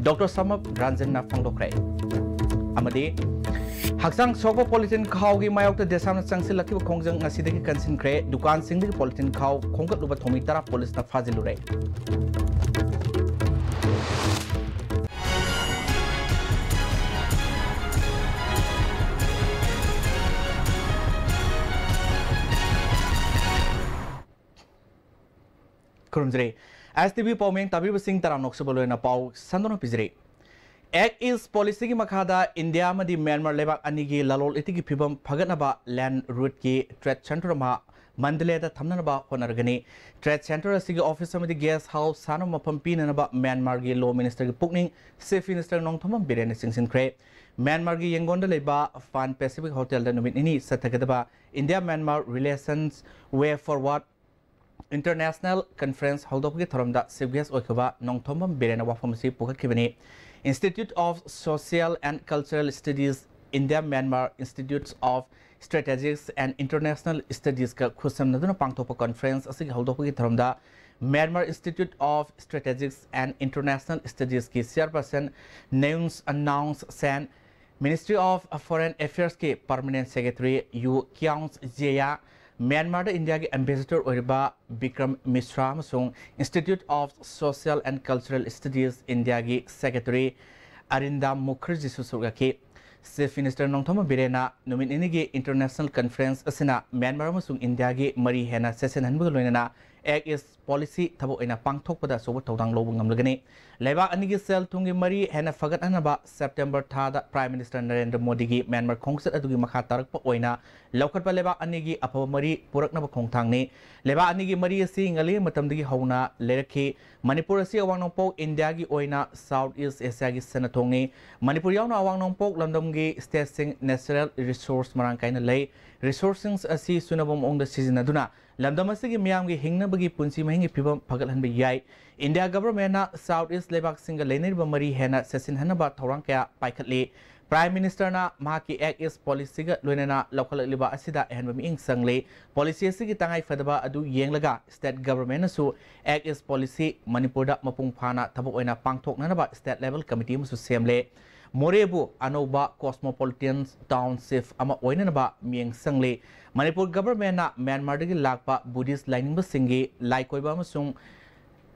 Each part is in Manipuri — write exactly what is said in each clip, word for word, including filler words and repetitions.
ꯗꯣꯛꯇꯔ ꯁꯃꯞ ꯔꯟꯖꯟꯅ ꯐꯣꯡꯗꯣꯛꯈ꯭ꯔꯦ꯫ ꯑꯃꯗꯤ ꯍꯛꯆꯥꯡ ꯁꯣꯛꯄ ꯄꯣꯂꯤꯊꯤꯟ ꯈꯥꯎꯒꯤ ꯃꯥꯌꯣꯛꯇ ꯗꯦꯁꯥꯝꯅ ꯆꯪꯁꯤꯜꯂꯛꯈꯤꯕ ꯈꯣꯡꯖꯪ ꯉꯁꯤꯗꯒꯤ ꯀꯟꯁꯤꯟꯈ꯭ꯔꯦ꯫ ꯗꯨꯀꯥꯟꯁꯤꯡꯗꯒꯤ ꯄꯣꯂꯤꯊꯤꯟ ꯈꯥꯎ ꯈꯣꯝꯒꯠꯂꯨꯕ ꯊꯧꯃꯤ ꯇꯔꯥ ꯄꯨꯂꯤꯁꯅ ꯐꯥꯖꯤꯜꯂꯨꯔꯦ꯫ ꯈꯨꯔꯨꯝꯖꯔꯤ꯫ ꯑꯦꯁ ꯇꯤ ꯚꯤ ꯄꯥꯎꯃꯤ ꯇꯥꯕꯤꯔꯤꯕꯁꯤꯡ ꯇꯔꯥꯝꯅ ꯑꯣꯛꯆꯕ ꯂꯣꯏꯅ ꯄꯥꯎ ꯁꯟꯗꯣꯛꯅ ꯄꯤꯖꯔꯤ꯫ ꯑꯦꯛ ꯏꯁ ꯄꯣꯂꯤꯁꯤꯒꯤ ꯃꯈꯥꯗ ꯏꯟꯗꯤꯌꯥ ꯑꯃꯗꯤ ꯃ꯭ꯌꯥꯟꯃꯥꯔ ꯂꯩꯕꯥꯛ ꯑꯅꯤꯒꯤ ꯂꯂꯣꯟ ꯏꯇꯤꯛꯀꯤ ꯐꯤꯕꯝ ꯐꯒꯠꯅꯕ ꯂꯦꯟꯗ ꯔꯨꯠꯀꯤ ꯇ꯭ꯔꯦꯗ ꯁꯦꯟꯇꯔ ꯑꯃ ꯃꯟꯗꯂꯦꯗ ꯊꯝꯅꯅꯕ ꯍꯣꯠꯅꯔꯒꯅꯤ꯫ ꯇ꯭ꯔꯦꯗ ꯁꯦꯟꯇꯔ ꯑꯁꯤꯒꯤ ꯑꯣꯐꯤꯁ ꯑꯃꯗꯤ ꯒꯦꯁ ꯍꯥꯎꯁ ꯁꯥꯅꯕ ꯃꯐꯝ ꯄꯤꯅꯅꯕ ꯃ꯭ꯌꯥꯟꯃꯥꯔꯒꯤ ꯂꯣ ꯃꯤꯅꯤꯁꯇꯔꯒꯤ ꯄꯨꯛꯅꯤꯡ ꯆꯤꯐ ꯃꯤꯅꯤꯁꯇꯔ ꯅꯣꯡꯊꯣꯝꯕꯝ ꯕꯤꯔꯦꯟꯅ ꯆꯤꯡꯁꯤꯟꯈ꯭ꯔꯦ꯫ ꯃ꯭ꯌꯥꯟꯃꯥꯔꯒꯤ ꯌꯦꯡꯒꯣꯟꯗ ꯂꯩꯕ ꯄꯥꯟ ꯄꯦꯁꯤꯐꯤꯛ ꯍꯣꯇꯦꯜꯗ ꯅꯨꯃꯤꯠ ꯅꯤꯅꯤ ꯆꯠꯊꯒꯗꯕ ꯏꯟꯗꯤꯌꯥ ꯃ꯭ꯌꯥꯟꯃꯥꯔ ꯔꯤꯂꯦꯁꯟꯁ ꯋꯦ ꯐꯣꯔꯋꯥꯔꯗ ꯏꯟꯇꯔꯅꯦꯁꯅꯦꯜ ꯀꯟꯐꯔꯦꯟꯁ ꯍꯧꯗꯣꯛꯄꯒꯤ ꯊꯧꯔꯝꯗ ꯆꯤꯐ ꯒꯦꯁ ꯑꯣꯏꯈꯤꯕ ꯅꯣꯡꯊꯣꯝꯕꯝ ꯕꯤꯔꯦꯟꯅ ꯋꯥꯐꯝ ꯑꯁꯤ ꯄꯨꯈꯠꯈꯤꯕꯅꯤ꯫ Institute of Social and Cultural Studies, India Myanmar Institutes of Strategics and International Studiesꯀ ꯈꯨꯠꯁꯝꯅꯗꯨꯅ ꯄꯥꯡꯊꯣꯛꯄ ꯀꯟꯐꯔꯦꯟꯁ ꯑꯁꯤꯒꯤ ꯍꯧꯗꯣꯛꯄꯒꯤ ꯊꯧꯔꯝꯗ Myanmar Institute of Strategics and International Studieski chairperson Neungs Announce Sen, Ministry of Foreign Affairsꯀꯤ Permanent Secretary Yu Kyung Jeya, ꯃ꯭ꯌꯥꯟꯃꯥꯔꯗ ꯏꯟꯗꯤꯌꯥꯒꯤ ꯑꯦꯝꯕꯦꯁꯦꯗꯔ ꯑꯣꯏꯔꯤꯕ ꯕꯤꯀ꯭ꯔꯝ ꯃꯤꯁ꯭ꯔꯥ ꯑꯃꯁꯨꯡ Institute of Social and Cultural Studies ꯏꯟꯗꯤꯌꯥꯒꯤ ꯁꯦꯀ꯭ꯔꯦꯇꯔꯤ ꯑꯔꯤꯟꯗꯥꯝ ꯃꯨꯈꯔꯖꯤꯁꯨ ꯁꯔꯨꯛ ꯌꯥꯈꯤ꯫ ꯆꯤꯐ ꯃꯤꯅꯤꯁꯇꯔ ꯅꯣꯡꯊꯣꯝꯕꯝ ꯕꯤꯔꯦꯟꯅ ꯅꯨꯃꯤꯠ ꯅꯤꯅꯤꯒꯤ ꯏꯟꯇꯔꯅꯦꯁꯅꯦꯜ ꯀꯟꯐꯔꯦꯟꯁ ꯑꯁꯤꯅ ꯃ꯭ꯌꯥꯟꯃꯥꯔ ꯑꯃꯁꯨꯡ ꯏꯟꯗꯤꯌꯥꯒꯤ ꯃꯔꯤ ꯍꯦꯟꯅ ꯆꯦꯠꯁꯤꯟꯍꯟꯕꯒ ꯂꯣꯏꯅꯅ ꯑꯦꯛ ꯏꯁ ꯄꯣꯂꯤꯁꯤ ꯊꯕꯛ ꯑꯣꯏꯅ ꯄꯥꯡꯊꯣꯛꯄꯗ ꯑꯆꯧꯕ ꯊꯧꯗꯥꯡ ꯂꯧꯕ ꯉꯝꯂꯒꯅꯤ꯫ ꯂꯩꯕꯥꯛ ꯑꯅꯤꯒꯤ ꯁꯦꯜ ꯊꯨꯝꯒꯤ ꯃꯔꯤ ꯍꯦꯟꯅ ꯐꯒꯠꯍꯟꯅꯕ ꯁꯦꯞꯇꯦꯝꯕꯔ ꯊꯥꯗ ꯄ꯭ꯔꯥꯏꯝ ꯃꯤꯅꯤꯁꯇꯔ ꯅꯔꯦꯟꯗ꯭ꯔ ꯃꯣꯗꯤꯒꯤ ꯃ꯭ꯌꯥꯟꯃꯥꯔ ꯈꯣꯡꯆꯠ ꯑꯗꯨꯒꯤ ꯃꯈꯥ ꯇꯥꯔꯛꯄ ꯑꯣꯏꯅ ꯂꯧꯈꯠꯄ ꯂꯩꯕꯥꯛ ꯑꯅꯤꯒꯤ ꯑꯐꯕ ꯃꯔꯤ ꯄꯨꯔꯛꯅꯕ ꯈꯣꯡꯊꯥꯡꯅꯤ꯫ ꯂꯩꯕꯥꯛ ꯑꯅꯤꯒꯤ ꯃꯔꯤ ꯑꯁꯤ ꯉꯜꯂꯤꯉꯩ ꯃꯇꯝꯗꯒꯤ ꯍꯧꯅ ꯂꯩꯔꯛꯈꯤ꯫ ꯃꯅꯤꯄꯨꯔ ꯑꯁꯤ ꯑꯋꯥꯡ ꯅꯣꯡꯄꯣꯛ ꯏꯟꯗꯤꯌꯥꯒꯤ ꯑꯣꯏꯅ ꯁꯥꯎꯠ ꯏꯁ ꯑꯦꯁꯤꯌꯥꯒꯤ ꯁꯅꯥꯊꯣꯡꯅꯤ꯫ ꯃꯅꯤꯄꯨꯔ ꯌꯥꯎꯅ ꯑꯋꯥꯡ ꯅꯣꯡꯄꯣꯛ ꯂꯝꯗꯝꯒꯤ ꯁ꯭ꯇꯦꯠꯁꯤꯡ ꯅꯦꯆꯔꯦꯜ ꯔꯤꯁꯣꯔꯁ ꯃꯔꯥꯡ ꯀꯥꯏꯅ ꯂꯩ꯫ ꯔꯤꯁꯣꯔꯁꯁꯤꯡ ꯑꯁꯤ ꯆꯨꯅꯕ ꯃꯑꯣꯡꯗ ꯁꯤꯖꯤꯟꯅꯗꯨꯅ ꯂꯝꯗꯝ ꯑꯁꯤꯒꯤ ꯃꯤꯌꯥꯝꯒꯤ ꯍꯤꯡꯅꯕꯒꯤ ꯄꯨꯟꯁꯤ ꯃꯍꯤꯡꯒꯤ ꯐꯤꯕꯝ ꯐꯒꯠꯍꯟꯕ ꯌꯥꯏ꯫ ꯏꯟꯗꯤꯌꯥ ꯒꯚꯔꯟꯃꯦꯟꯠꯅ ꯁꯥꯎꯠ ꯏꯁ ꯂꯩꯕꯥꯛꯁꯤꯡꯒ ꯂꯩꯅꯔꯤꯕ ꯃꯔꯤ ꯍꯦꯟꯅ ꯆꯦꯠꯁꯤꯟꯍꯟꯅꯕ ꯊꯧꯔꯥꯡ ꯀꯌꯥ ꯄꯥꯏꯈꯠꯂꯤ꯫ Prime Ministerꯅ ꯃꯍꯥꯛꯀꯤ Act East Policyꯒ ꯂꯣꯏꯅꯅ ꯂꯧꯈꯠꯂꯛꯂꯤꯕ ꯑꯁꯤꯗ ꯑꯍꯦꯟꯕ ꯃꯤꯠꯌꯦꯡ ꯆꯪꯂꯤ꯫ Policy ꯑꯁꯤꯒꯤ ꯇꯉꯥꯏ ꯐꯗꯕ ꯑꯗꯨ ꯌꯦꯡꯂꯒ State Governmentꯅꯁꯨ Act East Policy ꯃꯅꯤꯄꯨꯔꯗ ꯃꯄꯨꯡ ꯐꯥꯅ ꯊꯕꯛ ꯑꯣꯏꯅ ꯄꯥꯡꯊꯣꯛꯅꯅꯕ State Level Committee ꯑꯃꯁꯨ ꯁꯦꯝꯂꯦ꯫ ꯃꯣꯔꯦꯕꯨ ꯑꯅꯧꯕ Cosmopolitan Township ꯑꯃ ꯑꯣꯏꯅꯅꯕ ꯃꯤꯠꯌꯦꯡ ꯆꯪꯂꯤ꯫ ꯃꯅꯤꯄꯨꯔ Governmentꯅ ꯃ꯭ꯌꯥꯟꯃꯥꯔꯗꯒꯤ ꯂꯥꯛꯄ Buddhist ꯂꯥꯏꯅꯤꯡꯕꯁꯤꯡꯒꯤ ꯂꯥꯏ ꯀꯣꯏꯕ ꯑꯃꯁꯨꯡ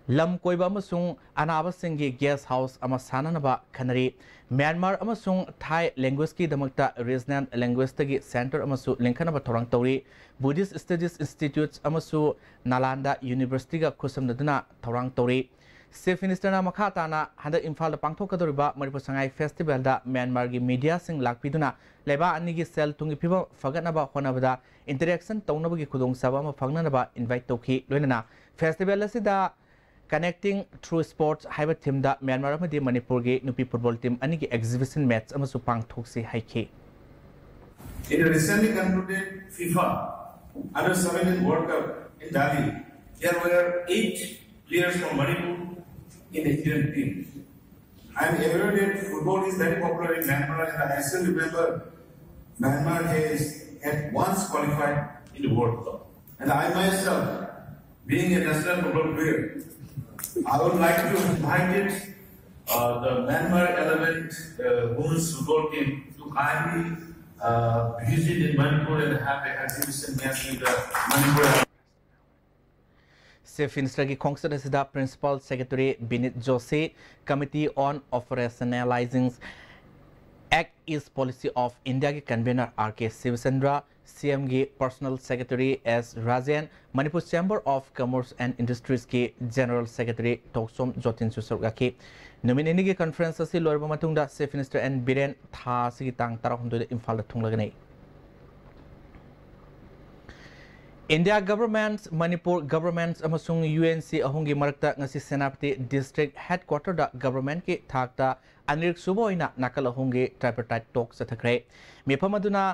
ꯂꯝ ꯀꯣꯏꯕ ꯑꯃꯁꯨꯡ ꯑꯅꯥꯕꯁꯤꯡꯒꯤ guest house ꯑꯃ ꯁꯥꯅꯅꯕ ꯈꯟꯅꯔꯤ꯫ ꯃ꯭ꯌꯥꯟꯃꯥꯔ ꯑꯃꯁꯨꯡ ꯊꯥꯏ languageꯀꯤꯗꯃꯛꯇ regional languageꯇꯒꯤ centre ꯑꯃꯁꯨ ꯂꯤꯡꯈꯠꯅꯕ ꯊꯧꯔꯥꯡ ꯇꯧꯔꯤ꯫ Buddhist Studies Institute ꯑꯃꯁꯨ ꯅꯥꯂꯥꯟꯗ Universityꯒ ꯈꯨꯠꯁꯝꯅꯗꯨꯅ ꯊꯧꯔꯥꯡ ꯇꯧꯔꯤ꯫ Chief Ministerꯅ ꯃꯈꯥ ꯇꯥꯅ ꯍꯟꯗꯛ ꯏꯝꯐꯥꯜꯗ ꯄꯥꯡꯊꯣꯛꯀꯗꯧꯔꯤꯕ ꯃꯅꯤꯄꯨꯔ ꯁꯉꯥꯏ Festivalꯗ ꯃ꯭ꯌꯥꯟꯃꯥꯔꯒꯤ mediaꯁꯤꯡ ꯂꯥꯛꯄꯤꯗꯨꯅ ꯂꯩꯕꯥꯛ ꯑꯅꯤꯒꯤ ꯁꯦꯜ ꯊꯨꯝꯒꯤ ꯐꯤꯕꯝ ꯐꯒꯠꯅꯕ ꯍꯣꯠꯅꯕꯗ interaction ꯇꯧꯅꯕꯒꯤ ꯈꯨꯗꯣꯡꯆꯥꯕ ꯑꯃ ꯐꯪꯅꯅꯕ invite ꯇꯧꯈꯤ꯫ ꯂꯣꯏꯅꯅ festival ꯑꯁꯤꯗ Connecting Through Sports ꯍꯥꯏꯕ themeꯗ ꯃ꯭ꯌꯥꯟꯃꯥꯔ ꯑꯃꯗꯤ ꯃꯅꯤꯄꯨꯔꯒꯤ ꯅꯨꯄꯤ football team ꯑꯅꯤꯒꯤ exhibition match ꯑꯃꯁꯨ ꯄꯥꯡꯊꯣꯛꯁꯤ ꯍꯥꯏꯈꯤ꯫ In the recently concluded FIFA Under seventeen World Cup in Delhi, there were eight players from Manipur in the Indian team. I am aware that football is very popular in Myanmar, and I still remember Myanmar has had once qualified in the World Cup. And I myself, being a national football player, I would like to invite it, uh, the Myanmar eleven uh, women's football team to kindly uh, visit in Manipur and have an exhibition match with the Manipur. Chief Ministerꯒꯤ ꯈꯣꯡꯆꯠ ꯑꯁꯤꯗ Principal Secretary Binit Joshi, Committee on Operationalizing Act East Policy of Indiaꯒꯤ convener R K Shivchandra, CMꯒꯤ personal secretary S Rajen, Manipur Chamber of Commerce and Industriesꯀꯤ general secretary ꯇꯧꯁꯣꯝ ꯖꯣꯇꯤꯟꯁꯨ ꯁꯔꯨꯛ ꯌꯥꯈꯤ꯫ ꯅꯨꯃꯤꯠ ꯅꯤꯅꯤꯒꯤ conference ꯑꯁꯤ ꯂꯣꯏꯔꯕ ꯃꯇꯨꯡꯗ Chief Minister N ꯕꯤꯔꯦꯟ ꯊꯥ ꯑꯁꯤꯒꯤ ꯇꯥꯡ ꯇꯔꯥꯍꯨꯝꯗꯣꯏꯗ ꯏꯝꯐꯥꯜꯗ ꯊꯨꯡꯂꯒꯅꯤ꯫ India Government, Manipur Government ꯑꯃꯁꯨꯡ UNC ꯑꯍꯨꯝꯒꯤ ꯃꯔꯛꯇ ꯉꯁꯤ ꯁꯦꯅꯥꯄꯇꯤ district headquarterꯗ governmentꯀꯤ ꯊꯥꯛꯇ ꯑꯅꯤꯔꯛ ꯁꯨꯕ ꯑꯣꯏꯅ ꯅꯥꯀꯜ ꯑꯍꯨꯝꯒꯤ tripartite talk ꯆꯠꯊꯈ꯭ꯔꯦ꯫ ꯃꯤꯐꯝ ꯑꯗꯨꯅ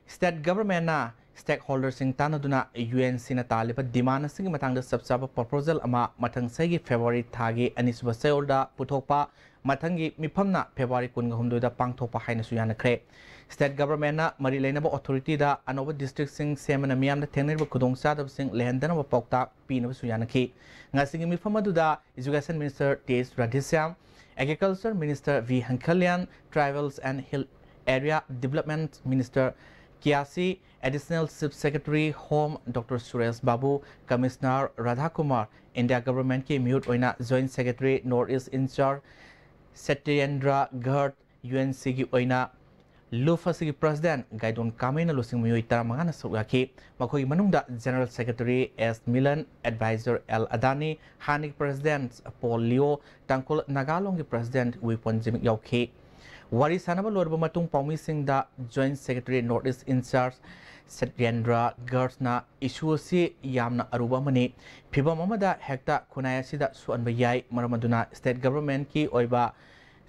state governmentꯅ stakeholderꯁꯤꯡ ꯇꯥꯟꯅꯗꯨꯅ UNCꯅ ꯇꯥꯜꯂꯤꯕ demand ꯑꯁꯤꯒꯤ ꯃꯇꯥꯡꯗ ꯆꯞ ꯆꯥꯕ proposal ꯑꯃ ꯃꯊꯪ ꯆꯍꯤꯒꯤ February ꯊꯥꯒꯤ ꯑꯅꯤꯁꯨꯕ ꯆꯌꯣꯜꯗ ꯄꯨꯊꯣꯛꯄ ꯃꯊꯪꯒꯤ ꯃꯤꯐꯝꯅ February ꯀꯨꯟꯒ ꯍꯨꯝꯗꯣꯏꯗ ꯄꯥꯡꯊꯣꯛꯄ ꯍꯥꯏꯅꯁꯨ ꯌꯥꯅꯈ꯭ꯔꯦ꯫ State Governmentꯅ ꯃꯔꯤ ꯂꯩꯅꯕ authorityꯗ ꯑꯅꯧꯕ districtꯁꯤꯡ ꯁꯦꯝꯕꯅ ꯃꯤꯌꯥꯝꯗ ꯊꯦꯡꯅꯔꯤꯕ ꯈꯨꯗꯣꯡꯆꯥꯗꯕꯁꯤꯡ ꯂꯩꯍꯟꯗꯅꯕ ꯄꯥꯎꯇꯥꯛ ꯄꯤꯅꯕꯁꯨ ꯌꯥꯅꯈꯤ꯫ ꯉꯁꯤꯒꯤ ꯃꯤꯐꯝ ꯑꯗꯨꯗ Education Minister T H Radheshyam, Agriculture Minister V Hankhalyan, Tribals and Hill Area Development Minister Kiasi, Additional Chief Secretary Home Doctor Suresh Babu, Commissioner Radha Kumar, India Governmentꯀꯤ ꯃꯤꯍꯨꯠ ꯑꯣꯏꯅ Joint Secretary North East in charge Satyendra Garg, UNCꯒꯤ ꯑꯣꯏꯅ ꯂꯨꯐ ꯑꯁꯤꯒꯤ President ꯒꯥꯏꯗꯣꯟ ꯀꯥꯃꯩꯅ ꯂꯨꯆꯤꯡꯕ ꯃꯤꯑꯣꯏ ꯇꯔꯥꯃꯉꯥꯅ ꯁꯔꯨꯛ ꯌꯥꯈꯤ꯫ ꯃꯈꯣꯏꯒꯤ ꯃꯅꯨꯡꯗ General Secretary S Milan, Advisor L Adani, ꯍꯥꯟꯅꯒꯤ President Paul Leo, ꯇꯥꯡꯈꯨꯜ ꯅꯥꯒꯥꯂꯣꯟꯒꯤ President ꯋꯤꯄꯣꯟ ꯖꯤꯃꯤꯛ ꯌꯥꯎꯈꯤ꯫ ꯋꯥꯔꯤ ꯁꯥꯟꯅꯕ ꯂꯣꯏꯔꯕ ꯃꯇꯨꯡ ꯄꯥꯎꯃꯤꯁꯤꯡꯗ Joint Secretary North East in charge Satyendra Gargꯅ issue ꯑꯁꯤ ꯌꯥꯝꯅ ꯑꯔꯨꯕ ꯑꯃꯅꯤ꯫ ꯐꯤꯚꯝ ꯑꯃꯗ ꯍꯦꯛꯇ ꯈꯨꯟꯅꯥꯏ ꯑꯁꯤꯗ ꯁꯣꯛꯍꯟꯕ ꯌꯥꯏ꯫ ꯃꯔꯝ ꯑꯗꯨꯅ State Governmentꯀꯤ ꯑꯣꯏꯕ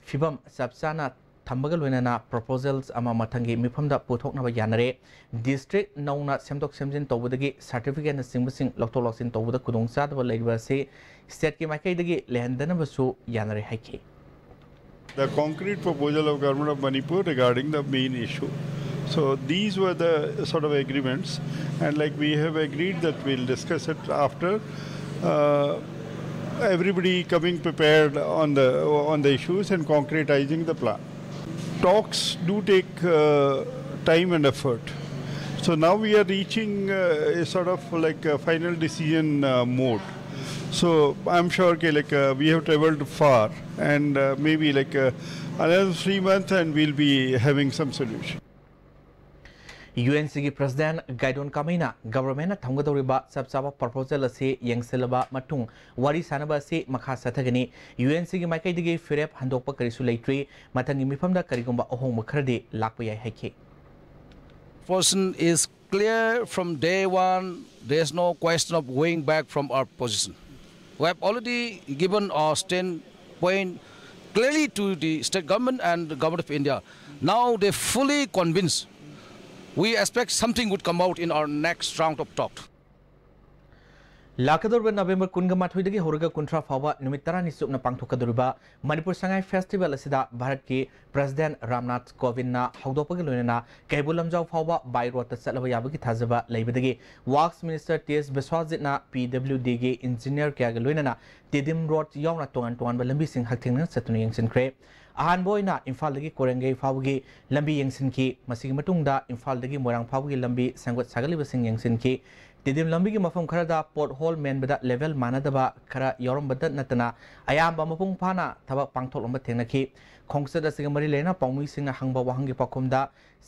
ꯐꯤꯚꯝ ꯆꯞ ꯆꯥꯅ ꯊꯝꯕꯒ ꯂꯣꯏꯅꯅ proposals ꯑꯃ ꯃꯊꯪꯒꯤ ꯃꯤꯐꯝꯗ ꯄꯨꯊꯣꯛꯅꯕ ꯌꯥꯅꯔꯦ꯫ District ꯅꯧꯅ ꯁꯦꯝꯗꯣꯛ ꯁꯦꯝꯖꯤꯟ ꯇꯧꯕꯗꯒꯤ certificateꯅꯆꯤꯡꯕꯁꯤꯡ ꯂꯧꯊꯣꯛ ꯂꯧꯁꯤꯟ ꯇꯧꯕꯗ ꯈꯨꯗꯣꯡꯆꯥꯗꯕ ꯂꯩꯔꯤꯕ ꯑꯁꯤ stateꯀꯤ ꯃꯥꯏꯀꯩꯗꯒꯤ ꯂꯩꯍꯟꯗꯅꯕꯁꯨ ꯌꯥꯅꯔꯦ ꯍꯥꯏꯈꯤ꯫ The concrete proposal of Government of Manipur regarding the main issue. So these were the sort of agreements, and like we have agreed that we'll discuss it after uh, everybody coming prepared on the on the issues and concretizing the plan. Talks do take uh, time and effort. So now we are reaching uh, a sort of like a final decision uh, mode. So I'm sure ke, like uh, we have traveled far, and uh, maybe like uh, another three months, and we'll be having some solution. UNCꯒꯤ President ꯒꯥꯏꯗꯣꯟ ꯀꯥꯃꯩꯅ Governmentꯅ ꯊꯝꯒꯗꯧꯔꯤꯕ ꯆꯞ ꯆꯥꯕ proposal ꯑꯁꯤ ꯌꯦꯡꯁꯤꯜꯂꯕ ꯃꯇꯨꯡ ꯋꯥꯔꯤ ꯁꯥꯟꯅꯕ ꯑꯁꯤ ꯃꯈꯥ ꯆꯠꯊꯒꯅꯤ꯫ UNCꯒꯤ ꯃꯥꯏꯀꯩꯗꯒꯤ ꯐꯤꯔꯦꯞ ꯍꯟꯗꯣꯛꯄ ꯀꯔꯤꯁꯨ ꯂꯩꯇ꯭ꯔꯤ꯫ ꯃꯊꯪꯒꯤ ꯃꯤꯐꯝꯗ ꯀꯔꯤꯒꯨꯝꯕ ꯑꯍꯣꯡꯕ ꯈꯔꯗꯤ ꯂꯥꯛꯄ ꯌꯥꯏ ꯍꯥꯏꯈꯤ꯫ Position is clear from day one. There's no question of going back from our position. We have already given our standpoint clearly to the state government and the government of India. Now they're fully convinced. We expect something would come out in our next round of talk. ꯂꯥꯛꯀꯗꯧꯔꯤꯕ ꯅꯕꯦꯝꯕꯔ ꯀꯨꯟꯒ ꯃꯥꯊꯣꯏꯗꯒꯤ ꯍꯧꯔꯒ ꯀꯨꯟꯊ꯭ꯔꯥ ꯐꯥꯎꯕ ꯅꯨꯃꯤꯠ ꯇꯔꯥꯅꯤ ꯆꯨꯞꯅ ꯄꯥꯡꯊꯣꯛꯀꯗꯧꯔꯤꯕ ꯃꯅꯤꯄꯨꯔ ꯁꯉꯥꯏ ꯐꯦꯁꯇꯤꯚꯦꯜ ꯑꯁꯤꯗ ꯚꯥꯔꯠꯀꯤ ꯄ꯭ꯔꯦꯁꯤꯗꯦꯟꯠ ꯔꯥꯝꯅꯥꯊ ꯀꯣꯕꯤꯟꯗꯅ ꯍꯧꯗꯣꯛꯄꯒ ꯂꯣꯏꯅꯅ ꯀꯩꯕꯨꯜ ꯂꯝꯖꯥꯎ ꯐꯥꯎꯕ by roadꯇ ꯆꯠꯂꯕ ꯌꯥꯕꯒꯤ ꯊꯥꯖꯕ ꯂꯩꯕꯗꯒꯤ ꯋꯥꯔꯛꯁ ꯃꯤꯅꯤꯁꯇꯔ ꯇꯤ ꯑꯦꯁ ꯕꯤꯁ꯭ꯋꯥꯖꯤꯠꯅ ꯄꯤ ꯗꯕ꯭ꯂꯤꯌꯨ ꯗꯤꯒꯤ ꯏꯟꯖꯤꯅꯤꯌꯔ ꯀꯌꯥꯒ ꯂꯣꯏꯅꯅ ꯇꯤꯗꯤꯝ ꯔꯣꯗ ꯌꯥꯎꯅ ꯇꯣꯉꯥꯟ ꯇꯣꯉꯥꯟꯕ ꯂꯝꯕꯤꯁꯤꯡ ꯍꯛꯊꯦꯡꯅꯅ ꯆꯠꯇꯨꯅ ꯌꯦꯡꯁꯤꯟꯈ꯭ꯔꯦ꯫ ꯑꯍꯥꯟꯕ ꯑꯣꯏꯅ ꯏꯝꯐꯥꯜꯗꯒꯤ ꯀꯣꯏꯔꯦꯡꯒꯩ ꯐꯥꯎꯕꯒꯤ ꯂꯝꯕꯤ ꯌꯦꯡꯁꯤꯟꯈꯤ꯫ ꯃꯁꯤꯒꯤ ꯃꯇꯨꯡꯗ ꯏꯝꯐꯥꯜꯗꯒꯤ ꯃꯣꯏꯔꯥꯡ ꯐꯥꯎꯕꯒꯤ ꯂꯝꯕꯤ ꯁꯦꯝꯒꯠ ꯁꯥꯒꯠꯂꯤꯕꯁꯤꯡ ꯌꯦꯡꯁꯤꯟꯈꯤ꯫ ꯇꯤꯗꯤꯝ ꯂꯝꯕꯤꯒꯤ ꯃꯐꯝ ꯈꯔꯗ ꯄꯣꯠ ꯍꯣꯜ ꯃꯦꯟꯕꯗ ꯂꯦꯚꯦꯜ ꯃꯥꯟꯅꯗꯕ ꯈꯔ ꯌꯥꯎꯔꯝꯕꯗ ꯅꯠꯇꯅ ꯑꯌꯥꯝꯕ ꯃꯄꯨꯡ ꯐꯥꯅ ꯊꯕꯛ ꯄꯥꯡꯊꯣꯛꯂꯝꯕ ꯊꯦꯡꯅꯈꯤ꯫ ꯈꯣꯡꯆꯠ ꯑꯁꯤꯒ ꯃꯔꯤ ꯂꯩꯅꯅ ꯄꯥꯎꯃꯤꯁꯤꯡꯅ ꯍꯪꯕ ꯋꯥꯍꯪꯒꯤ ꯄꯥꯎꯈꯨꯝꯗ,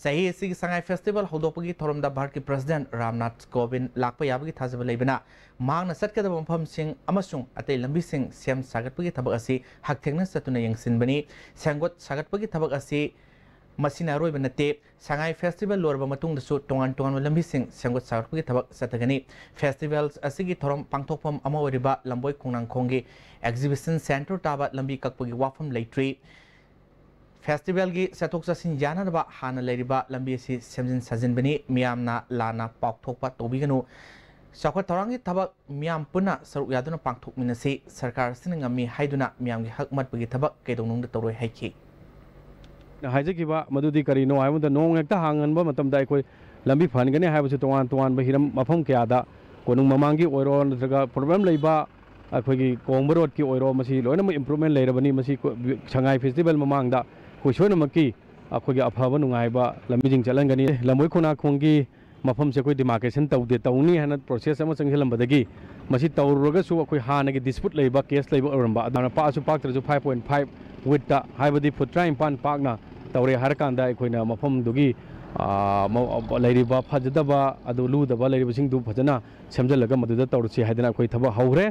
ꯆꯍꯤ ꯑꯁꯤꯒꯤ ꯁꯉꯥꯏ ꯐꯦꯁꯇꯤꯚꯦꯜ ꯍꯧꯗꯣꯛꯄꯒꯤ ꯊꯧꯔꯝꯗ ꯚꯥꯔꯠꯀꯤ ꯄ꯭ꯔꯦꯁꯤꯗꯦꯟꯠ ꯔꯥꯝꯅꯥꯊ ꯀꯣꯕꯤꯟꯗ ꯂꯥꯛꯄ ꯌꯥꯕꯒꯤ ꯊꯥꯖꯕ ꯂꯩꯕꯅ, ꯃꯍꯥꯛꯅ ꯆꯠꯀꯗꯕ ꯃꯐꯝꯁꯤꯡ ꯑꯃꯁꯨꯡ ꯑꯇꯩ ꯂꯝꯕꯤꯁꯤꯡ ꯁꯦꯝ ꯁꯥꯒꯠꯄꯒꯤ ꯊꯕꯛ ꯑꯁꯤ ꯍꯛꯊꯦꯡꯅ ꯆꯠꯇꯨꯅ ꯌꯦꯡꯁꯤꯟꯕꯅꯤ꯫ ꯁꯦꯝꯒꯠ ꯁꯥꯒꯠꯄꯒꯤ ꯊꯕꯛ ꯑꯁꯤ ꯃꯁꯤꯅ ꯑꯔꯣꯏꯕ ꯅꯠꯇꯦ꯫ ꯁꯉꯥꯏ ꯐꯦꯁꯇꯤꯚꯦꯜ ꯂꯣꯏꯔꯕ ꯃꯇꯨꯡꯗꯁꯨ ꯇꯣꯉꯥꯟ ꯇꯣꯉꯥꯟꯕ ꯂꯝꯕꯤꯁꯤꯡ ꯁꯦꯝꯒꯠ ꯁꯥꯒꯠꯄꯒꯤ ꯊꯕꯛ ꯆꯠꯊꯒꯅꯤ꯫ ꯐꯦꯁꯇꯤꯚꯦꯜ ꯑꯁꯤꯒꯤ ꯊꯧꯔꯝ ꯄꯥꯡꯊꯣꯛꯐꯝ ꯑꯃ ꯑꯣꯏꯔꯤꯕ ꯂꯝꯕꯣꯏ ꯈꯣꯡꯅꯥꯡꯈꯣꯡꯒꯤ ꯑꯦꯛꯖꯤꯕꯤꯁꯟ ꯁꯦꯟꯇꯔ ꯇꯥꯕ ꯂꯝꯕꯤ ꯀꯛꯄꯒꯤ ꯋꯥꯐꯝ ꯂꯩꯇ꯭ꯔꯤ꯫ ꯐꯦꯁꯇꯤꯚꯦꯜꯒꯤ ꯆꯠꯊꯣꯛ ꯆꯠꯁꯤꯟ ꯌꯥꯅꯅꯕ ꯍꯥꯟꯅ ꯂꯩꯔꯤꯕ ꯂꯝꯕꯤ ꯑꯁꯤ ꯁꯦꯝꯖꯤꯟ ꯁꯥꯖꯤꯟꯕꯅꯤ꯫ ꯃꯤꯌꯥꯝꯅ ꯂꯥꯟꯅ ꯄꯥꯎꯊꯣꯛꯄ ꯇꯧꯕꯤꯒꯅꯨ꯫ ꯆꯥꯎꯈꯠ ꯊꯧꯔꯥꯡꯒꯤ ꯊꯕꯛ ꯃꯤꯌꯥꯝ ꯄꯨꯟꯅ ꯁꯔꯨꯛ ꯌꯥꯗꯨꯅ ꯄꯥꯡꯊꯣꯛꯃꯤꯟꯅꯁꯤ꯫ ꯁꯔꯀꯥꯔ ꯑꯁꯤꯅ ꯉꯝꯃꯤ ꯍꯥꯏꯗꯨꯅ ꯃꯤꯌꯥꯝꯒꯤ ꯍꯛ ꯃꯠꯄꯒꯤ ꯊꯕꯛ ꯀꯩꯗꯧꯅꯨꯡꯗ ꯇꯧꯔꯣꯏ ꯍꯥꯏꯈꯤ꯫ ꯍꯥꯏꯖꯈꯤꯕ ꯃꯗꯨꯗꯤ ꯀꯔꯤꯅꯣ ꯍꯥꯏꯕꯗ, ꯅꯣꯡ ꯍꯦꯛꯇ ꯍꯥꯡꯍꯟꯕ ꯃꯇꯝꯗ ꯑꯩꯈꯣꯏ ꯂꯝꯕꯤ ꯐꯍꯟꯒꯅꯤ ꯍꯥꯏꯕꯁꯤ ꯇꯣꯉꯥꯟ ꯇꯣꯉꯥꯟꯕ ꯍꯤꯔꯝ, ꯃꯐꯝ ꯀꯌꯥꯗ, ꯀꯣꯅꯨꯡ ꯃꯃꯥꯡꯒꯤ ꯑꯣꯏꯔꯣ ꯅꯠꯇ꯭ꯔꯒ ꯄ꯭ꯔꯣꯕ꯭ꯂꯦꯝ ꯂꯩꯕ ꯑꯩꯈꯣꯏꯒꯤ ꯀꯣꯡꯕ ꯔꯣꯗꯀꯤ ꯑꯣꯏꯔꯣ, ꯃꯁꯤ ꯂꯣꯏꯅꯃꯛ ꯏꯝꯄ꯭ꯔꯨꯚꯃꯦꯟ ꯂꯩꯔꯕꯅꯤ꯫ ꯃꯁꯤ ꯀꯣ-, ꯁꯉꯥꯏ ꯐꯦꯁꯇꯤꯚꯦꯜ ꯃꯃꯥꯡꯗ ꯑꯩꯈꯣꯏ ꯁꯣꯏꯅꯃꯛꯀꯤ ꯑꯐꯕ ꯅꯨꯡꯉꯥꯏꯕ ꯂꯝꯕꯤꯁꯤꯡ ꯆꯠꯍꯟꯒꯅꯤ꯫ ꯂꯝꯕꯣꯏ ꯈꯣꯡꯅꯥꯡꯈꯣꯡꯒꯤ ꯃꯐꯝꯁꯦ ꯑꯩꯈꯣꯏ ꯗꯤꯃꯥꯔꯀꯦꯁꯟ ꯇꯧꯗꯦ, ꯇꯧꯅꯤ ꯍꯥꯏꯅ ꯄ꯭ꯔꯣꯁꯦꯁ ꯑꯃ ꯆꯪꯁꯤꯜꯂꯝꯕꯗꯒꯤ, ꯃꯁꯤ ꯇꯧꯔꯨꯔꯒꯁꯨ ꯑꯩꯈꯣꯏ ꯍꯥꯟꯅꯒꯤ ꯗꯤꯁꯄ꯭ꯌꯨꯠ ꯂꯩꯕ, ꯀꯦꯁ ꯂꯩꯕ ꯑꯣꯏꯔꯝꯕ, ꯑꯗꯨꯅ ꯄꯥꯛꯑꯁꯨ ꯄꯥꯛꯇ꯭ꯔꯁꯨ five point five widthꯇ, ꯍꯥꯏꯕꯗꯤ ꯐꯨꯠ ꯇꯔꯥꯅꯤꯄꯥꯟ ꯄꯥꯛꯅ ꯇꯧꯔꯦ ꯍꯥꯏꯔꯀꯥꯟꯗ, ꯑꯩꯈꯣꯏꯅ ꯃꯐꯝꯗꯨꯒꯤ, ꯑꯥ, ꯃ-, ꯂꯩꯔꯤꯕ ꯐꯖꯗꯕ ꯑꯗꯨ, ꯂꯨꯗꯕ ꯂꯩꯔꯤꯕꯁꯤꯡꯗꯨ ꯐꯖꯅ ꯁꯦꯝꯖꯤꯜꯂꯒ ꯃꯗꯨꯗ ꯇꯧꯔꯁꯤ ꯍꯥꯏꯗꯅ ꯑꯩꯈꯣꯏ ꯊꯕꯛ ꯍꯧꯔꯦ꯫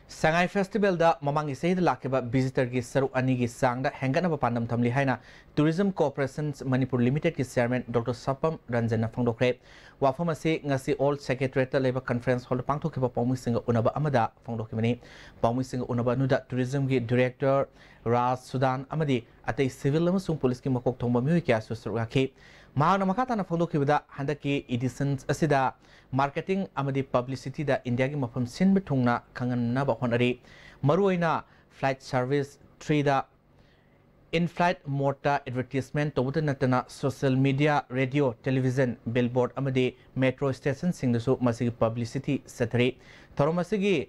ꯁꯉꯥꯏ ꯐꯦꯁꯇꯤꯚꯦꯜꯗ ꯃꯃꯥꯡꯒꯤ ꯆꯍꯤꯗ ꯂꯥꯛꯈꯤꯕ ꯚꯤꯖꯤꯇꯔꯒꯤ ꯁꯔꯨꯛ ꯑꯅꯤꯒꯤ ꯆꯥꯡꯗ ꯍꯦꯟꯒꯠꯅꯕ ꯄꯥꯟꯗꯝ ꯊꯝꯂꯤ ꯍꯥꯏꯅ Tourism Corporation ꯃꯅꯤꯄꯨꯔ ꯂꯤꯃꯤꯇꯦꯗꯀꯤ ꯆꯦꯌꯔꯃꯦꯟ ꯗꯣꯛꯇꯔ ꯁꯄꯝ ꯔꯟꯖꯟꯅ ꯐꯣꯡꯗꯣꯛꯈ꯭ꯔꯦ꯫ ꯋꯥꯐꯝ ꯑꯁꯤ ꯉꯁꯤ ꯑꯣꯜ ꯁꯦꯀ꯭ꯔꯦꯇꯔꯤꯌꯦꯠꯇ ꯂꯩꯕ ꯀꯟꯐꯔꯦꯟꯁ ꯍꯣꯜꯗ ꯄꯥꯡꯊꯣꯛꯈꯤꯕ ꯄꯥꯎꯃꯤꯁꯤꯡꯒ ꯎꯅꯕ ꯑꯃꯗ ꯐꯣꯡꯗꯣꯛꯈꯤꯕꯅꯤ꯫ ꯄꯥꯎꯃꯤꯁꯤꯡꯒ ꯎꯅꯕ ꯑꯗꯨꯗ ꯇꯨꯔꯤꯖꯝꯒꯤ ꯗꯤꯔꯦꯛꯇꯔ ꯔꯥꯖ ꯁꯨꯗꯥꯟ ꯑꯃꯗꯤ ꯑꯇꯩ civil ꯑꯃꯁꯨꯡ police ꯀꯤ ꯃꯀꯣꯛ ꯊꯣꯡꯕ ꯃꯤꯑꯣꯏ ꯀꯌꯥꯁꯨ ꯁꯔꯨꯛ ꯌꯥꯈꯤ꯫ ꯃꯍꯥꯛꯅ ꯃꯈꯥ ꯇꯥꯅ ꯐꯣꯡꯗꯣꯛꯈꯤꯕꯗ, ꯍꯟꯗꯛꯀꯤ edition ꯑꯁꯤꯗ marketing ꯑꯃꯗꯤ publicity ꯗ India ꯒꯤ ꯃꯐꯝ ꯁꯤꯟꯕ ꯊꯨꯡꯅ ꯈꯪꯍꯟꯅꯕ ꯍꯣꯠꯅꯔꯤ꯫ ꯃꯔꯨꯑꯣꯏꯅ flight service three ꯗ in-flight mode ꯇ advertisement ꯇꯧꯕꯇ ꯅꯠꯇꯅ social media, radio, television, billboard ꯑꯃꯗꯤ metro station ꯁꯤꯡꯗꯁꯨ ꯃꯁꯤꯒꯤ publicity ꯆꯠꯊꯔꯤ꯫ ꯊꯧꯔꯝ ꯑꯁꯤꯒꯤ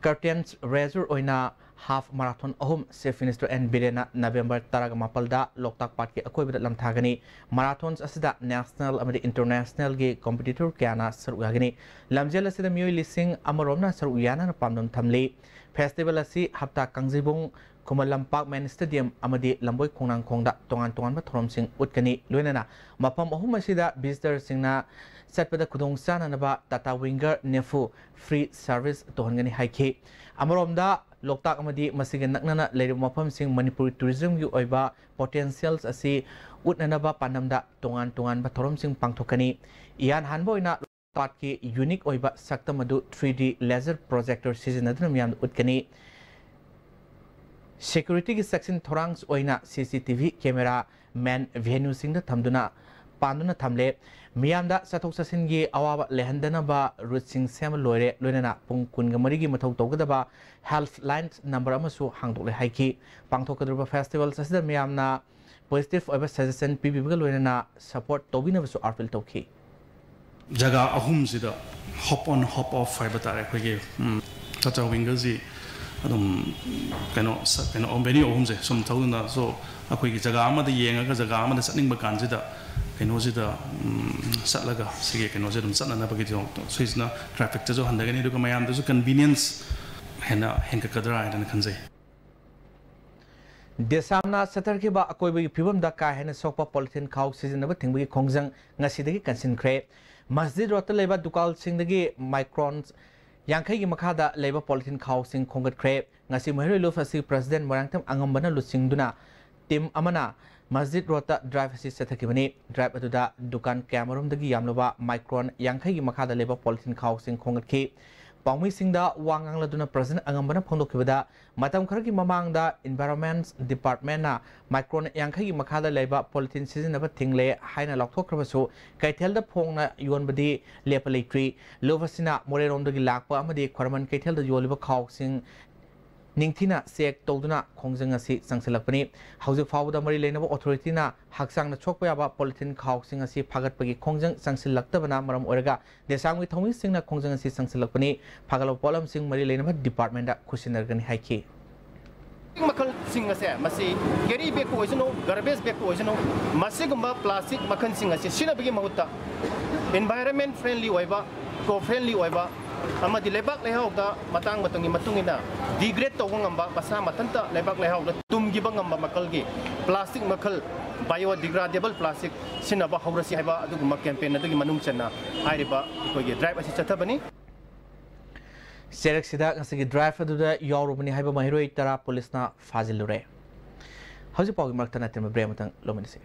curtain raiser ꯑꯣꯏꯅ half marathon ꯑꯍꯨꯝ Chief Minister N ꯕꯤꯔꯦꯟꯅ November ꯇꯔꯥꯒ ꯃꯥꯄꯜꯗ ꯂꯣꯛꯇꯥꯛ ꯄꯥꯠꯀꯤ ꯑꯀꯣꯏꯕꯗ ꯂꯝꯊꯥꯒꯅꯤ꯫ Marathons ꯑꯁꯤꯗ national ꯑꯃꯗꯤ international ꯒꯤ competitor ꯀꯌꯥꯅ ꯁꯔꯨꯛ ꯌꯥꯒꯅꯤ꯫ ꯂꯝꯖꯦꯜ ꯑꯁꯤꯗ ꯃꯤꯑꯣꯏ ꯂꯤꯁꯤꯡ ꯑꯃꯔꯣꯝꯅ ꯁꯔꯨꯛ ꯌꯥꯅꯅ ꯄꯥꯟꯗꯝ ꯊꯝꯂꯤ꯫ Festival ꯑꯁꯤ ꯍꯞꯇꯥ ꯀꯥꯡꯖꯩꯕꯨꯡ, ꯈꯨꯃꯟ ꯂꯝꯄꯥꯛ main stadium ꯑꯃꯗꯤ ꯂꯝꯕꯣꯏ ꯈꯣꯡꯅꯥꯡꯈꯣꯡꯗ ꯇꯣꯉꯥꯟ ꯇꯣꯉꯥꯟꯕ ꯊꯧꯔꯝꯁꯤꯡ ꯎꯠꯀꯅꯤ꯫ ꯂꯣꯏꯅꯅ ꯃꯐꯝ ꯑꯍꯨꯝ ꯑꯁꯤꯗ visitor ꯁꯤꯡꯅ ꯆꯠꯄꯗ ꯈꯨꯗꯣꯡ ꯆꯥꯅꯅꯕ Tata Winger ꯅꯤꯐꯨ free service ꯇꯧꯍꯟꯒꯅꯤ ꯍꯥꯏꯈꯤ꯫ ꯑꯃꯔꯣꯝꯗ, ꯂꯣꯛꯇꯥꯛ ꯑꯃꯗꯤ ꯃꯁꯤꯒ ꯅꯛꯅꯅ ꯂꯩꯔꯤꯕ ꯃꯐꯝꯁꯤꯡ ꯃꯅꯤꯄꯨꯔ tourism ꯒꯤ ꯑꯣꯏꯕ potentials ꯑꯁꯤ ꯎꯠꯅꯅꯕ ꯄꯥꯟꯗꯝꯗ ꯇꯣꯉꯥꯟ ꯇꯣꯉꯥꯟꯕ ꯊꯧꯔꯝꯁꯤꯡ ꯄꯥꯡꯊꯣꯛꯀꯅꯤ꯫ ꯏꯍꯥꯟ ꯍꯥꯟꯕ ꯑꯣꯏꯅ ꯄꯥꯠꯀꯤ unique ꯑꯣꯏꯕ ꯁꯛꯇꯝ ꯑꯗꯨ three D laser projector ꯁꯤꯖꯤꯟꯅꯗꯨꯅ ꯃꯤꯌꯥꯝꯗ ꯎꯠꯀꯅꯤ꯫ Security ꯒꯤ ꯆꯦꯛꯁꯤꯟ ꯊꯧꯔꯥꯡ ꯑꯣꯏꯅ C C T V camera main venue ꯁꯤꯡꯗ ꯊꯝꯗꯨꯅ ꯄꯥꯟꯗꯨꯅ ꯊꯝꯂꯦ꯫ ꯃꯤꯌꯥꯝꯗ ꯆꯠꯊꯣꯛ ꯆꯠꯁꯤꯟꯒꯤ ꯑꯋꯥꯕ ꯂꯩꯍꯟꯗꯅꯕ route ꯁꯤꯡ ꯁꯦꯝꯕ ꯂꯣꯏꯔꯦ, ꯂꯣꯏꯅꯅ ꯄꯨꯡ ꯀꯨꯟꯒ ꯃꯔꯤꯒꯤ ꯃꯊꯧ ꯇꯧꯒꯗꯕ helpline number ꯑꯃꯁꯨ ꯍꯥꯡꯗꯣꯛꯂꯦ ꯍꯥꯏꯈꯤ꯫ ꯄꯥꯡꯊꯣꯛꯀꯗꯧꯔꯤꯕ festivals ꯑꯁꯤꯗ ꯃꯤꯌꯥꯝꯅ positive ꯑꯣꯏꯕ suggestion ꯄꯤꯕꯤꯕꯒ ꯂꯣꯏꯅꯅ support ꯇꯧꯕꯤꯅꯕꯁꯨ appeal ꯇꯧꯈꯤ꯫ ꯖꯒꯥ ꯑꯍꯨꯝꯁꯤꯗ hop on hop off ꯍꯥꯏꯕ ꯇꯥꯔꯦ, ꯑꯩꯈꯣꯏꯒꯤ, ꯎꯝ, Tata Winger ꯁꯤ ꯑꯗꯨꯝ ꯀꯩꯅꯣ, ꯁ-, ꯀꯩꯅꯣ, venue ꯑꯍꯨꯝꯁꯦ ꯁꯨꯝ ꯊꯧꯗꯨꯅ, so, ꯑꯩꯈꯣꯏꯒꯤ ꯖꯒꯥ ꯑꯃꯗ ꯌꯦꯡꯉꯒ ꯖꯒꯥ ꯑꯃꯗ ꯆꯠꯅꯤꯡꯕ ꯀꯥꯟꯁꯤꯗ ꯀꯩꯅꯣꯁꯤꯗ, ꯎꯝ, ꯆꯠꯂꯒ ꯁꯤꯒꯤ ꯀꯩꯅꯣꯁꯦ ꯑꯗꯨꯝ ꯆꯠꯅꯅꯕꯒꯤꯗꯃꯛꯇ ꯁꯤꯁꯤꯅ traffic ꯇꯁꯨ ꯍꯟꯊꯒꯅꯤ, ꯑꯗꯨꯒ ꯃꯌꯥꯝꯗꯁꯨ convenience ꯍꯦꯟꯅ ꯍꯦꯟꯒꯠꯀꯗ꯭ꯔꯥ ꯍꯥꯏꯅ ꯈꯟꯖꯩ꯫ ꯗꯦꯁꯥꯝꯅ ꯆꯠꯊꯔꯛꯈꯤꯕ ꯑꯀꯣꯏꯕꯒꯤ ꯐꯤꯕꯝꯗ ꯀꯥ ꯍꯦꯟꯅ ꯁꯣꯛꯄ polythene ꯈꯥꯎ ꯁꯤꯖꯤꯟꯅꯕ ꯊꯤꯡꯕꯒꯤ ꯈꯣꯡꯖꯪ ꯉꯁꯤꯗꯒꯤ ꯀꯟꯁꯤꯟꯈ꯭ꯔꯦ꯫ ꯃꯁꯖꯤꯗ ꯔꯣꯗꯇ ꯂꯩꯕ ꯗꯨꯀꯥꯟꯁꯤꯡꯗꯒꯤ micron ꯌꯥꯡꯈꯩꯒꯤ ꯃꯈꯥꯗ ꯂꯩꯕ polythene ꯈꯥꯎꯁꯤꯡ ꯈꯣꯝꯒꯠꯈ꯭ꯔꯦ꯫ ꯉꯁꯤ ꯃꯍꯩꯔꯣꯏ ꯂꯨꯞ ꯑꯁꯤ president ꯃꯣꯏꯔꯥꯡꯊꯦꯝ ꯑꯉꯝꯕꯅ ꯂꯨꯆꯤꯡꯗꯨꯅ team ꯑꯃꯅ ꯃꯁꯖꯤꯗ ꯔꯣꯗꯇ drive ꯑꯁꯤ ꯆꯠꯊꯈꯤꯕꯅꯤ꯫ Drive ꯑꯗꯨꯗ ꯗꯨꯀꯥꯟ ꯀꯌꯥꯃꯔꯨꯝꯗꯒꯤ ꯌꯥꯝꯂꯕ micron ꯌꯥꯡꯈꯩꯒꯤ ꯃꯈꯥꯗ ꯂꯩꯕ polythene ꯈꯥꯎꯁꯤꯡ ꯈꯣꯝꯒꯠꯈꯤ꯫ ꯄꯥꯎꯃꯤꯁꯤꯡꯗ ꯋꯥ ꯉꯥꯡꯂꯗꯨꯅ ꯄ꯭ꯔꯁꯤꯗꯦꯟꯠ ꯑꯉꯝꯕꯅ ꯐꯣꯡꯗꯣꯛꯈꯤꯕꯗ, ꯃꯇꯝ ꯈꯔꯒꯤ ꯃꯃꯥꯡꯗ Environment Department ꯅ micron ꯌꯥꯡꯈꯩꯒꯤ ꯃꯈꯥꯗ ꯂꯩꯕ polythene ꯁꯤꯖꯤꯟꯅꯕ ꯊꯤꯡꯂꯦ ꯍꯥꯏꯅ ꯂꯥꯎꯊꯣꯛꯈ꯭ꯔꯕꯁꯨ, ꯀꯩꯊꯦꯜꯗ ꯐꯣꯡꯅ ꯌꯣꯟꯕꯗꯤ ꯂꯦꯞꯄ ꯂꯩꯇ꯭ꯔꯤ꯫ ꯂꯨꯞ ꯑꯁꯤꯅ ꯃꯣꯔꯦꯔꯣꯝꯗꯒꯤ ꯂꯥꯛꯄ ꯑꯃꯗꯤ ꯈ꯭ꯋꯥꯏꯔꯝꯕꯟ ꯀꯩꯊꯦꯜꯗ ꯌꯣꯜꯂꯤꯕ ꯈꯥꯎꯁꯤꯡ ꯅꯤꯡꯊꯤꯅ check ꯇꯧꯗꯨꯅ ꯈꯣꯡꯖꯪ ꯑꯁꯤ ꯆꯪꯁꯤꯜꯂꯛꯄꯅꯤ꯫ ꯍꯧꯖꯤꯛ ꯐꯥꯎꯕꯗ ꯃꯔꯤ ꯂꯩꯅꯕ authority ꯅ ꯍꯛꯆꯥꯡꯗ ꯁꯣꯛꯄ ꯌꯥꯕ polythene ꯈꯥꯎꯁꯤꯡ ꯑꯁꯤ ꯐꯥꯒꯠꯄꯒꯤ ꯈꯣꯡꯖꯪ ꯆꯪꯁꯤꯜꯂꯛꯇꯕꯅ ꯃꯔꯝ ꯑꯣꯏꯔꯒ, ꯗꯦꯁꯥꯝꯒꯤ ꯊꯧꯃꯤꯁꯤꯡꯅ ꯈꯣꯡꯖꯪ ꯑꯁꯤ ꯆꯪꯁꯤꯜꯂꯛꯄꯅꯤ꯫ ꯐꯥꯒꯠꯂꯕ ꯄꯣꯠꯂꯝꯁꯤꯡ ꯃꯔꯤ ꯂꯩꯅꯕ department ꯈꯨꯠꯁꯤꯟꯅꯔꯒꯅꯤ ꯍꯥꯏꯈꯤ꯫ ꯃꯈꯜꯁꯤꯡ ꯑꯁꯦ, ꯃꯁꯤ carry bag ꯄꯨ ꯑꯣꯏꯁꯅꯨ, garbage bag ꯄꯨ ꯑꯣꯏꯁꯅꯨ, ꯃꯁꯤꯒꯨꯝꯕ plastic ꯃꯈꯜꯁꯤꯡ ꯑꯁꯤ ꯁꯤꯖꯤꯟꯅꯕꯒꯤ ꯃꯍꯨꯠꯇ environment friendly ꯑꯣꯏꯕ, eco friendly ꯑꯣꯏꯕ ꯑꯃꯗꯤ ꯂꯩꯕꯥꯛ ꯂꯩꯍꯥꯎꯗ ꯃꯇꯥꯡ ꯃꯇꯝꯒꯤ ꯃꯇꯨꯡ ꯏꯟꯅ degrade ꯇꯧꯕ ꯉꯝꯕ, ꯃꯁꯥ ꯃꯊꯟꯇ ꯂꯩꯕꯥꯛ ꯂꯩꯍꯥꯎꯗ ꯇꯨꯝꯈꯤꯕ ꯉꯝꯕ ꯃꯈꯜꯒꯤ plastic ꯃꯈꯜ, biodegradable plastic ꯁꯤꯖꯤꯟꯅꯕ ꯍꯧꯔꯁꯤ ꯍꯥꯏꯕ ꯑꯗꯨꯒꯨꯝꯕ campaign ꯑꯗꯨꯒꯤ ꯃꯅꯨꯡ ꯆꯟꯅ ꯍꯥꯏꯔꯤꯕ ꯑꯩꯈꯣꯏꯒꯤ drive ꯑꯁꯤ ꯆꯠꯊꯕꯅꯤ꯫ ꯆꯦꯔꯦꯛꯁꯤꯗ ꯉꯁꯤꯒꯤ drive ꯑꯗꯨꯗ ꯌꯥꯎꯔꯨꯕꯅꯤ ꯍꯥꯏꯕ ꯃꯍꯩꯔꯣꯏ ꯇꯔꯥ ꯄꯨꯂꯤꯁꯅ ꯐꯥꯖꯤꯜꯂꯨꯔꯦ꯫ ꯍꯧꯖꯤꯛ ꯄꯥꯎꯒꯤ ꯃꯔꯛꯇ ꯅꯠꯇꯅ break ꯑꯃꯇꯪ ꯂꯧꯃꯤꯟꯅꯁꯤ꯫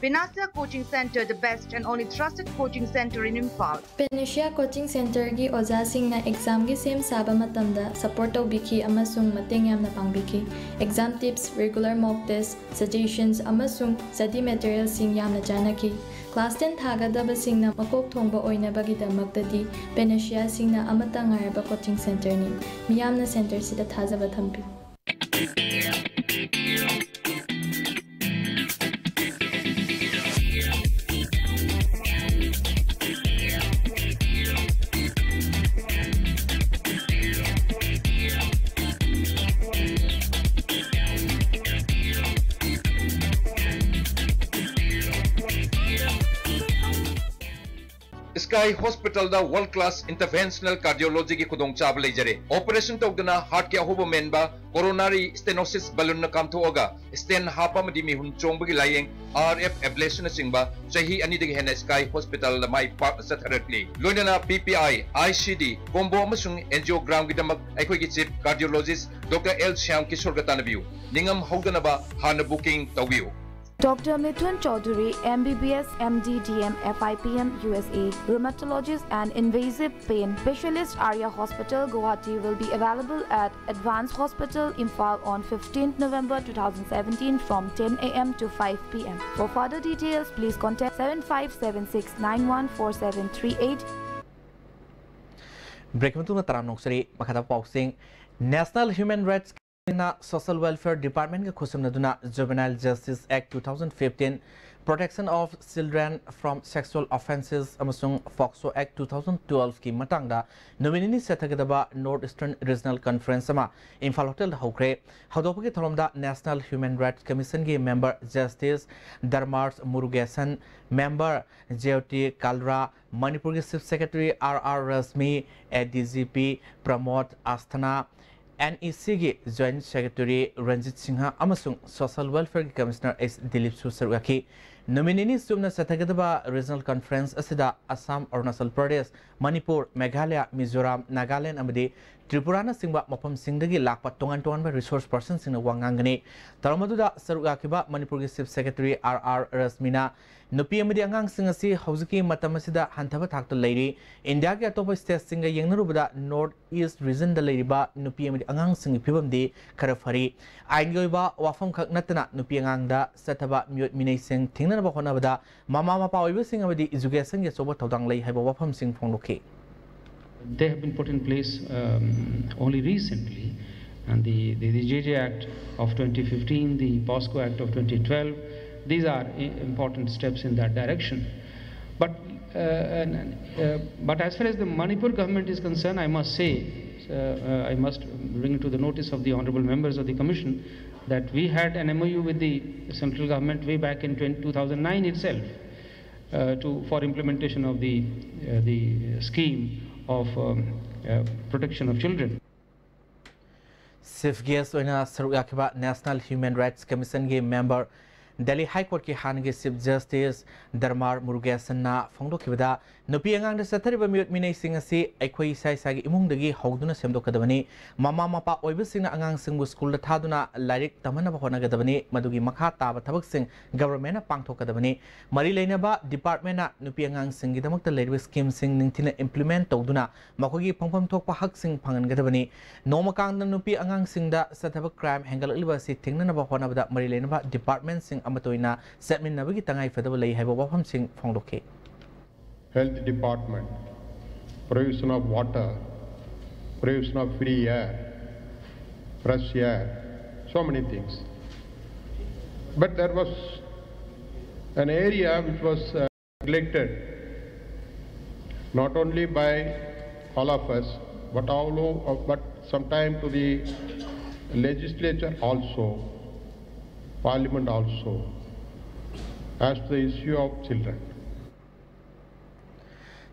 Pinasa Coaching Center, the best and only trusted coaching center in Imphal. Panacea Coaching Centerꯒꯤ ꯑꯣꯖꯥꯁꯤꯡꯅ examꯒꯤ ꯁꯦꯝ ꯁꯥꯕ ꯃꯇꯝꯗ support ꯇꯧꯕꯤꯈꯤ ꯑꯃꯁꯨꯡ ꯃꯇꯦꯡ ꯌꯥꯝꯅ ꯄꯥꯡꯕꯤꯈꯤ꯫ Exam tips, regular mock test, suggestions ꯑꯃꯁꯨꯡ study materialꯁꯤꯡ ꯌꯥꯝꯅ ꯆꯥꯟꯅꯈꯤ꯫ Class ten ꯊꯥꯒꯗꯕꯁꯤꯡꯅ ꯃꯀꯣꯛ ꯊꯣꯡꯕ ꯑꯣꯏꯅꯕꯒꯤꯗꯃꯛꯇꯗꯤ Panaceaꯁꯤꯡꯅ ꯑꯃꯠꯇ ꯉꯥꯏꯔꯕ coaching centerꯅꯤ꯫ ꯃꯤꯌꯥꯝꯅ centerꯁꯤꯗ ꯊꯥꯖꯕ ꯊꯝꯕꯤꯌꯨ꯫ Sky Hospitalꯗ world class interventional cardiologyꯒꯤ ꯈꯨꯗꯣꯡꯆꯥꯕ ꯂꯩꯖꯔꯦ꯫ Operation ꯇꯧꯗꯅ heartꯀꯤ ꯑꯍꯣꯕ ꯃꯦꯟꯕ, coronary stenosis balloonꯅ ꯀꯥꯝꯊꯣꯛꯑꯒ stent ꯍꯥꯞꯄ ꯑꯃꯗꯤ ꯃꯤꯍꯨꯟ ꯆꯣꯡꯕꯒꯤ ꯂꯥꯌꯦꯡ, RF ablationꯅꯆꯤꯡꯕ ꯆꯍꯤ ꯑꯅꯤꯗꯒꯤ ꯍꯦꯟꯅ Sky Hospitalꯗ ꯃꯥꯏ ꯄꯥꯛꯅ ꯆꯠꯊꯔꯛꯂꯤ꯫ ꯂꯣꯏꯅꯅ PPI, ICD, combo ꯑꯃꯁꯨꯡ angiogramꯒꯤꯗꯃꯛ ꯑꯩꯈꯣꯏꯒꯤ chief cardiologist Doctor L Shyam ꯀꯤꯁꯣꯔꯒ ꯇꯥꯟꯅꯕꯤꯌꯨ꯫ ꯅꯤꯡꯉꯝ ꯍꯧꯗꯅꯕ ꯍꯥꯟꯅ booking ꯇꯧꯕꯤꯌꯨ꯫ Doctor Mithun Chaudhary, M B B S, M D, D M, F I P M, U S A, rheumatologist and invasive pain specialist, Arya Hospital, Guwahati, will be available at Advanced Hospital, Imphal, on fifteenth November two thousand seventeen from ten a m to five p m. For further details, please contact seven five seven six nine one four seven three eight. Break ꯃꯇꯨꯡꯗ ꯇꯔꯥꯝꯅ ꯑꯣꯛꯆꯔꯤ꯫ ꯃꯈꯥꯗ ꯄꯥꯎꯁꯤꯡ꯫ National Human Rights ꯅ Social Welfare Department ꯒ ꯈꯨꯠꯁꯝꯅꯗꯨꯅ Juvenile Justice Act two thousand fifteen, Protection of Children from Sexual Offences ꯑꯃꯁꯨꯡ POCSO Act two thousand twelve ꯀꯤ ꯃꯇꯥꯡꯗ ꯅꯨꯃꯤꯠ ꯅꯤꯅꯤ ꯆꯠꯊꯒꯗꯕ North Eastern Regional Conference ꯑꯃ ꯏꯝꯐꯥꯜ ꯍꯣꯇꯦꯜꯗ ꯍꯧꯈ꯭ꯔꯦ꯫ ꯍꯧꯗꯣꯛꯄꯒꯤ ꯊꯧꯔꯝꯗ National Human Rights Commission ꯒꯤ member Justice Dharmarsh Murugesan, member Jyoti Kalra, ꯃꯅꯤꯄꯨꯔꯒꯤ Chief Secretary R R Rashmi, A D G P Pramod Asthana, N E C ꯒꯤ Joint Secretary Ranjit Singha ꯑꯃꯁꯨꯡ Social Welfare ꯒꯤ Commissioner S Dilip ꯁꯨ ꯁꯔꯨꯛ ꯌꯥꯈꯤ꯫ ꯅꯨꯃꯤꯠ ꯅꯤꯅꯤ ꯆꯨꯞꯅ ꯆꯠꯊꯒꯗꯕ Regional Conference ꯑꯁꯤꯗ ꯑꯁꯥꯝ, ꯑꯔꯨꯅꯥꯆꯜ ꯄ꯭ꯔꯗꯦꯁ, ꯃꯅꯤꯄꯨꯔ, ꯃꯦꯘꯥꯂꯌ, ꯃꯤꯖꯣꯔꯥꯝ, ꯅꯥꯒꯥꯂꯦꯟ ꯑꯃꯗꯤ ꯇ꯭ꯔꯤꯄꯨꯔꯥꯅꯆꯤꯡꯕ ꯃꯐꯝꯁꯤꯡꯗꯒꯤ ꯂꯥꯛꯄ ꯇꯣꯉꯥꯟ ꯇꯣꯉꯥꯟꯕ resource personꯁꯤꯡꯅ ꯋꯥ ꯉꯥꯡꯒꯅꯤ꯫ ꯊꯧꯔꯝ ꯑꯗꯨꯗ ꯁꯔꯨꯛ ꯌꯥꯈꯤꯕ ꯃꯅꯤꯄꯨꯔꯒꯤ Chief Secretary R R ꯔꯁꯃꯤꯅ ꯅꯨꯄꯤ ꯑꯃꯗꯤ ꯑꯉꯥꯡꯁꯤꯡ ꯑꯁꯤ ꯍꯧꯖꯤꯛꯀꯤ ꯃꯇꯝ ꯑꯁꯤꯗ ꯍꯟꯊꯕ ꯊꯥꯛꯇ ꯂꯩꯔꯤ꯫ ꯏꯟꯗꯤꯌꯥꯒꯤ ꯑꯇꯣꯞꯄ stateꯁꯤꯡꯒ ꯌꯦꯡꯅꯔꯨꯕꯗ North East Regionꯗ ꯂꯩꯔꯤꯕ ꯅꯨꯄꯤ ꯑꯃꯗꯤ ꯑꯉꯥꯡꯁꯤꯡꯒꯤ ꯐꯤꯕꯝꯗꯤ ꯈꯔ ꯐꯔꯤ꯫ ꯑꯥꯏꯟꯒꯤ ꯑꯣꯏꯕ ꯋꯥꯐꯝ ꯈꯛ ꯅꯠꯇꯅ ꯅꯨꯄꯤ ꯑꯉꯥꯡꯗ ꯆꯠꯊꯕ ꯃꯤꯑꯣꯠ ꯃꯤꯅꯩꯁꯤꯡ ꯊꯤꯡꯅꯅꯕ ꯍꯣꯠꯅꯕꯗ ꯃꯃꯥ ꯃꯄꯥ ꯑꯣꯏꯕꯁꯤꯡ ꯑꯃꯗꯤ educationꯒꯤ ꯑꯆꯧꯕ ꯊꯧꯗꯥꯡ ꯂꯩ ꯍꯥꯏꯕ ꯋꯥꯐꯝꯁꯤꯡ ꯐꯣꯡꯗꯣꯛꯈꯤ꯫ They have been put in place um, only recently, and the, the, the J J Act of twenty fifteen, the POSCO Act of twenty twelve, these are i- important steps in that direction. But, uh, and, uh, but as far as the Manipur government is concerned, I must say, uh, uh, I must bring it to the notice of the honorable members of the commission that we had an M O U with the central government way back in twenty, two thousand nine itself uh, to, for implementation of the, uh, the scheme of um, uh, protection of children. Chief guest ꯑꯣꯏꯅ ꯁꯔꯨꯛ ꯌꯥꯈꯤꯕ National Human Rights Commissionꯒꯤ member Delhi ꯍꯥꯏ ꯀꯣꯔꯠꯀꯤ ꯍꯥꯟꯅꯒꯤ ꯆꯤꯐ ꯖꯁꯇꯤꯁ ꯙꯔꯃꯥꯔ ꯃꯨꯔꯨꯒꯦꯁꯟꯅ ꯐꯣꯡꯗꯣꯛꯈꯤꯕꯗ, ꯅꯨꯄꯤ ꯑꯉꯥꯡꯗ ꯆꯠꯊꯔꯤꯕ ꯃꯤꯑꯣꯠ ꯃꯤꯅꯩꯁꯤꯡ ꯑꯁꯤ ꯑꯩꯈꯣꯏ ꯏꯁꯥ ꯏꯁꯥꯒꯤ ꯏꯃꯨꯡꯗꯒꯤ ꯍꯧꯗꯨꯅ ꯁꯦꯝꯗꯣꯛꯀꯗꯕꯅꯤ꯫ ꯃꯃꯥ ꯃꯄꯥ ꯑꯣꯏꯕꯁꯤꯡꯅ ꯑꯉꯥꯡꯁꯤꯡꯕꯨ ꯁ꯭ꯀꯨꯜꯗ ꯊꯥꯗꯨꯅ ꯂꯥꯏꯔꯤꯛ ꯇꯝꯍꯟꯅꯕ ꯍꯣꯠꯅꯒꯗꯕꯅꯤ꯫ ꯃꯗꯨꯒꯤ ꯃꯈꯥ ꯇꯥꯕ ꯊꯕꯛꯁꯤꯡ ꯒꯚꯔꯟꯃꯦꯟꯠꯅ ꯄꯥꯡꯊꯣꯛꯀꯗꯕꯅꯤ꯫ ꯃꯔꯤ ꯂꯩꯅꯕ ꯗꯤꯄꯥꯔꯠꯃꯦꯟꯠꯅ ꯅꯨꯄꯤ ꯑꯉꯥꯡꯁꯤꯡꯒꯤꯗꯃꯛꯇ ꯂꯩꯔꯤꯕ ꯁ꯭ꯀꯤꯝꯁꯤꯡ ꯅꯤꯡꯊꯤꯅ ꯏꯝꯄ꯭ꯂꯤꯃꯦꯟꯠ ꯇꯧꯗꯨꯅ ꯃꯈꯣꯏꯒꯤ ꯐꯪꯐꯝ ꯊꯣꯛꯄ ꯍꯛꯁꯤꯡ ꯐꯪꯍꯟꯒꯗꯕꯅꯤ꯫ ꯅꯣꯡꯃ ꯀꯥꯡꯗ ꯅꯨꯄꯤ ꯑꯉꯥꯡꯁꯤꯡꯗ ꯆꯠꯊꯕ ꯀ꯭ꯔꯥꯏꯝ ꯍꯦꯟꯒꯠꯂꯛꯂꯤꯕ ꯑꯁꯤ ꯊꯤꯡꯅꯅꯕ ꯍꯣꯠꯅꯕꯗ ꯃꯔꯤ ꯂꯩꯅꯕ ꯗꯤꯄꯥꯔꯠꯃꯦꯟꯠꯁꯤꯡ ꯑꯃꯠꯇ ꯑꯣꯏꯅ ꯆꯠꯃꯤꯟꯅꯕꯒꯤ ꯇꯉꯥꯏꯐꯗꯕ ꯂꯩ ꯍꯥꯏꯕ ꯋꯥꯐꯝꯁꯤꯡ ꯐꯣꯡꯗꯣꯛꯈꯤ꯫ Health department, provision of water, provision of free air, fresh air, so many things. But there was an area which was uh, neglected, not only by all of us, but all over, but sometime to the legislature also, parliament also, as to the issue of children.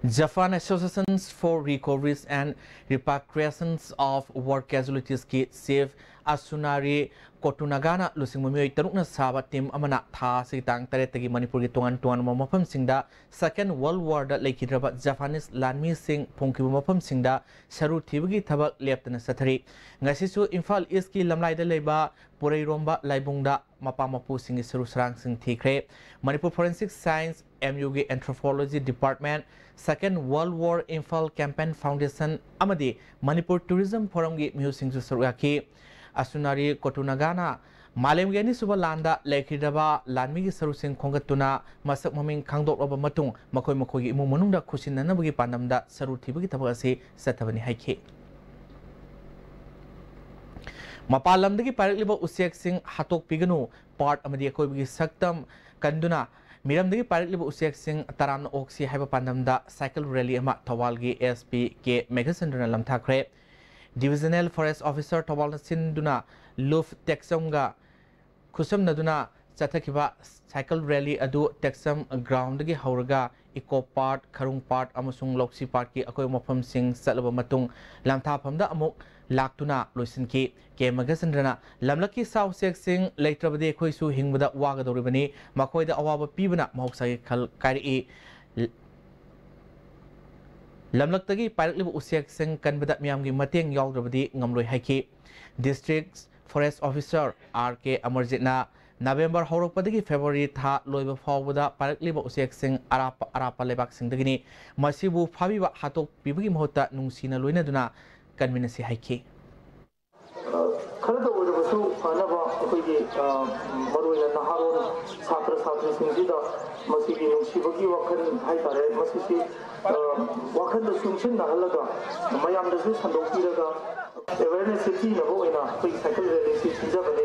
Japan Associations for Recoveries and Repatriations of War Casualtiesꯀꯤ ꯆꯤꯐ ꯑꯁꯨꯅꯥꯔꯤ ꯀꯣꯇꯨꯅꯥꯒꯥꯅ ꯂꯨꯆꯤꯡꯕ ꯃꯤꯑꯣꯏ ꯇꯔꯨꯛꯅ ꯁꯥꯕ ꯇꯤꯝ ꯑꯃꯅ ꯊꯥ ꯑꯁꯤꯒꯤ ꯇꯥꯡ ꯇꯔꯦꯠꯇꯒꯤ ꯃꯅꯤꯄꯨꯔꯒꯤ ꯇꯣꯉꯥꯟ ꯇꯣꯉꯥꯟꯕ ꯃꯐꯝꯁꯤꯡꯗ Second World Warꯗ ꯂꯩꯈꯤꯗ꯭ꯔꯕ ꯖꯄꯥꯅꯤꯁ ꯂꯥꯟꯃꯤꯁꯤꯡ ꯐꯨꯝꯈꯤꯕ ꯃꯐꯝꯁꯤꯡꯗ ꯁꯔꯨ ꯊꯤꯕꯒꯤ ꯊꯕꯛ ꯂꯦꯞꯇꯅ ꯆꯠꯊꯔꯤ꯫ ꯉꯁꯤꯁꯨ ꯏꯝꯐꯥꯜ ꯏꯁꯀꯤ ꯂꯝꯂꯥꯏꯗ ꯂꯩꯕ ꯄꯨꯔꯩꯔꯣꯝꯕ ꯂꯥꯏꯕꯨꯡꯗ ꯃꯄꯥ ꯃꯄꯨꯁꯤꯡꯒꯤ ꯁꯔꯨ ꯁꯔꯥꯡꯁꯤꯡ ꯊꯤꯈ꯭ꯔꯦ꯫ ꯃꯅꯤꯄꯨꯔ Forensic Science, ꯑꯦꯝ ꯌꯨꯒꯤ Anthropology Department, Second World War Imphal Campaign Foundation ꯑꯃꯗꯤ ꯃꯅꯤꯄꯨꯔ Tourism Forumꯒꯤ ꯃꯤꯍꯨꯠꯁꯤꯡꯁꯨ ꯁꯔꯨꯛ ꯌꯥꯈꯤ꯫ ꯑꯁꯨꯅꯥꯔꯤ ꯀꯣꯇꯨꯅꯥꯒꯥꯅ ꯃꯥꯂꯦꯝꯒꯤ ꯑꯅꯤꯁꯨꯕ ꯂꯥꯟꯗ ꯂꯩꯈꯤꯗ꯭ꯔꯕ ꯂꯥꯟꯃꯤꯒꯤ ꯁꯔꯨꯁꯤꯡ ꯈꯣꯝꯒꯠꯇꯨꯅ ꯃꯁꯛ ꯃꯃꯤꯡ ꯈꯪꯗꯣꯛꯂꯕ ꯃꯇꯨꯡ ꯃꯈꯣꯏ ꯃꯈꯣꯏꯒꯤ ꯏꯃꯨꯡ ꯃꯅꯨꯡꯗ ꯈꯨꯠꯁꯤꯟꯅꯅꯕꯒꯤ ꯄꯥꯟꯗꯝꯗ ꯁꯔꯨ ꯊꯤꯕꯒꯤ ꯊꯕꯛ ꯑꯁꯤ ꯆꯠꯊꯕꯅꯤ ꯍꯥꯏꯈꯤ꯫ ꯃꯄꯥꯟ ꯂꯝꯗꯒꯤ ꯄꯥꯏꯔꯛꯂꯤꯕ ꯎꯆꯦꯛꯁꯤꯡ ꯍꯥꯠꯇꯣꯛꯄꯤꯒꯅꯨ, ꯄꯥꯠ ꯑꯃꯗꯤ ꯑꯀꯣꯏꯕꯒꯤ ꯁꯛꯇꯝ ꯀꯟꯗꯨꯅ ꯃꯤꯔꯝꯗꯒꯤ ꯄꯥꯏꯔꯛꯂꯤꯕ ꯎꯆꯦꯛꯁꯤꯡ ꯇꯔꯥꯝꯅ ꯑꯣꯛꯁꯤ ꯍꯥꯏꯕ ꯄꯥꯟꯗꯝꯗ ꯁꯥꯏꯀꯜ ꯔꯦꯂꯤ ꯑꯃ ꯊꯧꯕꯥꯜꯒꯤ S P K ꯃꯦꯘꯆꯟꯗ꯭ꯔꯅ ꯂꯝꯊꯥꯈ꯭ꯔꯦ꯫ Divisional Forest Officer ꯊꯧꯕꯥꯜꯅ ꯁꯤꯟꯗꯨꯅ ꯂꯨꯐ ꯇꯦꯛꯆꯝꯒ ꯈꯨꯠꯁꯝꯅꯗꯨꯅ ꯆꯠꯊꯈꯤꯕ ꯁꯥꯏꯀꯜ ꯔꯦꯂꯤ ꯑꯗꯨ ꯇꯦꯛꯆꯝ ꯒ꯭ꯔꯥꯎꯟꯗꯒꯤ ꯍꯧꯔꯒ ꯏꯀꯣ ꯄꯥꯔꯛ, ꯈꯔꯨꯡ ꯄꯥꯔꯛ ꯑꯃꯁꯨꯡ ꯂꯧꯁꯤ ꯄꯥꯔꯛꯀꯤ ꯑꯀꯣꯏꯕ ꯃꯐꯝꯁꯤꯡ ꯆꯠꯂꯕ ꯃꯇꯨꯡ ꯂꯝꯊꯥꯐꯝꯗ ꯑꯃꯨꯛ ꯂꯥꯛꯇꯨꯅ ꯂꯣꯏꯁꯤꯟꯈꯤ꯫ ꯀꯦ ꯃꯒꯁꯦꯟꯗ꯭ꯔꯅ, "ꯂꯝꯂꯛꯀꯤ ꯁꯥ ꯎꯆꯦꯛꯁꯤꯡ ꯂꯩꯇ꯭ꯔꯕꯗꯤ ꯑꯩꯈꯣꯏꯁꯨ ꯍꯤꯡꯕꯗ ꯋꯥꯒꯗꯧꯔꯤꯕꯅꯤ꯫ ꯃꯈꯣꯏꯗ ꯑꯋꯥꯕ ꯄꯤꯕꯅ ꯃꯍꯧꯁꯥꯒꯤ ꯈꯜ ꯀꯥꯏꯔꯛꯏ꯫ ꯂꯝꯂꯛꯇꯒꯤ ꯄꯥꯏꯔꯛꯂꯤꯕ ꯎꯆꯦꯛꯁꯤꯡ ꯀꯟꯕꯗ ꯃꯤꯌꯥꯝꯒꯤ ꯃꯇꯦꯡ ꯌꯥꯎꯗ꯭ꯔꯕꯗꯤ ꯉꯝꯂꯣꯏ" ꯍꯥꯏꯈꯤ꯫ District Forest Officer ꯑꯥꯔ ꯀꯦ ꯑꯃꯔꯖꯤꯠꯅ ꯅꯕꯦꯝꯕꯔ ꯍꯧꯔꯛꯄꯗꯒꯤ ꯐꯦꯕ꯭ꯔꯨꯋꯥꯔꯤ ꯊꯥ ꯂꯣꯏꯕ ꯐꯥꯎꯕꯗ ꯄꯥꯏꯔꯛꯂꯤꯕ ꯎꯆꯦꯛꯁꯤꯡ ꯑꯔꯥꯞꯄ ꯑꯔꯥꯞꯄ ꯂꯩꯕꯥꯛꯁꯤꯡꯗꯒꯤꯅꯤ꯫ ꯃꯁꯤꯕꯨ ꯐꯥꯕꯤꯕ, ꯍꯥꯠꯇꯣꯛꯄꯤꯕꯒꯤ ꯃꯍꯨꯠꯇ ꯅꯨꯡꯁꯤꯅ ꯂꯣꯏꯅꯗꯨꯅ ꯀꯟꯃꯤꯟꯅꯁꯤ ꯍꯥꯏꯈꯤ꯫ ꯈꯔꯗ ꯑꯣꯏꯔꯕꯁꯨ ꯐꯅꯕ ꯑꯩꯈꯣꯏꯒꯤ, ꯑ, ꯃꯔꯨꯑꯣꯏꯅ ꯅꯍꯥꯔꯣꯜ ꯁꯥꯇ꯭ꯔ ꯁꯥꯇ꯭ꯔꯤꯁꯤꯡꯁꯤꯗ ꯃꯁꯤꯒꯤ ꯅꯨꯡꯁꯤꯕꯒꯤ ꯋꯥꯈꯜ ꯍꯥꯏꯇꯥꯔꯦ, ꯃꯁꯤꯁꯤ, ꯑ, ꯋꯥꯈꯜꯗ ꯆꯨꯡꯁꯤꯟꯅꯍꯜꯂꯒ ꯃꯌꯥꯝꯗꯁꯨ ꯁꯟꯗꯣꯛꯄꯤꯔꯒ awareness ꯁꯦ ꯄꯤꯅꯕ ꯑꯣꯏꯅ ꯑꯩꯈꯣꯏꯒꯤ cycle rally ꯁꯤ ꯁꯤꯟꯖꯕꯅꯤ꯫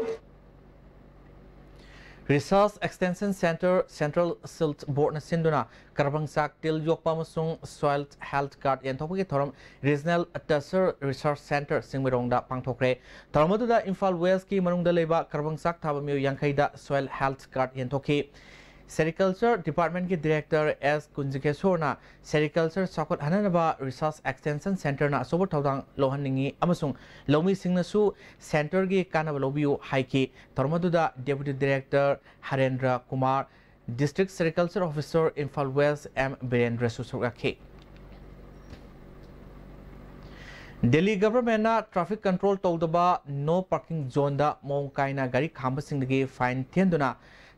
Research Extension Centre, Central Seed Board ꯅ ꯁꯤꯟꯗꯨꯅ ꯀ꯭ꯔꯕꯪꯆꯥꯛ, ꯇꯤꯜ ꯌꯣꯛꯄ ꯑꯃꯁꯨꯡ Soil Health Card ꯌꯦꯟꯊꯣꯛꯄꯒꯤ ꯊꯧꯔꯝ Regional Tussock Research Centre ꯆꯤꯡꯃꯩꯔꯣꯡꯗ ꯄꯥꯡꯊꯣꯛꯈ꯭ꯔꯦ꯫ ꯊꯧꯔꯝ ꯑꯗꯨꯗ ꯏꯝꯐꯥꯜ West ꯀꯤ ꯃꯅꯨꯡꯗ ꯂꯩꯕ ꯀ꯭ꯔꯕꯪꯆꯥꯛ ꯊꯥꯕ ꯃꯤꯑꯣꯏ ꯌꯥꯡꯈꯩꯗ Soil Health Card ꯌꯦꯟꯊꯣꯛꯈꯤ꯫ Sericulture Department ꯀꯤ Director ꯑꯦꯁ ꯀꯨꯟꯖꯤꯀꯦꯁꯣꯔꯅ Sericulture ꯆꯥꯎꯈꯠꯍꯟꯅꯅꯕ Research Extension Centre ꯅ ꯑꯆꯧꯕ ꯊꯧꯗꯥꯡ ꯂꯧꯍꯟꯅꯤꯡꯏ ꯑꯃꯁꯨꯡ ꯂꯧꯃꯤꯁꯤꯡꯅꯁꯨ Centre ꯒꯤ ꯀꯥꯟꯅꯕ ꯂꯧꯕꯤꯌꯨ ꯍꯥꯏꯈꯤ꯫ ꯊꯧꯔꯝ ꯑꯗꯨꯗ Deputy Director Harendra Kumar, District Sericulture Officer Imphal West M ꯕꯤꯔꯦꯟꯗ꯭ꯔꯁꯨ ꯁꯔꯨꯛ ꯌꯥꯈꯤ꯫ ꯗꯦꯜꯂꯤ government ꯅ traffic control ꯇꯧꯗꯕ no parking zone ꯗ ꯃꯑꯣꯡ ꯀꯥꯏꯅ ꯒꯥꯔꯤ ꯈꯥꯝꯕꯁꯤꯡꯗꯒꯤ fine ꯊꯤꯍꯟꯗꯨꯅ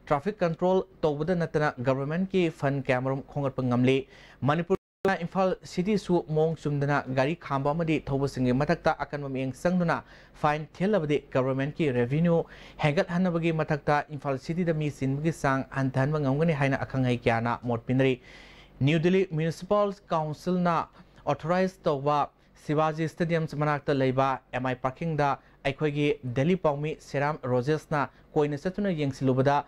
traffic control ꯇꯧꯕꯗ ꯅꯠꯇꯅ government ꯀꯤ fund ꯀꯌꯥꯃꯔꯨꯝ ꯈꯣꯝꯒꯠꯄ ꯉꯝꯂꯤ꯫ ꯃꯅꯤꯄꯨꯔ ꯏꯝꯐꯥꯜ City ꯁꯨ ꯃꯑꯣꯡ ꯆꯨꯝꯗꯅ ꯒꯥꯔꯤ ꯈꯥꯝꯕ ꯑꯃꯗꯤ ꯊꯧꯕꯁꯤꯡꯒꯤ ꯃꯊꯛꯇ ꯑꯀꯟꯕ ꯃꯤꯠꯌꯦꯡ ꯆꯪꯗꯨꯅ fine ꯊꯤꯍꯜꯂꯕꯗꯤ government ꯀꯤ revenue ꯍꯦꯟꯒꯠꯍꯟꯅꯕꯒꯤ ꯃꯊꯛꯇ ꯏꯝꯐꯥꯜ City ꯗ ꯃꯤ ꯆꯤꯟꯕꯒꯤ ꯆꯥꯡ ꯍꯟꯊꯍꯟꯕ ꯉꯝꯒꯅꯤ ꯍꯥꯏꯅ ꯑꯈꯪ ꯑꯍꯩ ꯀꯌꯥꯅ ꯃꯣꯠ ꯄꯤꯅꯔꯤ꯫ New Delhi Municipal Council ꯅ authorize ꯇꯧꯕ ꯁꯤꯕꯥꯖꯤ Stadium ꯃꯅꯥꯛꯇ ꯂꯩꯕ ꯑꯦꯝ ꯑꯥꯏ parking ꯗ ꯑꯩꯈꯣꯏꯒꯤ ꯗꯦꯜꯂꯤ ꯄꯥꯎꯃꯤ ꯁꯦꯔꯥꯝ ꯔꯣꯖꯦꯁꯅ ꯀꯣꯏꯅ ꯆꯠꯇꯨꯅ ꯌꯦꯡꯁꯤꯜꯂꯨꯕꯗ,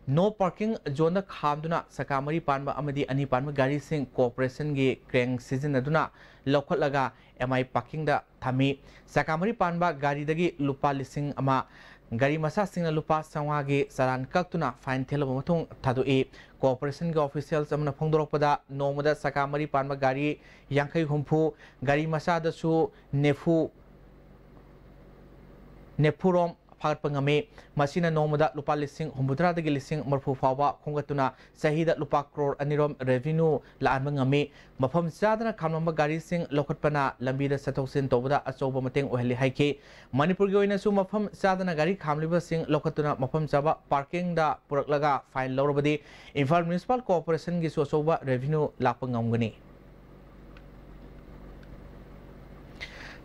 no parking zone ꯗ ꯈꯥꯝꯗꯨꯅ ꯆꯀꯥ ꯃꯔꯤ ꯄꯥꯟꯕ ꯑꯃꯗꯤ ꯑꯅꯤ ꯄꯥꯟꯕ ꯒꯥꯔꯤꯁꯤꯡ corporation ꯒꯤ crane ꯁꯤꯖꯤꯟꯅꯗꯨꯅ ꯂꯧꯈꯠꯂꯒ ꯑꯦꯝ ꯑꯥꯏ parking ꯗ ꯊꯝꯃꯤ꯫ ꯆꯀꯥ ꯃꯔꯤ ꯄꯥꯟꯕ ꯒꯥꯔꯤꯗꯒꯤ ꯂꯨꯄꯥ ꯂꯤꯁꯤꯡ ꯑꯃ, ꯒꯥꯔꯤ ꯃꯆꯥꯁꯤꯡꯅ ꯂꯨꯄꯥ ꯆꯥꯝꯃꯉꯥꯒꯤ ꯆꯂꯥꯟ ꯀꯛꯇꯨꯅ fine ꯊꯤꯍꯜꯂꯕ ꯃꯇꯨꯡ ꯊꯥꯗꯣꯛꯏ꯫ Corporation ꯒꯤ officials ꯑꯃꯅ ꯐꯣꯡꯗꯣꯔꯛꯄꯗ, ꯅꯣꯡꯃꯗ ꯆꯀꯥ ꯃꯔꯤ ꯄꯥꯟꯕ ꯒꯥꯔꯤ ꯌꯥꯡꯈꯩ ꯍꯨꯝꯐꯨ, ꯒꯥꯔꯤ ꯃꯆꯥꯗꯁꯨ ꯅꯤꯐꯨ, ꯅꯤꯐꯨꯔꯣꯝ ꯐꯥꯒꯠꯄ ꯉꯝꯃꯤ꯫ ꯃꯁꯤꯅ ꯅꯣꯡꯃꯗ ꯂꯨꯄꯥ ꯂꯤꯁꯤꯡ ꯍꯨꯝꯐꯨꯇꯔꯥꯗꯒꯤ ꯂꯤꯁꯤꯡ ꯃꯔꯤꯐꯨ ꯐꯥꯎꯕ ꯈꯣꯝꯒꯠꯇꯨꯅ ꯆꯍꯤꯗ ꯂꯨꯄꯥ ꯀ꯭ꯔꯣꯔ ꯑꯅꯤꯔꯣꯝ revenue ꯂꯥꯛꯍꯟꯕ ꯉꯝꯃꯤ꯫ ꯃꯐꯝ ꯆꯥꯗꯅ ꯈꯥꯝꯂꯝꯕ ꯒꯥꯔꯤꯁꯤꯡ ꯂꯧꯈꯠꯄꯅ ꯂꯝꯕꯤꯗ ꯆꯠꯊꯣꯛ ꯆꯠꯁꯤꯟ ꯇꯧꯕꯗ ꯑꯆꯧꯕ ꯃꯇꯦꯡ ꯑꯣꯏꯍꯜꯂꯤ ꯍꯥꯏꯈꯤ꯫ ꯃꯅꯤꯄꯨꯔꯒꯤ ꯑꯣꯏꯅꯁꯨ ꯃꯐꯝ ꯆꯥꯗꯅ ꯒꯥꯔꯤ ꯈꯥꯝꯂꯤꯕꯁꯤꯡ ꯂꯧꯈꯠꯇꯨꯅ ꯃꯐꯝ ꯆꯥꯕ parking ꯗ ꯄꯨꯔꯛꯂꯒ fine ꯂꯧꯔꯕꯗꯤ ꯏꯝꯐꯥꯜ Municipal Corporation ꯒꯤꯁꯨ ꯑꯆꯧꯕ revenue ꯂꯥꯛꯄ ꯉꯝꯒꯅꯤ꯫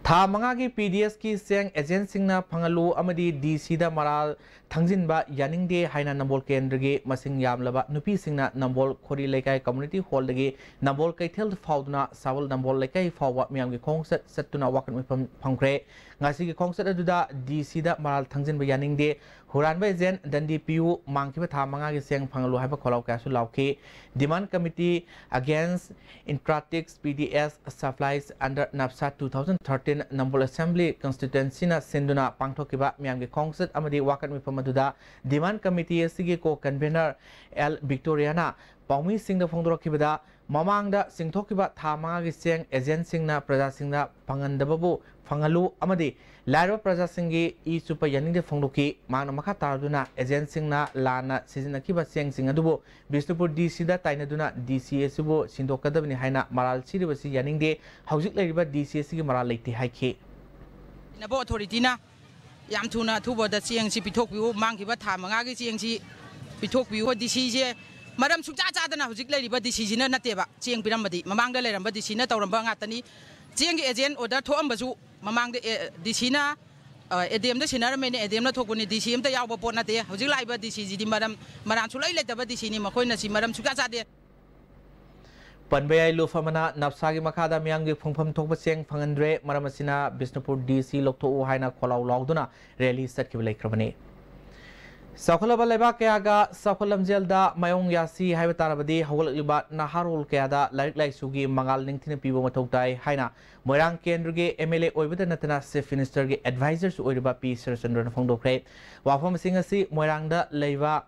ꯊꯥ ꯃꯉꯥꯒꯤ P D S ꯀꯤ ꯆꯦꯡ agent ꯁꯤꯡꯅ ꯐꯪꯍꯜꯂꯨ ꯑꯃꯗꯤ D C ꯗ ꯃꯔꯥꯜ ꯊꯪꯖꯤꯟꯕ ꯌꯥꯅꯤꯡꯗꯦ ꯍꯥꯏꯅ ꯅꯝꯕꯣꯜ ꯀꯦꯟꯗ꯭ꯔꯒꯤ ꯃꯁꯤꯡ ꯌꯥꯝꯂꯕ ꯅꯨꯄꯤꯁꯤꯡꯅ ꯅꯝꯕꯣꯜ ꯈꯣꯔꯤ ꯂꯩꯀꯥꯏ community hall ꯗꯒꯤ ꯅꯝꯕꯣꯜ ꯀꯩꯊꯦꯜ ꯐꯥꯎꯗꯨꯅ ꯁꯥꯕꯜ ꯅꯝꯕꯣꯜ ꯂꯩꯀꯥꯏ ꯐꯥꯎꯕ ꯃꯤꯌꯥꯝꯒꯤ ꯈꯣꯡꯆꯠ ꯆꯠꯇꯨꯅ ꯋꯥꯀꯠ ꯃꯤꯐꯝ ꯐꯝꯈ꯭ꯔꯦ꯫ ꯉꯁꯤꯒꯤ ꯈꯣꯡꯆꯠ ꯑꯗꯨꯗ D C ꯗ ꯃꯔꯥꯜ ꯊꯪꯖꯤꯟꯕ ꯌꯥꯅꯤꯡꯗꯦ, ꯍꯨꯔꯥꯟꯕ agent ꯗꯟꯗꯤ ꯄꯤꯌꯨ, ꯃꯥꯡꯈꯤꯕ ꯊꯥ ꯃꯉꯥꯒꯤ ꯆꯦꯡ ꯐꯪꯍꯜꯂꯨ ꯍꯥꯏꯕ ꯈꯣꯜꯂꯥꯎ ꯀꯌꯥꯁꯨ ꯂꯥꯎꯈꯤ꯫ Demand Committee Against Intrastate P D S Supplies under NAPSA two thousand thirteen ꯅꯝꯕꯣꯜ Assembly Constituency ꯅ ꯁꯤꯟꯗꯨꯅ ꯄꯥꯡꯊꯣꯛꯈꯤꯕ ꯃꯤꯌꯥꯝꯒꯤ ꯈꯣꯡꯆꯠ ꯑꯃꯗꯤ ꯋꯥꯀꯠ ꯃꯤꯐꯝ ꯑꯗꯨꯗ Demand Committee ꯑꯁꯤꯒꯤ co-convener L Victoria ꯅ ꯄꯥꯎꯃꯤꯁꯤꯡꯗ ꯐꯣꯡꯗꯣꯔꯛꯈꯤꯕꯗ, ꯃꯃꯥꯡꯗ ꯆꯤꯡꯊꯣꯛꯈꯤꯕ ꯊꯥ ꯃꯉꯥꯒꯤ ꯆꯦꯡ agent ꯁꯤꯡꯅ ꯄ꯭ꯔꯖꯥꯁꯤꯡꯗ ꯐꯪꯍꯟꯗꯕꯕꯨ ꯐꯪꯍꯜꯂꯨ ꯑꯃꯗꯤ ꯂꯥꯏꯔꯕ ꯄ꯭ꯔꯖꯥꯁꯤꯡꯒꯤ ꯏ ꯆꯨꯞꯄ ꯌꯥꯅꯤꯡꯗꯦ ꯐꯣꯡꯗꯣꯛꯈꯤ꯫ ꯃꯍꯥꯛꯅ ꯃꯈꯥ ꯇꯥꯔꯗꯨꯅ agent ꯁꯤꯡꯅ ꯂꯥꯟꯅ ꯁꯤꯖꯤꯟꯅꯈꯤꯕ ꯆꯦꯡꯁꯤꯡ ꯑꯗꯨꯕꯨ ꯕꯤꯁꯅꯨꯄꯨꯔ D C ꯗ ꯇꯥꯏꯅꯗꯨꯅ D C ꯑꯁꯤꯕꯨ ꯁꯤꯟꯗꯣꯛꯀꯗꯕꯅꯤ ꯍꯥꯏꯅ ꯃꯔꯥꯜ ꯁꯤꯔꯤꯕꯁꯤ ꯌꯥꯅꯤꯡꯗꯦ꯫ ꯍꯧꯖꯤꯛ ꯂꯩꯔꯤꯕ D C ꯑꯁꯤꯒꯤ ꯃꯔꯥꯜ ꯂꯩꯇꯦ ꯍꯥꯏꯈꯤ꯫ ꯅꯕꯣ authority ꯅ ꯌꯥꯝ ꯊꯨꯅ ꯑꯊꯨꯕꯗ ꯆꯦꯡꯁꯤ ꯄꯤꯊꯣꯛꯄꯤꯌꯨ, ꯃꯥꯡꯈꯤꯕ ꯊꯥ ꯃꯉꯥꯒꯤ ꯆꯦꯡꯁꯤ ꯄꯤꯊꯣꯛꯄꯤꯌꯨ꯫ D C ꯁꯦ ꯃꯔꯝ ꯁꯨꯡꯆꯥ ꯆꯥꯗꯅ ꯍꯧꯖꯤꯛ ꯂꯩꯔꯤꯕ D C ꯁꯤꯅ ꯅꯠꯇꯦꯕ ꯆꯦꯡ ꯄꯤꯔꯝꯕꯗꯤ, ꯃꯃꯥꯡꯗ ꯂꯩꯔꯝꯕ D C ꯅ ꯇꯧꯔꯝꯕ ꯉꯥꯛꯇꯅꯤ꯫ ꯆꯦꯡꯒꯤ agent order ꯊꯣꯛꯑꯝꯕꯁꯨ ꯃꯃꯥꯡꯗ, ꯑꯦ, D C ꯅ, ꯑ, A D M the ꯁꯤꯟꯅꯔꯝꯃꯦꯅꯦ, A D M ꯅ ꯊꯣꯛꯄꯅꯤ, D C ꯑꯝꯇ ꯌꯥꯎꯕ ꯄꯣꯠ ꯅꯠꯇꯦ꯫ ꯍꯧꯖꯤꯛ ꯂꯥꯛꯏꯕ D C ꯁꯤꯗꯤ ꯃꯔꯝ, ꯃꯔꯥꯟ ꯁꯨꯡꯂꯩ ꯂꯩꯇꯕ D C ꯅꯤ, ꯃꯈꯣꯏꯅ ꯁꯤ ꯃꯔꯝ ꯁꯨꯡꯆꯥ ꯆꯥꯗꯦ꯫ ꯄꯟꯕ ꯌꯥꯏ, ꯂꯨꯞ ꯑꯃꯅ ꯅꯞꯁꯥꯒꯤ ꯃꯈꯥꯗ ꯃꯤꯌꯥꯝꯒꯤ ꯐꯪꯐꯝ ꯊꯣꯛꯄ ꯆꯦꯡ ꯐꯪꯍꯟꯗ꯭ꯔꯦ, ꯃꯔꯝ ꯑꯁꯤꯅ ꯕꯤꯁꯅꯨꯄꯨꯔ D C ꯂꯧꯊꯣꯛꯎ ꯍꯥꯏꯅ ꯈꯣꯜꯂꯥꯎ ꯂꯥꯎꯗꯨꯅ rally ꯆꯠꯈꯤꯕ ꯂꯩꯈ꯭ꯔꯕꯅꯤ꯫ ꯆꯥꯎꯈꯠꯂꯕ ꯂꯩꯕꯥꯛ ꯀꯌꯥꯒ ꯆꯥꯎꯈꯠ ꯂꯝꯖꯦꯜꯗ ꯃꯥꯌꯣꯡ ꯌꯥꯁꯤ ꯍꯥꯏꯕ ꯇꯥꯔꯕꯗꯤ, ꯍꯧꯒꯠꯂꯛꯂꯤꯕ ꯅꯍꯥꯔꯣꯜ ꯀꯌꯥꯗ ꯂꯥꯏꯔꯤꯛ ꯂꯥꯏꯁꯨꯒꯤ ꯃꯉꯥꯜ ꯅꯤꯡꯊꯤꯅ ꯄꯤꯕ ꯃꯊꯧ ꯇꯥꯏ ꯍꯥꯏꯅ ꯃꯣꯏꯔꯥꯡ ꯀꯦꯟꯗ꯭ꯔꯒꯤ M L A ꯑꯣꯏꯕꯗ ꯅꯠꯇꯅ Chief Minister ꯒꯤ advisor ꯁꯨ ꯑꯣꯏꯔꯤꯕ ꯄꯤ ꯁꯔꯠꯆꯟꯗ꯭ꯔꯅ ꯐꯣꯡꯗꯣꯛꯈ꯭ꯔꯦ꯫ ꯋꯥꯐꯝꯁꯤꯡ ꯑꯁꯤ ꯃꯣꯏꯔꯥꯡꯗ ꯂꯩꯕ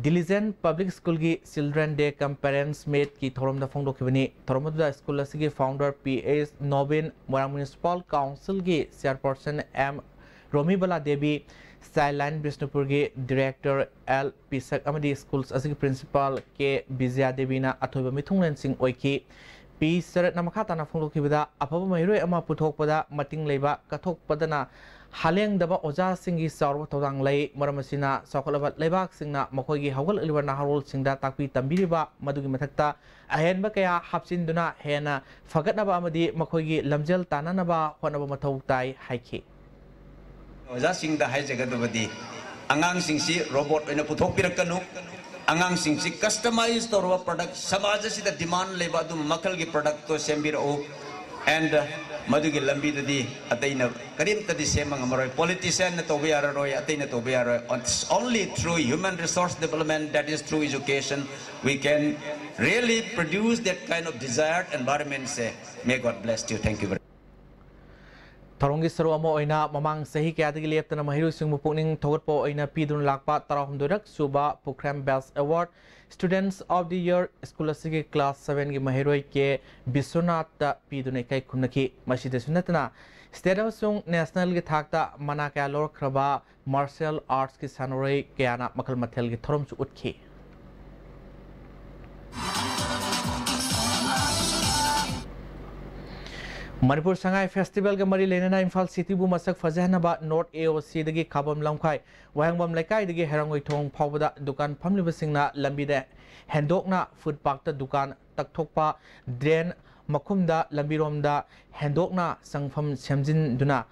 Diligent Public School ꯒꯤ Children Day cum Parents Meet ꯀꯤ ꯊꯧꯔꯝꯗ ꯐꯣꯡꯗꯣꯛꯈꯤꯕꯅꯤ꯫ ꯊꯧꯔꯝ ꯑꯗꯨꯗ ꯁ꯭ꯀꯨꯜ ꯑꯁꯤꯒꯤ founder P H Nobin, Moirang Municipal Council ꯒꯤ chairperson M ꯔꯣꯃꯤꯕꯂꯥ ꯗꯦꯕꯤ, ꯆꯥꯏꯜꯂꯥꯏꯟ ꯕꯤꯁꯅꯨꯄꯨꯔꯒꯤ ꯗꯤꯔꯦꯛꯇꯔ ꯑꯦꯜ ꯄꯤꯁꯛ ꯑꯃꯗꯤ ꯁ꯭ꯀꯨꯜꯁ ꯑꯁꯤꯒꯤ ꯄ꯭ꯔꯤꯟꯁꯤꯄꯥꯜ ꯀꯦ ꯕꯤꯖꯌꯥ ꯗꯦꯕꯤꯅ ꯑꯊꯣꯏꯕ ꯃꯤꯊꯨꯡꯂꯦꯟꯁꯤꯡ ꯑꯣꯏꯈꯤ꯫ ꯄꯤ ꯁꯔꯠꯅ ꯃꯈꯥ ꯇꯥꯅ ꯐꯣꯡꯗꯣꯛꯈꯤꯕꯗ, ꯑꯐꯕ ꯃꯍꯩꯔꯣꯏ ꯑꯃ ꯄꯨꯊꯣꯛꯄꯗ ꯃꯇꯤꯡ ꯂꯩꯕ ꯀꯠꯊꯣꯛꯄꯗꯅ ꯍꯥꯂꯦꯡꯗꯕ ꯑꯣꯖꯥꯁꯤꯡꯒꯤ ꯆꯥꯎꯔꯕ ꯊꯧꯗꯥꯡ ꯂꯩ꯫ ꯃꯔꯝ ꯑꯁꯤꯅ, ꯆꯥꯎꯈꯠꯂꯕ ꯂꯩꯕꯥꯛꯁꯤꯡꯅ ꯃꯈꯣꯏꯒꯤ ꯍꯧꯒꯠꯂꯛꯂꯤꯕ ꯅꯍꯥꯔꯣꯜꯁꯤꯡꯗ ꯇꯥꯛꯄꯤ ꯇꯝꯕꯤꯔꯤꯕ, ꯃꯗꯨꯒꯤ ꯃꯊꯛꯇ ꯑꯍꯦꯟꯕ ꯀꯌꯥ ꯍꯥꯞꯆꯤꯟꯗꯨꯅ ꯍꯦꯟꯅ ꯐꯒꯠꯅꯕ ꯑꯃꯗꯤ ꯃꯈꯣꯏꯒꯤ ꯂꯝꯖꯦꯜ ꯇꯥꯟꯅꯅꯕ ꯍꯣꯠꯅꯕ ꯃꯊꯧ ꯇꯥꯏ ꯍꯥꯏꯈꯤ꯫ ꯑꯣꯖꯥꯁꯤꯡꯗ ꯍꯥꯏꯖꯒꯗꯕꯗꯤ, ꯑꯉꯥꯡꯁꯤꯡꯁꯤ ꯔꯣꯕꯣꯠ ꯑꯣꯏꯅ ꯄꯨꯊꯣꯛꯄꯤꯔꯛꯀꯅꯨ꯫ ꯑꯉꯥꯡꯁꯤꯡꯁꯤ ꯀꯁꯇꯃꯥꯏꯖ ꯇꯧꯔꯕ ꯄ꯭ꯔꯗꯛ, ꯁꯃꯥꯖ ꯑꯁꯤꯗ ꯗꯤꯃꯥꯟ ꯂꯩꯕ ꯑꯗꯨꯝꯕ ꯃꯈꯜꯒꯤ ꯄ꯭ꯔꯗꯛꯇꯣ ꯁꯦꯝꯕꯤꯔꯛꯎ꯫ ꯑꯦꯟ ꯃꯗꯨꯒꯤ ꯂꯝꯕꯤꯗꯗꯤ ꯑꯇꯩꯅ ꯀꯔꯤꯝꯇꯗꯤ ꯁꯦꯝꯕ ꯉꯝꯃꯔꯣꯏ꯫ ꯄꯣꯂꯤꯇꯤꯁꯤꯌꯥꯟꯅ ꯇꯧꯕ ꯌꯥꯔꯔꯣꯏ, ꯑꯇꯩꯅ ꯇꯧꯕ ꯌꯥꯔꯣꯏ꯫ It's only through human resource development, that is through education, we can really produce that kind of desired environment. Say, may God bless you. Thank you very much. ꯊꯧꯔꯝꯒꯤ ꯁꯔꯨꯛ ꯑꯃ ꯑꯣꯏꯅ ꯃꯃꯥꯡ ꯆꯍꯤ ꯀꯌꯥꯗꯒꯤ ꯂꯦꯞꯇꯅ ꯃꯍꯩꯔꯣꯏꯁꯤꯡꯕꯨ ꯄꯨꯛꯅꯤꯡ ꯊꯧꯒꯠꯄ ꯑꯣꯏꯅ ꯄꯤꯗꯨꯅ ꯂꯥꯛꯄ ꯇꯔꯥꯍꯨꯝꯗꯣꯏꯔꯛ ꯁꯨꯕ ꯄꯨꯈ꯭ꯔꯦꯝ Best Award Students of the Year school ꯑꯁꯤꯒꯤ ꯀ꯭ꯂꯥꯁ ꯁꯚꯦꯟꯒꯤ ꯃꯍꯩꯔꯣꯏ ꯀꯦ ꯕꯤꯁ꯭ꯋꯅꯥꯊꯇ ꯄꯤꯗꯨꯅ ꯏꯀꯥꯏ ꯈꯨꯝꯅꯈꯤ꯫ ꯃꯁꯤꯗꯁꯨ ꯅꯠꯇꯅ, ꯁ꯭ꯇꯦꯠ ꯑꯃꯁꯨꯡ ꯅꯦꯁꯅꯦꯜꯒꯤ ꯊꯥꯛꯇ ꯃꯅꯥ ꯀꯌꯥ ꯂꯧꯔꯛꯈ꯭ꯔꯕ ꯃꯥꯔꯁꯤꯌꯦꯜ ꯑꯥꯔꯠꯁꯀꯤ ꯁꯥꯟꯅꯔꯣꯏ ꯀꯌꯥꯅ ꯃꯈꯜ ꯃꯊꯦꯜꯒꯤ ꯊꯧꯔꯝꯁꯨ ꯎꯠꯈꯤ꯫ ꯃꯅꯤꯄꯨꯔ ꯁꯉꯥꯏ ꯐꯦꯁꯇꯤꯚꯦꯜꯒ ꯃꯔꯤ ꯂꯩꯅꯅ ꯏꯝꯐꯥꯜ ꯁꯤꯇꯤꯕꯨ ꯃꯁꯛ ꯐꯖꯍꯟꯅꯕ ꯅꯣꯔꯠ ꯑꯦ ꯑꯣ ꯁꯤꯗꯒꯤ ꯈꯥꯕꯝ ꯂꯝꯈꯥꯏ ꯋꯥꯍꯦꯡꯕꯝ ꯂꯩꯀꯥꯏꯗꯒꯤ ꯍꯩꯔꯥꯡꯒꯣꯏ ꯊꯣꯡ ꯐꯥꯎꯕꯗ ꯗꯨꯀꯥꯟ ꯐꯝꯂꯤꯕꯁꯤꯡꯅ ꯂꯝꯕꯤꯗ ꯍꯦꯟꯗꯣꯛꯅ ꯐꯨꯠ ꯄꯥꯛꯇ ꯗꯨꯀꯥꯟ ꯇꯛꯊꯣꯛꯄ, ꯗ꯭ꯔꯦꯟ ꯃꯈꯨꯝꯗ ꯂꯝꯕꯤꯔꯣꯝꯗ ꯍꯦꯟꯗꯣꯛꯅ ꯆꯪꯐꯝ ꯁꯦꯝꯖꯤꯟꯗꯨꯅ,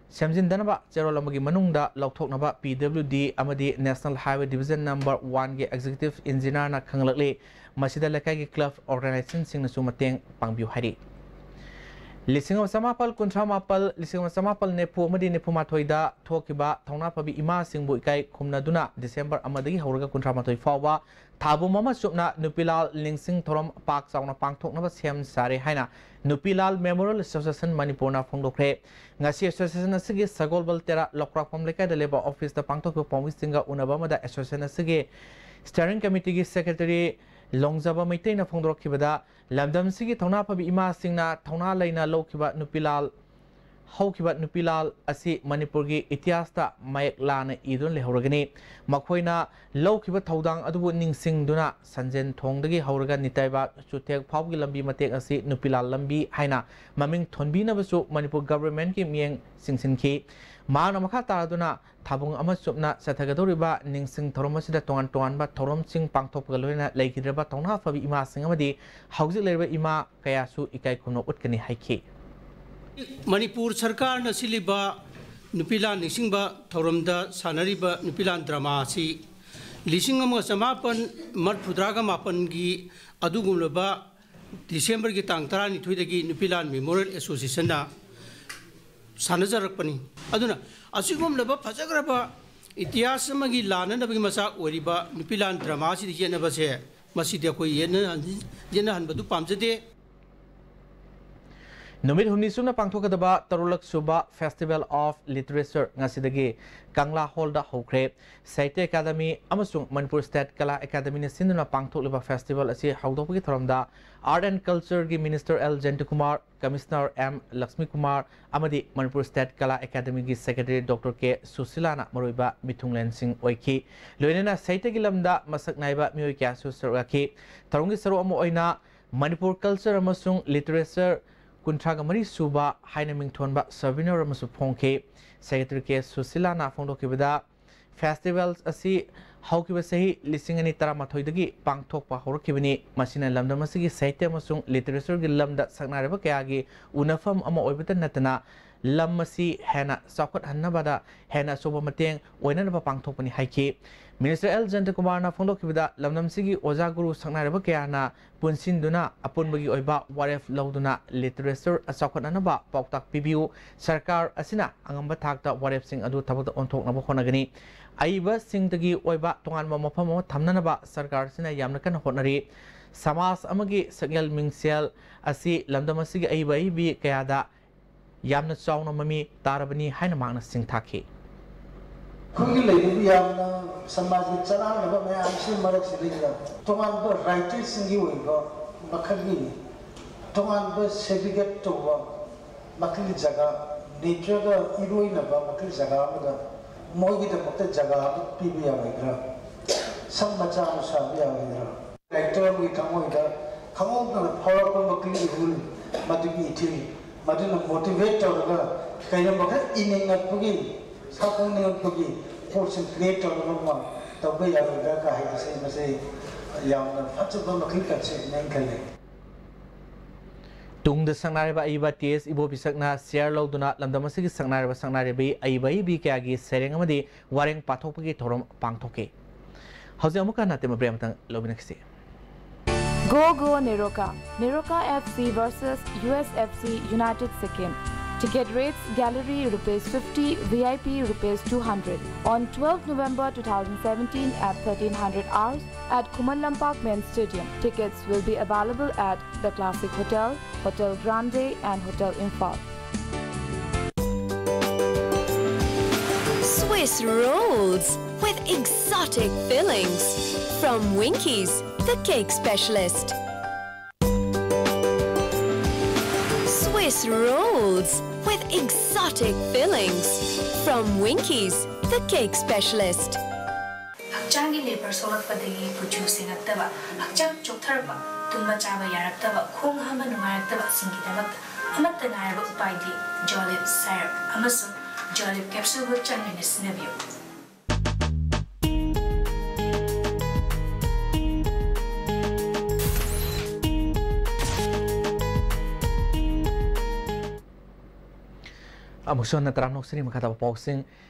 ꯁꯦꯝꯖꯤꯟꯗꯅꯕ ꯆꯦꯔꯣꯜ ꯑꯃꯒꯤ ꯃꯅꯨꯡꯗ ꯂꯧꯊꯣꯛꯅꯕ ꯄꯤ ꯗꯕ꯭ꯂꯤꯎ ꯗꯤ ꯑꯃꯗꯤ ꯅꯦꯁꯅꯦꯜ ꯍꯥꯏꯋꯦ ꯗꯤꯕꯤꯖꯟ ꯅꯝꯕꯔ ꯋꯥꯟꯒꯤ ꯑꯦꯛꯖꯤꯀ꯭ꯌꯨꯇꯤꯚ ꯏꯟꯖꯤꯅꯤꯌꯥꯔꯅ ꯈꯪꯂꯛꯂꯤ꯫ ꯃꯁꯤꯗ ꯂꯩꯀꯥꯏꯒꯤ ꯀ꯭ꯂꯕ ꯑꯣꯔꯒꯅꯥꯏꯖꯦꯁꯟꯁꯤꯡꯅꯁꯨ ꯃꯇꯦꯡ ꯄꯥꯡꯕꯤꯌꯨ ꯍꯥꯏꯔꯤ꯫ ꯂꯤꯁꯤꯡ ꯑꯃ ꯆꯃꯥꯄꯜ ꯀꯨꯟꯊ꯭ꯔꯥ ꯃꯥꯄꯜ, ꯂꯤꯁꯤꯡ ꯑꯃ ꯆꯃꯥꯄꯜ ꯅꯤꯐꯨ ꯑꯃꯗꯤ ꯅꯤꯐꯨ ꯃꯥꯊꯣꯏꯗ ꯊꯣꯛꯈꯤꯕ ꯊꯧꯅꯥ ꯐꯕꯤ ꯏꯃꯥꯁꯤꯡꯕꯨ ꯏꯀꯥꯏ ꯈꯨꯝꯅꯗꯨꯅ ꯗꯤꯁꯦꯝꯕꯔ ꯑꯃꯗꯒꯤ ꯍꯧꯔꯒ ꯀꯨꯟꯊ꯭ꯔꯥ ꯃꯥꯊꯣꯏ ꯐꯥꯎꯕ ꯊꯥꯕꯨꯝ ꯑꯃ ꯆꯨꯞꯅ ꯅꯨꯄꯤꯂꯥꯜ ꯅꯤꯡꯁꯤꯡ ꯊꯧꯔꯝ ꯄꯥꯛ ꯆꯥꯎꯅ ꯄꯥꯡꯊꯣꯛꯅꯕ ꯁꯦꯝ ꯁꯥꯔꯦ ꯍꯥꯏꯅ ꯅꯨꯄꯤꯂꯥꯜ ꯃꯦꯃꯣꯔꯤꯌꯦꯜ ꯑꯦꯁꯣꯁꯤꯌꯦꯁꯟ ꯃꯅꯤꯄꯨꯔꯅ ꯐꯣꯡꯗꯣꯛꯈ꯭ꯔꯦ꯫ ꯉꯁꯤ ꯑꯦꯁꯣꯁꯤꯌꯦꯁꯟ ꯑꯁꯤꯒꯤ ꯁꯒꯣꯜꯕꯜ ꯇꯦꯔꯥ ꯂꯧꯀ꯭ꯔꯥꯛꯄꯝ ꯂꯩꯀꯥꯏꯗ ꯂꯩꯕ ꯑꯣꯐꯤꯁꯇ ꯄꯥꯡꯊꯣꯛꯈꯤꯕ ꯄꯥꯎꯃꯤꯁꯤꯡꯒ ꯎꯅꯕ ꯑꯃꯗ ꯑꯦꯁꯣꯁꯤꯌꯦꯁꯟ ꯑꯁꯤꯒꯤ ꯁ꯭ꯇꯤꯌꯔꯤꯡ ꯀꯃꯤꯇꯤꯒꯤ ꯁꯦꯀ꯭ꯔꯦꯇꯔꯤ ꯂꯣꯡꯖꯕ ꯃꯩꯇꯩꯅ ꯐꯣꯡꯗꯣꯔꯛꯈꯤꯕꯗ, ꯂꯝꯗꯝꯁꯤꯒꯤ ꯊꯧꯅꯥ ꯐꯕꯤ ꯏꯃꯥꯁꯤꯡꯅ ꯊꯧꯅꯥ ꯂꯩꯅ ꯂꯧꯈꯤꯕ ꯅꯨꯄꯤꯂꯥꯜ ꯍꯧꯈꯤꯕ ꯅꯨꯄꯤꯂꯥꯜ ꯑꯁꯤ ꯃꯅꯤꯄꯨꯔꯒꯤ ꯏꯇꯤꯍꯥꯁꯇ ꯃꯌꯦꯛ ꯂꯥꯅ ꯏꯗꯨꯅ ꯂꯩꯍꯧꯔꯒꯅꯤ꯫ ꯃꯈꯣꯏꯅ ꯂꯧꯈꯤꯕ ꯊꯧꯗꯥꯡ ꯑꯗꯨꯕꯨ ꯅꯤꯡꯁꯤꯡꯗꯨꯅ ꯁꯟꯖꯦꯟ ꯊꯣꯡꯗꯒꯤ ꯍꯧꯔꯒ ꯅꯤꯇꯥꯏꯕ ꯆꯨꯊꯦꯛ ꯐꯥꯎꯕꯒꯤ ꯂꯝꯕꯤ ꯃꯇꯦꯛ ꯑꯁꯤ ꯅꯨꯄꯤꯂꯥꯜ ꯂꯝꯕꯤ ꯍꯥꯏꯅ ꯃꯃꯤꯡ ꯊꯣꯟꯕꯤꯅꯕꯁꯨ ꯃꯅꯤꯄꯨꯔ ꯒꯚꯔꯟꯃꯦꯟꯠꯀꯤ ꯃꯤꯠꯌꯦꯡ ꯆꯤꯡꯁꯤꯟꯈꯤ꯫ ꯃꯍꯥꯛꯅ ꯃꯈꯥ ꯇꯥꯔꯗꯨꯅ ꯊꯥꯕꯨꯡ ꯑꯃ ꯆꯨꯞꯅ ꯆꯠꯊꯒꯗꯧꯔꯤꯕ ꯅꯤꯡꯁꯤꯡ ꯊꯧꯔꯝ ꯑꯁꯤꯗ ꯇꯣꯉꯥꯟ ꯇꯣꯉꯥꯟꯕ ꯊꯧꯔꯝꯁꯤꯡ ꯄꯥꯡꯊꯣꯛꯄꯒ ꯂꯣꯏꯅꯅ ꯂꯩꯈꯤꯗ꯭ꯔꯕ ꯊꯧꯅꯥ ꯐꯕ ꯏꯃꯥꯁꯤꯡ ꯑꯃꯗꯤ ꯍꯧꯖꯤꯛ ꯂꯩꯔꯤꯕ ꯏꯃꯥ ꯀꯌꯥꯁꯨ ꯏꯀꯥꯏ ꯈꯨꯝꯅꯧ ꯎꯠꯀꯅꯤ ꯍꯥꯏꯈꯤ꯫ ꯃꯅꯤꯄꯨꯔ ꯁꯔꯀꯥꯔꯅ ꯁꯤꯜꯂꯤꯕ ꯅꯨꯄꯤꯂꯥꯟ ꯅꯤꯡꯁꯤꯡꯕ ꯊꯧꯔꯝꯗ ꯁꯥꯟꯅꯔꯤꯕ ꯅꯨꯄꯤꯂꯥꯟ ꯗ꯭ꯔꯃꯥ ꯑꯁꯤ ꯂꯤꯁꯤꯡ ꯑꯃꯒ ꯆꯃꯥꯄꯟ ꯃꯔꯤꯐꯨꯇꯔꯥꯒ ꯃꯥꯄꯟꯒꯤ ꯑꯗꯨꯒꯨꯝꯂꯕ ꯗꯤꯁꯦꯝꯕꯔꯒꯤ ꯇꯥꯡ ꯇꯔꯥꯅꯤꯊꯣꯏꯗꯒꯤ ꯅꯨꯄꯤꯂꯥꯟ ꯃꯦꯃꯣꯔꯤꯌꯦꯜ ꯑꯦꯁꯣꯁꯤꯌꯦꯁꯟꯅ ꯁꯥꯟꯅꯖꯔꯛꯄꯅꯤ꯫ ꯑꯗꯨꯅ ꯑꯁꯤꯒꯨꯝꯂꯕ ꯐꯖꯈ꯭ꯔꯕ ꯏꯇꯤꯍꯥꯁ ꯑꯃꯒꯤ ꯂꯥꯟꯅꯅꯕꯒꯤ ꯃꯆꯥꯛ ꯑꯣꯏꯔꯤꯕ ꯅꯨꯄꯤꯂꯥꯟ ꯗ꯭ꯔꯃꯥ ꯑꯁꯤꯗ ꯌꯦꯠꯅꯕꯁꯦ, ꯃꯁꯤꯗꯤ ꯑꯩꯈꯣꯏ ꯌꯦꯠꯅ-, ꯌꯦꯠꯅꯍꯟꯕꯗꯨ ꯄꯥꯝꯖꯗꯦ꯫ ꯅꯨꯃꯤꯠ ꯍꯨꯝꯅꯤ ꯆꯨꯞꯅ ꯄꯥꯡꯊꯣꯛꯀꯗꯕ ꯇꯔꯨꯛꯂꯛ ꯁꯨꯕ Festival of Literature ꯉꯁꯤꯗꯒꯤ ꯀꯪꯂꯥ ꯍꯣꯜꯗ ꯍꯧꯈ꯭ꯔꯦ꯫ ꯁꯥꯍꯤꯇ꯭ꯌ ꯑꯦꯀꯥꯗꯃꯤ ꯑꯃꯁꯨꯡ ꯃꯅꯤꯄꯨꯔ ꯁ꯭ꯇꯦꯠ ꯀꯂꯥ ꯑꯦꯀꯥꯗꯃꯤꯅ ꯁꯤꯟꯗꯨꯅ ꯄꯥꯡꯊꯣꯛꯂꯤꯕ ꯐꯦꯁꯇꯤꯚꯦꯜ ꯑꯁꯤ ꯍꯧꯗꯣꯛꯄꯒꯤ ꯊꯧꯔꯝꯗ Art and Cultureꯒꯤ Minister L Jayantakumar, Commissioner M Laxmikumar ꯑꯃꯗꯤ ꯃꯅꯤꯄꯨꯔ ꯁ꯭ꯇꯦꯠ ꯀꯂꯥ ꯑꯦꯀꯥꯗꯃꯤꯒꯤ Secretary ꯗꯣꯛꯇꯔ ꯀꯦ ꯁꯨꯁꯤꯂꯥꯅ ꯃꯔꯨꯑꯣꯏꯕ ꯃꯤꯊꯨꯡꯂꯦꯟꯁꯤꯡ ꯑꯣꯏꯈꯤ꯫ ꯂꯣꯏꯅꯅ ꯁꯥꯍꯤꯇ꯭ꯌꯒꯤ ꯂꯝꯗ ꯃꯁꯛ ꯅꯥꯏꯕ ꯃꯤꯑꯣꯏ ꯀꯌꯥꯁꯨ ꯁꯔꯨꯛ ꯌꯥꯈꯤ꯫ ꯊꯧꯔꯝꯒꯤ ꯁꯔꯨꯛ ꯑꯃ ꯑꯣꯏꯅ ꯃꯅꯤꯄꯨꯔ Culture ꯑꯃꯁꯨꯡ Literature ꯀꯨꯟꯊ꯭ꯔꯥꯒ ꯃꯔꯤ ꯁꯨꯕ ꯍꯥꯏꯅ ꯃꯤꯡꯊꯣꯟꯕ souvenir ꯑꯃꯁꯨ ꯐꯣꯡꯈꯤ꯫ Secretary ꯀꯦ ꯁꯨꯁꯤꯂꯥꯅ ꯐꯣꯡꯗꯣꯛꯈꯤꯕꯗ, ꯐꯦꯁꯇꯤꯚꯦꯜ ꯑꯁꯤ ꯍꯧꯈꯤꯕ ꯆꯍꯤ ꯂꯤꯁꯤꯡ ꯑꯅꯤ ꯇꯔꯥꯃꯥꯊꯣꯏꯗꯒꯤ ꯄꯥꯡꯊꯣꯛꯄ ꯍꯧꯔꯛꯈꯤꯕꯅꯤ꯫ ꯃꯁꯤꯅ ꯂꯝꯗꯝ ꯑꯁꯤꯒꯤ ꯁꯥꯍꯤꯇ꯭ꯌ ꯑꯃꯁꯨꯡ ꯂꯤꯇꯔꯦꯆꯔꯒꯤ ꯂꯝꯗ ꯁꯛꯅꯥꯏꯔꯕ ꯀꯌꯥꯒꯤ ꯎꯅꯐꯝ ꯑꯃ ꯑꯣꯏꯕꯇ ꯅꯠꯇꯅ, ꯂꯝ ꯑꯁꯤ ꯍꯦꯟꯅ ꯆꯥꯎꯈꯠꯍꯟꯅꯕꯗ ꯍꯦꯟꯅ ꯑꯆꯧꯕ ꯃꯇꯦꯡ ꯑꯣꯏꯅꯅꯕ ꯄꯥꯡꯊꯣꯛꯄꯅꯤ ꯍꯥꯏꯈꯤ꯫ Minister ꯑꯦꯜ ꯖꯌꯟꯇꯀꯨꯃꯥꯔꯅ ꯐꯣꯡꯗꯣꯛꯈꯤꯕꯗ, ꯂꯝꯗꯝꯁꯤꯒꯤ ꯑꯣꯖꯥ ꯒꯨꯔꯨ ꯁꯛꯅꯥꯏꯔꯕ ꯀꯌꯥꯅ ꯄꯨꯟꯁꯤꯟꯗꯨꯅ ꯑꯄꯨꯟꯕꯒꯤ ꯑꯣꯏꯕ ꯋꯥꯔꯦꯞ ꯂꯧꯗꯨꯅ ꯂꯤꯇꯔꯦꯆꯔ ꯆꯥꯎꯈꯠꯅꯅꯕ ꯄꯥꯎꯇꯥꯛ ꯄꯤꯕꯤꯌꯨ꯫ ꯁꯔꯀꯥꯔ ꯑꯁꯤꯅ ꯑꯉꯝꯕ ꯊꯥꯛꯇ ꯋꯥꯔꯦꯞꯁꯤꯡ ꯑꯗꯨ ꯊꯕꯛꯇ ꯑꯣꯟꯊꯣꯛꯅꯕ ꯍꯣꯠꯅꯒꯅꯤ꯫ ꯑꯏꯕꯁꯤꯡꯗꯒꯤ ꯑꯣꯏꯕ ꯇꯣꯉꯥꯟꯕ ꯃꯐꯝ ꯑꯃ ꯊꯝꯅꯅꯕ ꯁꯔꯀꯥꯔ ꯑꯁꯤꯅ ꯌꯥꯝꯅ ꯀꯟꯅ ꯍꯣꯠꯅꯔꯤ꯫ ꯁꯃꯥꯖ ꯑꯃꯒꯤ ꯁꯛꯌꯦꯜ ꯃꯤꯡꯁꯦꯜ ꯑꯁꯤ ꯂꯝꯗꯝ ꯑꯁꯤꯒꯤ ꯑꯏꯕ ꯑꯏꯕꯤ ꯀꯌꯥꯗ ꯌꯥꯝꯅ ꯆꯥꯎꯅ ꯃꯃꯤ ꯇꯥꯔꯕꯅꯤ ꯍꯥꯏꯅ ꯃꯍꯥꯛꯅ ꯁꯤꯡꯊꯥꯈꯤ꯫ ꯑꯩꯈꯣꯏꯒꯤ ꯂꯩꯔꯤꯕ ꯌꯥꯝꯅ ꯁꯃꯥꯖꯒꯤ ꯆꯔꯥꯡꯅꯕ ꯃꯌꯥꯝꯁꯤꯒꯤ ꯃꯔꯛꯁꯤꯗꯩꯗ ꯇꯣꯉꯥꯟꯕ ꯔꯥꯏꯇꯔꯁꯤꯡꯒꯤ ꯑꯣꯏꯕ ꯃꯈꯜꯒꯤ ꯇꯣꯉꯥꯟꯕ ꯁꯦꯒ꯭ꯔꯤꯒꯦꯠ ꯇꯧꯕ ꯃꯈꯜꯒꯤ ꯖꯒꯥ ꯅꯦꯆꯔꯒ ꯏꯔꯣꯏꯅꯕ ꯃꯈꯜ ꯖꯒꯥ ꯑꯃꯗ ꯃꯣꯏꯒꯤꯗꯃꯛꯇ ꯖꯒꯥ ꯑꯃ ꯄꯤꯕ ꯌꯥꯔꯣꯏꯗ꯭ꯔꯥ? ꯁꯪ ꯃꯆꯥ ꯑꯃ ꯁꯥꯕ ꯌꯥꯔꯣꯏꯗ꯭ꯔꯥ? ꯗꯥꯏꯔꯦꯛꯇꯔ ꯑꯃꯒꯤ ꯊꯃꯣꯏꯗ ꯈꯪꯍꯧꯗꯅ ꯐꯥꯎꯔꯛꯄ ꯃꯈꯜꯒꯤ ꯏꯍꯨꯜ, ꯃꯗꯨꯒꯤ ꯏꯊꯤꯜ, ꯃꯗꯨꯅ ꯃꯣꯇꯤꯚꯦꯠ ꯇꯧꯔꯒ ꯀꯩꯅꯣꯝꯃ ꯈꯔ ꯏꯅꯤꯡꯉꯛꯄꯒꯤ, ꯁꯥꯐꯣꯡꯅꯤꯡꯉꯛꯄꯒꯤ ꯄꯣꯠꯁꯤꯡ ꯀ꯭ꯔꯤꯌꯦꯠ ꯇꯧꯅꯕ ꯑꯃ ꯇꯧꯕ ꯌꯥꯔꯣꯏꯗ꯭ꯔꯥ ꯀꯥ ꯍꯥꯏꯕꯁꯦ, ꯃꯁꯤ ꯌꯥꯝꯅ ꯐꯖꯕ ꯃꯈꯜ ꯀꯟꯁꯦꯞꯅꯦꯅ ꯈꯜꯂꯤ꯫ ꯇꯨꯡꯗ ꯁꯛꯅꯥꯏꯔꯕ ꯑꯏꯕ ꯇꯤ ꯑꯦꯁ ꯏꯕꯣꯕꯤꯁꯛꯅ ꯁꯤꯌꯥꯔ ꯂꯧꯗꯨꯅ ꯂꯝꯗꯝ ꯑꯁꯤꯒꯤ ꯁꯛꯅꯥꯏꯔꯕ ꯁꯛꯅꯥꯏꯔꯕꯤ ꯑꯏꯕ ꯑꯏꯕꯤ ꯀꯌꯥꯒꯤ ꯁꯩꯔꯦꯡ ꯑꯃꯗꯤ ꯋꯥꯔꯦꯡ ꯄꯥꯊꯣꯛꯄꯒꯤ ꯊꯧꯔꯝ ꯄꯥꯡꯊꯣꯛꯈꯤ꯫ ꯍꯧꯖꯤꯛ ꯑꯃꯨꯛꯀ ꯅꯥꯇꯦꯝ ꯑꯕ꯭ꯔꯦ ꯑꯃꯇꯪ ꯂꯧꯃꯤꯟꯅꯈꯤꯁꯤ꯫ Go Go Neroka. Neroka F C versus U S F C United Sikkim. Ticket rates: gallery rupees fifty, V I P rupees two hundred. On twelfth November two thousand seventeen at thirteen hundred hours at Khuman Lampak Men's Stadium. Tickets will be available at The Classic Hotel, Hotel Grande and Hotel Imphal. Swiss rolls with exotic fillings from Winkies, the cake specialist. Swiss rolls with exotic fillings from Winkies, the cake specialist. ꯍꯛꯆꯥꯡꯒꯤ ꯂꯦꯕꯔ ꯁꯣꯛꯂꯛꯄꯗꯒꯤ ꯀꯨꯆꯨ ꯁꯦꯡꯉꯛꯇꯕ, ꯍꯛꯆꯥꯡ ꯆꯣꯛꯊꯔꯛꯄ, ꯇꯨꯝꯕ ꯆꯥꯕ ꯌꯥꯔꯛꯇꯕ, ꯈꯣꯡ ꯍꯥꯝꯕ ꯅꯨꯡꯉꯥꯏꯔꯛꯇꯕꯁꯤꯡꯒꯤꯗꯃꯛꯇ ꯑꯃꯠꯇ ꯉꯥꯏꯔꯕ ꯎꯄꯥꯏꯗꯤ ꯖꯣꯂꯤꯞ ꯁꯥꯏꯔꯞ ꯑꯃꯁꯨꯡ ꯖꯣꯂꯤꯞ ꯀꯦꯞꯁꯨꯜꯕꯨ ꯆꯥꯡ ꯅꯥꯏꯅ ꯁꯤꯖꯤꯟꯅꯕꯤꯌꯨ꯫ ꯑꯃꯨꯛꯁꯨ ꯍꯟꯅ ꯇꯔꯥꯝꯅ ꯑꯣꯛꯆꯔꯤ꯫ ꯃꯈꯥ ꯇꯥꯕ ꯄꯥꯎꯁꯤꯡ꯫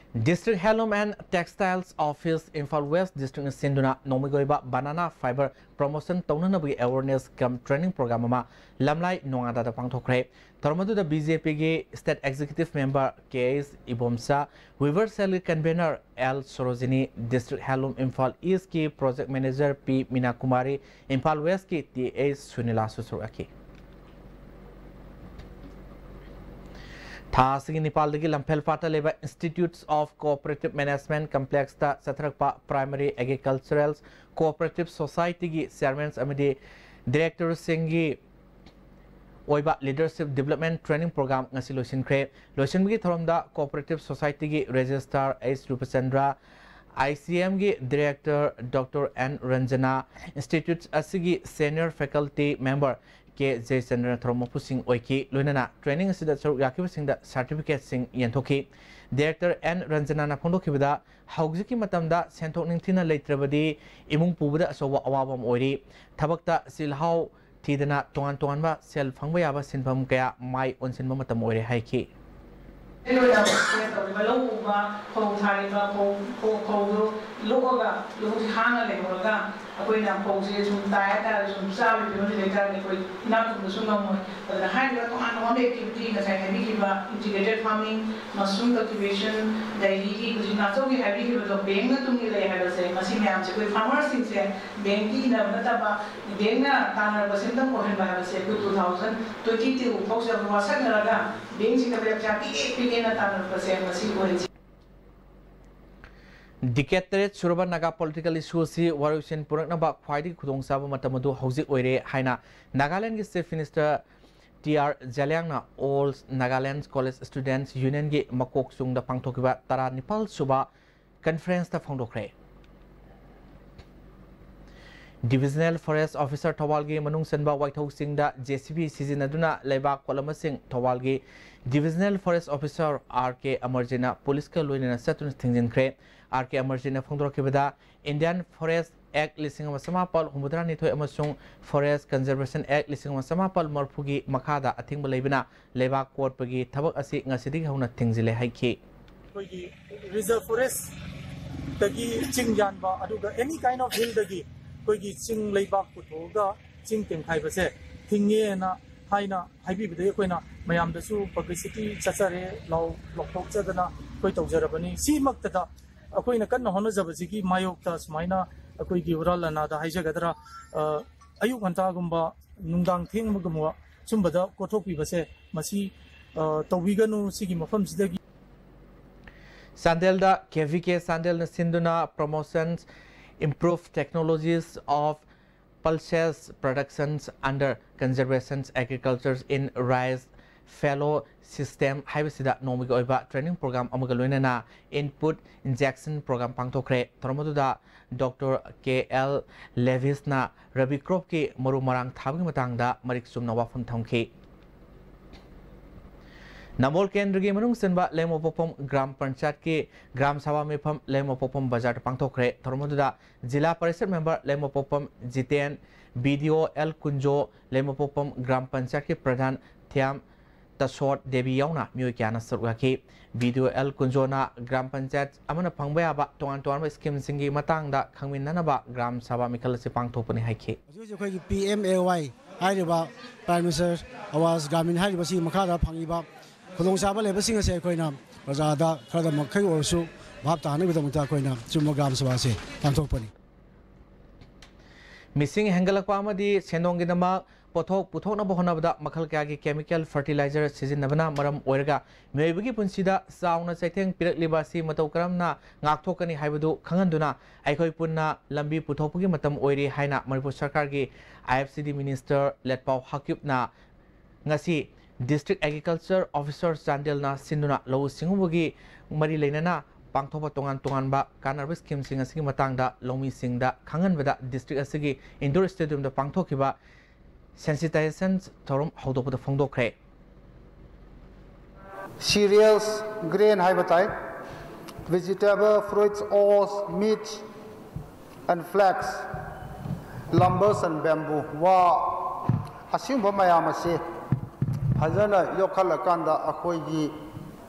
District Handloom and Textiles Office, Imphal West District ꯅ ꯁꯤꯟꯗꯨꯅ ꯅꯣꯡꯃꯒꯤ ꯑꯣꯏꯕ banana fiber promotion ꯇꯧꯅꯅꯕꯒꯤ awareness cum training program ꯑꯃ ꯂꯝꯂꯥꯏ ꯅꯣꯡꯉꯥꯟꯗꯥꯗ ꯄꯥꯡꯊꯣꯛꯈ꯭ꯔꯦ꯫ ꯊꯧꯔꯝ ꯑꯗꯨꯗ B J P ꯒꯤ State Executive Member K H Ibomcha, Weaver Cell ꯒꯤ Convener L Sorojini, District Handloom Imphal East ꯀꯤ Project Manager P ꯃꯤꯅꯥ ꯀꯨꯃꯥꯔꯤ, ꯏꯝꯐꯥꯜ ꯋꯦꯁꯀꯤ ꯇꯤ ꯑꯩꯆ ꯁꯨꯅꯤꯂꯥꯁꯨ ꯁꯔꯨꯛ ꯌꯥꯈꯤ꯫ ꯊꯥ ꯑꯁꯤꯒꯤ ꯅꯤꯄꯥꯜꯗꯒꯤ ꯂꯝꯐꯦꯜ ꯄꯥꯠꯇ ꯂꯩꯕ Institutes of Cooperative Management Complex ꯇ ꯆꯠꯊꯔꯛꯄ Primary Agricultural Cooperative Society ꯒꯤ Chairman ꯑꯃꯗꯤ Director ꯁꯤꯡꯒꯤ ꯑꯣꯏꯕ Leadership Development Training Program ꯉꯁꯤ ꯂꯣꯏꯁꯤꯟꯈ꯭ꯔꯦ꯫ ꯂꯣꯏꯁꯤꯟꯕꯒꯤ ꯊꯧꯔꯝꯗ Cooperative Society ꯒꯤ Registrar H ꯔꯨꯄꯆꯟꯗ꯭ꯔ, I C M ꯒꯤ Director Doctor N Ranjana, Institute ꯑꯁꯤꯒꯤ Senior Faculty Member K ꯖꯌꯆꯟꯗ꯭ꯔꯅ ꯊꯧꯔꯝ ꯃꯄꯨꯁꯤꯡ ꯑꯣꯏꯈꯤ꯫ ꯂꯣꯏꯅꯅ training ꯑꯁꯤꯗ ꯁꯔꯨꯛ ꯌꯥꯈꯤꯕꯁꯤꯡꯗ certificate ꯁꯤꯡ ꯌꯦꯟꯊꯣꯛꯈꯤ꯫ Director N ꯔꯟꯖꯅꯥꯅ ꯐꯣꯡꯗꯣꯛꯈꯤꯕꯗ, ꯍꯧꯖꯤꯛꯀꯤ ꯃꯇꯝꯗ ꯁꯦꯟꯊꯣꯛ ꯅꯤꯡꯊꯤꯅ ꯂꯩꯇ꯭ꯔꯕꯗꯤ ꯏꯃꯨꯡ ꯄꯨꯕꯗ ꯑꯆꯧꯕ ꯑꯋꯥꯕ ꯑꯃ ꯑꯣꯏꯔꯤ꯫ ꯊꯕꯛꯇ ꯆꯤꯜꯍꯥꯎ ꯊꯤꯗꯅ ꯇꯣꯉꯥꯟ ꯇꯣꯉꯥꯟꯕ ꯁꯦꯜ ꯐꯪꯕ ꯌꯥꯕ ꯁꯤꯟꯐꯝ ꯀꯌꯥ ꯃꯥꯏ ꯑꯣꯟꯁꯤꯟꯕ ꯃꯇꯝ ꯑꯣꯏꯔꯦ ꯍꯥꯏꯈꯤ꯫ ꯑꯩꯈꯣꯏꯅ ꯇꯧꯔꯤꯕ ꯂꯧ ꯎꯕ, ꯐꯧ ꯊꯥꯔꯤꯕ, ꯐꯧ, ꯐꯧ, ꯐꯧꯗꯨ ꯂꯣꯛꯑꯒ ꯂꯧꯕꯨꯛꯁꯤ ꯍꯥꯡꯉ ꯂꯩꯍꯧꯔꯒ ꯑꯩꯈꯣꯏꯅ ꯐꯧꯁꯦ ꯁꯨꯝ ꯇꯥꯏ ꯍꯥꯏꯇꯥꯔꯒ ꯁꯨꯝ ꯆꯥꯕꯒꯤ ꯐꯤꯕꯝꯁꯤ ꯂꯩꯇꯥꯔꯒꯗꯤ ꯑꯩꯈꯣꯏ ꯏꯅꯥꯛ ꯈꯨꯟꯕꯁꯨ ꯉꯝꯃꯣꯏ꯫ ꯑꯗꯨꯅ ꯍꯥꯏꯔꯤꯕ ꯇꯣꯉꯥꯟ ꯇꯣꯉꯥꯟꯕ activity ꯉꯁꯥꯏ ꯍꯥꯏꯕꯤꯈꯤꯕ integrated farming, mushroom cultivation, dairy ꯒꯤ ꯍꯧꯖꯤꯛ ꯉꯥꯆꯧꯒꯤ ꯍꯥꯏꯕꯤꯈꯤꯕꯗꯣ bank ꯅ ꯇꯨꯡ ꯏꯜꯂꯛꯑꯦ ꯍꯥꯏꯕꯁꯦ ꯃꯁꯤ ꯃꯌꯥꯝꯁꯦ ꯑꯩꯈꯣꯏ farmer ꯁꯤꯡꯁꯦ bank ꯀꯤ ꯏꯟꯅꯕ ꯅꯠꯇꯕ bank ꯅ ꯇꯥꯟꯅꯔꯛꯄ ꯁꯦꯟꯐꯝ ꯑꯣꯏꯍꯟꯕ ꯍꯥꯏꯕꯁꯦ ꯑꯩꯈꯣꯏ two thousand twenty two ꯐꯥꯎꯁꯦ ꯋꯥꯁꯛꯅꯔꯒ bank ꯁꯤꯡꯗ ꯄꯩꯁꯥ ꯄꯤꯒꯦ ꯄꯤꯒꯦꯅ ꯇꯥꯟꯅꯔꯛꯄꯁꯦ ꯃꯁꯤ ꯑꯣꯏꯍꯟꯁꯤ꯫ Decade ꯇꯔꯦꯠ ꯁꯨꯔꯕ ꯅꯥꯒꯥ political issue ꯑꯁꯤ ꯋꯥꯔꯣꯏꯁꯤꯟ ꯄꯨꯔꯛꯅꯕ ꯈ꯭ꯋꯥꯏꯗꯒꯤ ꯈꯨꯗꯣꯡꯆꯥꯕ ꯃꯇꯝ ꯑꯗꯨ ꯍꯧꯖꯤꯛ ꯑꯣꯏꯔꯦ ꯍꯥꯏꯅ ꯅꯥꯒꯥꯂꯦꯟꯒꯤ Chief Minister T R ꯖꯂꯤꯌꯥꯡꯅ All Nagaland College Students Union ꯒꯤ ꯃꯀꯣꯛꯆꯨꯡꯗ ꯄꯥꯡꯊꯣꯛꯈꯤꯕ ꯇꯔꯥꯅꯤꯄꯥꯜ ꯁꯨꯕ conference ꯇ ꯐꯣꯡꯗꯣꯛꯈ꯭ꯔꯦ꯫ Divisional Forest Officer ꯊꯧꯕꯥꯜꯒꯤ ꯃꯅꯨꯡ ꯆꯟꯕ ꯋꯥꯏꯊꯧꯁꯤꯡꯗ J C B ꯁꯤꯖꯤꯟꯅꯗꯨꯅ ꯂꯩꯕꯥꯛ ꯀꯣꯠꯂꯝꯕꯁꯤꯡ ꯊꯧꯕꯥꯜꯒꯤ Divisional Forest Officer R K ꯑꯃꯔꯖꯤꯠꯅ ꯄꯨꯂꯤꯁꯀ ꯂꯣꯏꯅꯅ ꯆꯠꯇꯨꯅ ꯊꯤꯡꯖꯤꯟꯈ꯭ꯔꯦ꯫ R K ꯑꯃꯔꯖꯤꯠꯅ ꯐꯣꯡꯗꯣꯔꯛꯈꯤꯕꯗ, Indian Forest Act ꯂꯤꯁꯤꯡ ꯑꯃ ꯆꯃꯥꯄꯜ ꯍꯨꯝꯐꯨꯇꯔꯥ ꯅꯤꯊꯣꯏ ꯑꯃꯁꯨꯡ Forest Conservation Act ꯂꯤꯁꯤꯡ ꯑꯃ ꯆꯃꯥꯄꯜ ꯃꯔꯤꯐꯨꯒꯤ ꯃꯈꯥꯗ ꯑꯊꯤꯡꯕ ꯂꯩꯕꯅ ꯂꯩꯕꯥꯛ ꯀꯣꯠꯄꯒꯤ ꯊꯕꯛ ꯑꯁꯤ ꯉꯁꯤꯗꯒꯤ ꯍꯧꯅ ꯊꯤꯡꯖꯤꯜꯂꯦ ꯍꯥꯏꯈꯤ꯫ ꯑꯩꯈꯣꯏꯒꯤ reserve forest ꯇꯒꯤ ꯆꯤꯡ ꯌꯥꯟꯕ, ꯑꯗꯨꯒ any kind of hill ꯗꯒꯤ ꯑꯩꯈꯣꯏꯒꯤ ꯆꯤꯡ ꯂꯩꯕꯥꯛ ꯄꯨꯊꯣꯛꯑꯒ ꯆꯤꯡ ꯇꯦꯝꯈꯥꯏꯕꯁꯦ ꯊꯤꯡꯉꯦꯅ ꯍꯥꯏꯅ ꯍꯥꯏꯕꯤꯕꯗꯒꯤ ꯑꯩꯈꯣꯏꯅ ꯃꯌꯥꯝꯗꯁꯨ publicity ꯆꯠꯆꯔꯦ, ꯂꯥꯎ-, ꯂꯥꯎꯊꯣꯛꯆꯗꯅ ꯑꯩꯈꯣꯏ ꯇꯧꯖꯔꯕꯅꯤ꯫ ꯁꯤꯃꯛꯇꯗ ꯑꯩꯈꯣꯏꯅ ꯀꯟꯅ ꯍꯣꯠꯅꯖꯕꯁꯤꯒꯤ ꯃꯥꯌꯣꯛꯇ ꯁꯨꯃꯥꯏꯅ ꯑꯩꯈꯣꯏꯒꯤ ꯍꯨꯔꯥꯟ ꯂꯥꯟꯅꯥꯗ ꯍꯥꯏꯖꯒꯗ꯭ꯔꯥ, ꯑ, ꯑꯌꯨꯛ ꯉꯟꯇꯥꯒꯨꯝꯕ, ꯅꯨꯡꯗꯥꯡ ꯊꯦꯡꯕꯒꯨꯝꯕ ꯁꯨꯝꯕꯗ ꯀꯣꯠꯊꯣꯛꯄꯤꯕꯁꯦ, ꯃꯁꯤ, ꯑ, ꯇꯧꯕꯤꯒꯅꯨ꯫ ꯁꯤꯒꯤ ꯃꯐꯝꯁꯤꯗꯒꯤ ꯆꯥꯟꯗꯦꯜꯗ K V K ꯆꯥꯟꯗꯦꯜꯅ ꯁꯤꯟꯗꯨꯅ Promotions Improve Technologies of Pulses Productions under Conservation Agriculture in Rice Fallow System ꯍꯥꯏꯕꯁꯤꯗ ꯅꯣꯡꯃꯒꯤ ꯑꯣꯏꯕ training program ꯑꯃꯒ ꯂꯣꯏꯅꯅ input injection program ꯄꯥꯡꯊꯣꯛꯈ꯭ꯔꯦ꯫ ꯊꯧꯔꯝ ꯑꯗꯨꯗ ꯗꯣꯛꯇꯔ ꯀꯦ ꯑꯦꯜ ꯂꯦꯚꯤꯁꯅ ꯔꯕꯤ ꯀ꯭ꯔꯣꯞꯀꯤ ꯃꯔꯨ ꯃꯔꯥꯡ ꯊꯥꯕꯒꯤ ꯃꯇꯥꯡꯗ ꯃꯔꯤꯛ ꯆꯨꯝꯅ ꯋꯥꯐꯝ ꯊꯝꯈꯤ꯫ ꯅꯝꯕꯣꯜ ꯀꯦꯟꯗ꯭ꯔꯒꯤ ꯃꯅꯨꯡ ꯆꯟꯕ ꯂꯩꯃꯄꯣꯛꯐꯝ ꯒ꯭ꯔꯥꯝ ꯄꯟꯆꯥꯌꯠꯀꯤ ꯒ꯭ꯔꯥꯝ ꯁꯚꯥ ꯃꯤꯐꯝ ꯂꯩꯃꯄꯣꯛꯐꯝ ꯕꯖꯥꯔꯗ ꯄꯥꯡꯊꯣꯛꯈ꯭ꯔꯦ꯫ ꯊꯧꯔꯝ ꯑꯗꯨꯗ Zila Parishad member Leimapokpam Jiten, B D O L Kunjo, ꯂꯩꯃꯄꯣꯛꯐꯝ gram ꯄꯟꯆꯥꯌꯠꯀꯤ ꯄ꯭ꯔꯙꯥꯟ ꯊꯤꯌꯥꯝ ꯇꯁꯣꯠ ꯗꯦꯕꯤ ꯌꯥꯎꯅ ꯃꯤꯑꯣꯏ ꯀꯌꯥꯅ ꯁꯔꯨꯛ ꯌꯥꯈꯤ꯫ B D O L ꯀꯨꯟꯖꯣꯅ gram panchayat ꯑꯃꯅ ꯐꯪꯕ ꯌꯥꯕ ꯇꯣꯉꯥꯟ ꯇꯣꯉꯥꯟꯕ ꯁ꯭ꯀꯤꯝꯁꯤꯡꯒꯤ ꯃꯇꯥꯡꯗ ꯈꯪꯃꯤꯟꯅꯅꯕ ꯒ꯭ꯔꯥꯝ ꯁꯚꯥ ꯃꯤꯈꯜ ꯑꯁꯤ ꯄꯥꯡꯊꯣꯛꯄꯅꯤ ꯍꯥꯏꯈꯤ꯫ ꯍꯧꯖꯤꯛ ꯍꯧꯖꯤꯛ ꯑꯩꯈꯣꯏꯒꯤ ꯄꯤ ꯑꯦꯝ ꯑꯦ ꯋꯥꯏ ꯍꯥꯏꯔꯤꯕ ꯄ꯭ꯔꯥꯏꯝ ꯃꯤꯅꯤꯁꯇꯔ ꯑꯋꯥꯁ ꯒ꯭ꯔꯥꯃꯤꯟ ꯍꯥꯏꯔꯤꯕꯁꯤꯒꯤ ꯃꯈꯥꯗ ꯐꯪꯉꯤꯕ ꯈꯨꯗꯣꯡꯆꯥꯕ ꯂꯩꯕꯁꯤꯡ ꯑꯁꯦ ꯑꯩꯈꯣꯏꯅ ꯄ꯭ꯔꯖꯥꯗ ꯈꯔꯗꯃꯛ ꯈꯔ ꯑꯣꯏꯔꯁꯨ ꯚꯥꯞ ꯇꯥꯍꯟꯅꯕꯒꯤꯗꯃꯛꯇ ꯑꯩꯈꯣꯏꯅ ꯁꯤꯒꯨꯝꯕ ꯒ꯭ꯔꯥꯝ ꯁꯚꯥꯁꯦ ꯄꯥꯡꯊꯣꯛꯄꯅꯤ꯫ ꯃꯤꯁꯤꯡ ꯍꯦꯟꯒꯠꯂꯛꯄ ꯑꯃꯗꯤ ꯁꯦꯟꯗꯣꯡꯒꯤꯗꯃꯛ ꯄꯣꯠꯊꯣꯛ ꯄꯨꯊꯣꯛꯅꯕ ꯍꯣꯠꯅꯕꯗ ꯃꯈꯜ ꯀꯌꯥꯒꯤ chemical fertilizer ꯁꯤꯖꯤꯟꯅꯕꯅ ꯃꯔꯝ ꯑꯣꯏꯔꯒ ꯃꯤꯑꯣꯏꯕꯒꯤ ꯄꯨꯟꯁꯤꯗ ꯆꯥꯎꯅ ꯆꯩꯊꯦꯡ ꯄꯤꯔꯛꯂꯤꯕ ꯑꯁꯤ ꯃꯇꯧ ꯀꯔꯝꯅ ꯉꯥꯛꯊꯣꯛꯀꯅꯤ ꯍꯥꯏꯕꯗꯨ ꯈꯪꯍꯟꯗꯨꯅ ꯑꯩꯈꯣꯏ ꯄꯨꯟꯅ ꯂꯝꯕꯤ ꯄꯨꯊꯣꯛꯄꯒꯤ ꯃꯇꯝ ꯑꯣꯏꯔꯦ ꯍꯥꯏꯅ ꯃꯅꯤꯄꯨꯔ ꯁꯔꯀꯥꯔꯒꯤ ꯑꯥꯏ ꯑꯦꯐ ꯁꯤ ꯗꯤ ꯃꯤꯅꯤꯁꯇꯔ ꯂꯦꯠꯄꯥꯎ ꯍꯥꯀꯤꯞꯅ ꯉꯁꯤ District Agriculture Officer ꯆꯥꯟꯗꯦꯜꯅ ꯁꯤꯟꯗꯨꯅ ꯂꯧꯎ ꯁꯤꯡꯎꯕꯒꯤ ꯃꯔꯤ ꯂꯩꯅꯅ ꯄꯥꯡꯊꯣꯛꯄ ꯇꯣꯉꯥꯟ ꯇꯣꯉꯥꯟꯕ ꯀꯥꯟꯅꯔꯕ ꯁ꯭ꯀꯤꯝꯁꯤꯡ ꯑꯁꯤꯒꯤ ꯃꯇꯥꯡꯗ ꯂꯧꯃꯤꯁꯤꯡꯗ ꯈꯪꯍꯟꯕꯗ ꯗꯤꯁꯇ꯭ꯔꯤꯛ ꯑꯁꯤꯒꯤ ꯏꯟꯗꯣꯔ ꯁ꯭ꯇꯦꯗꯤꯌꯝꯗ ꯄꯥꯡꯊꯣꯛꯈꯤꯕ sensitization ꯊꯧꯔꯝ ꯍꯧꯗꯣꯛꯄꯗ ꯐꯣꯡꯗꯣꯛꯈ꯭ꯔꯦ꯫ Cereals, grain ꯍꯥꯏꯕ ꯇꯥꯏ, vegetable, fruits, oats, meat and flax, lumbers and bamboo, ꯋꯥ, ꯑꯁꯤꯒꯨꯝꯕ ꯃꯌꯥꯝ ꯑꯁꯤ ꯐꯖꯅ ꯌꯣꯛꯈꯠꯂꯀꯥꯟꯗ ꯑꯩꯈꯣꯏꯒꯤ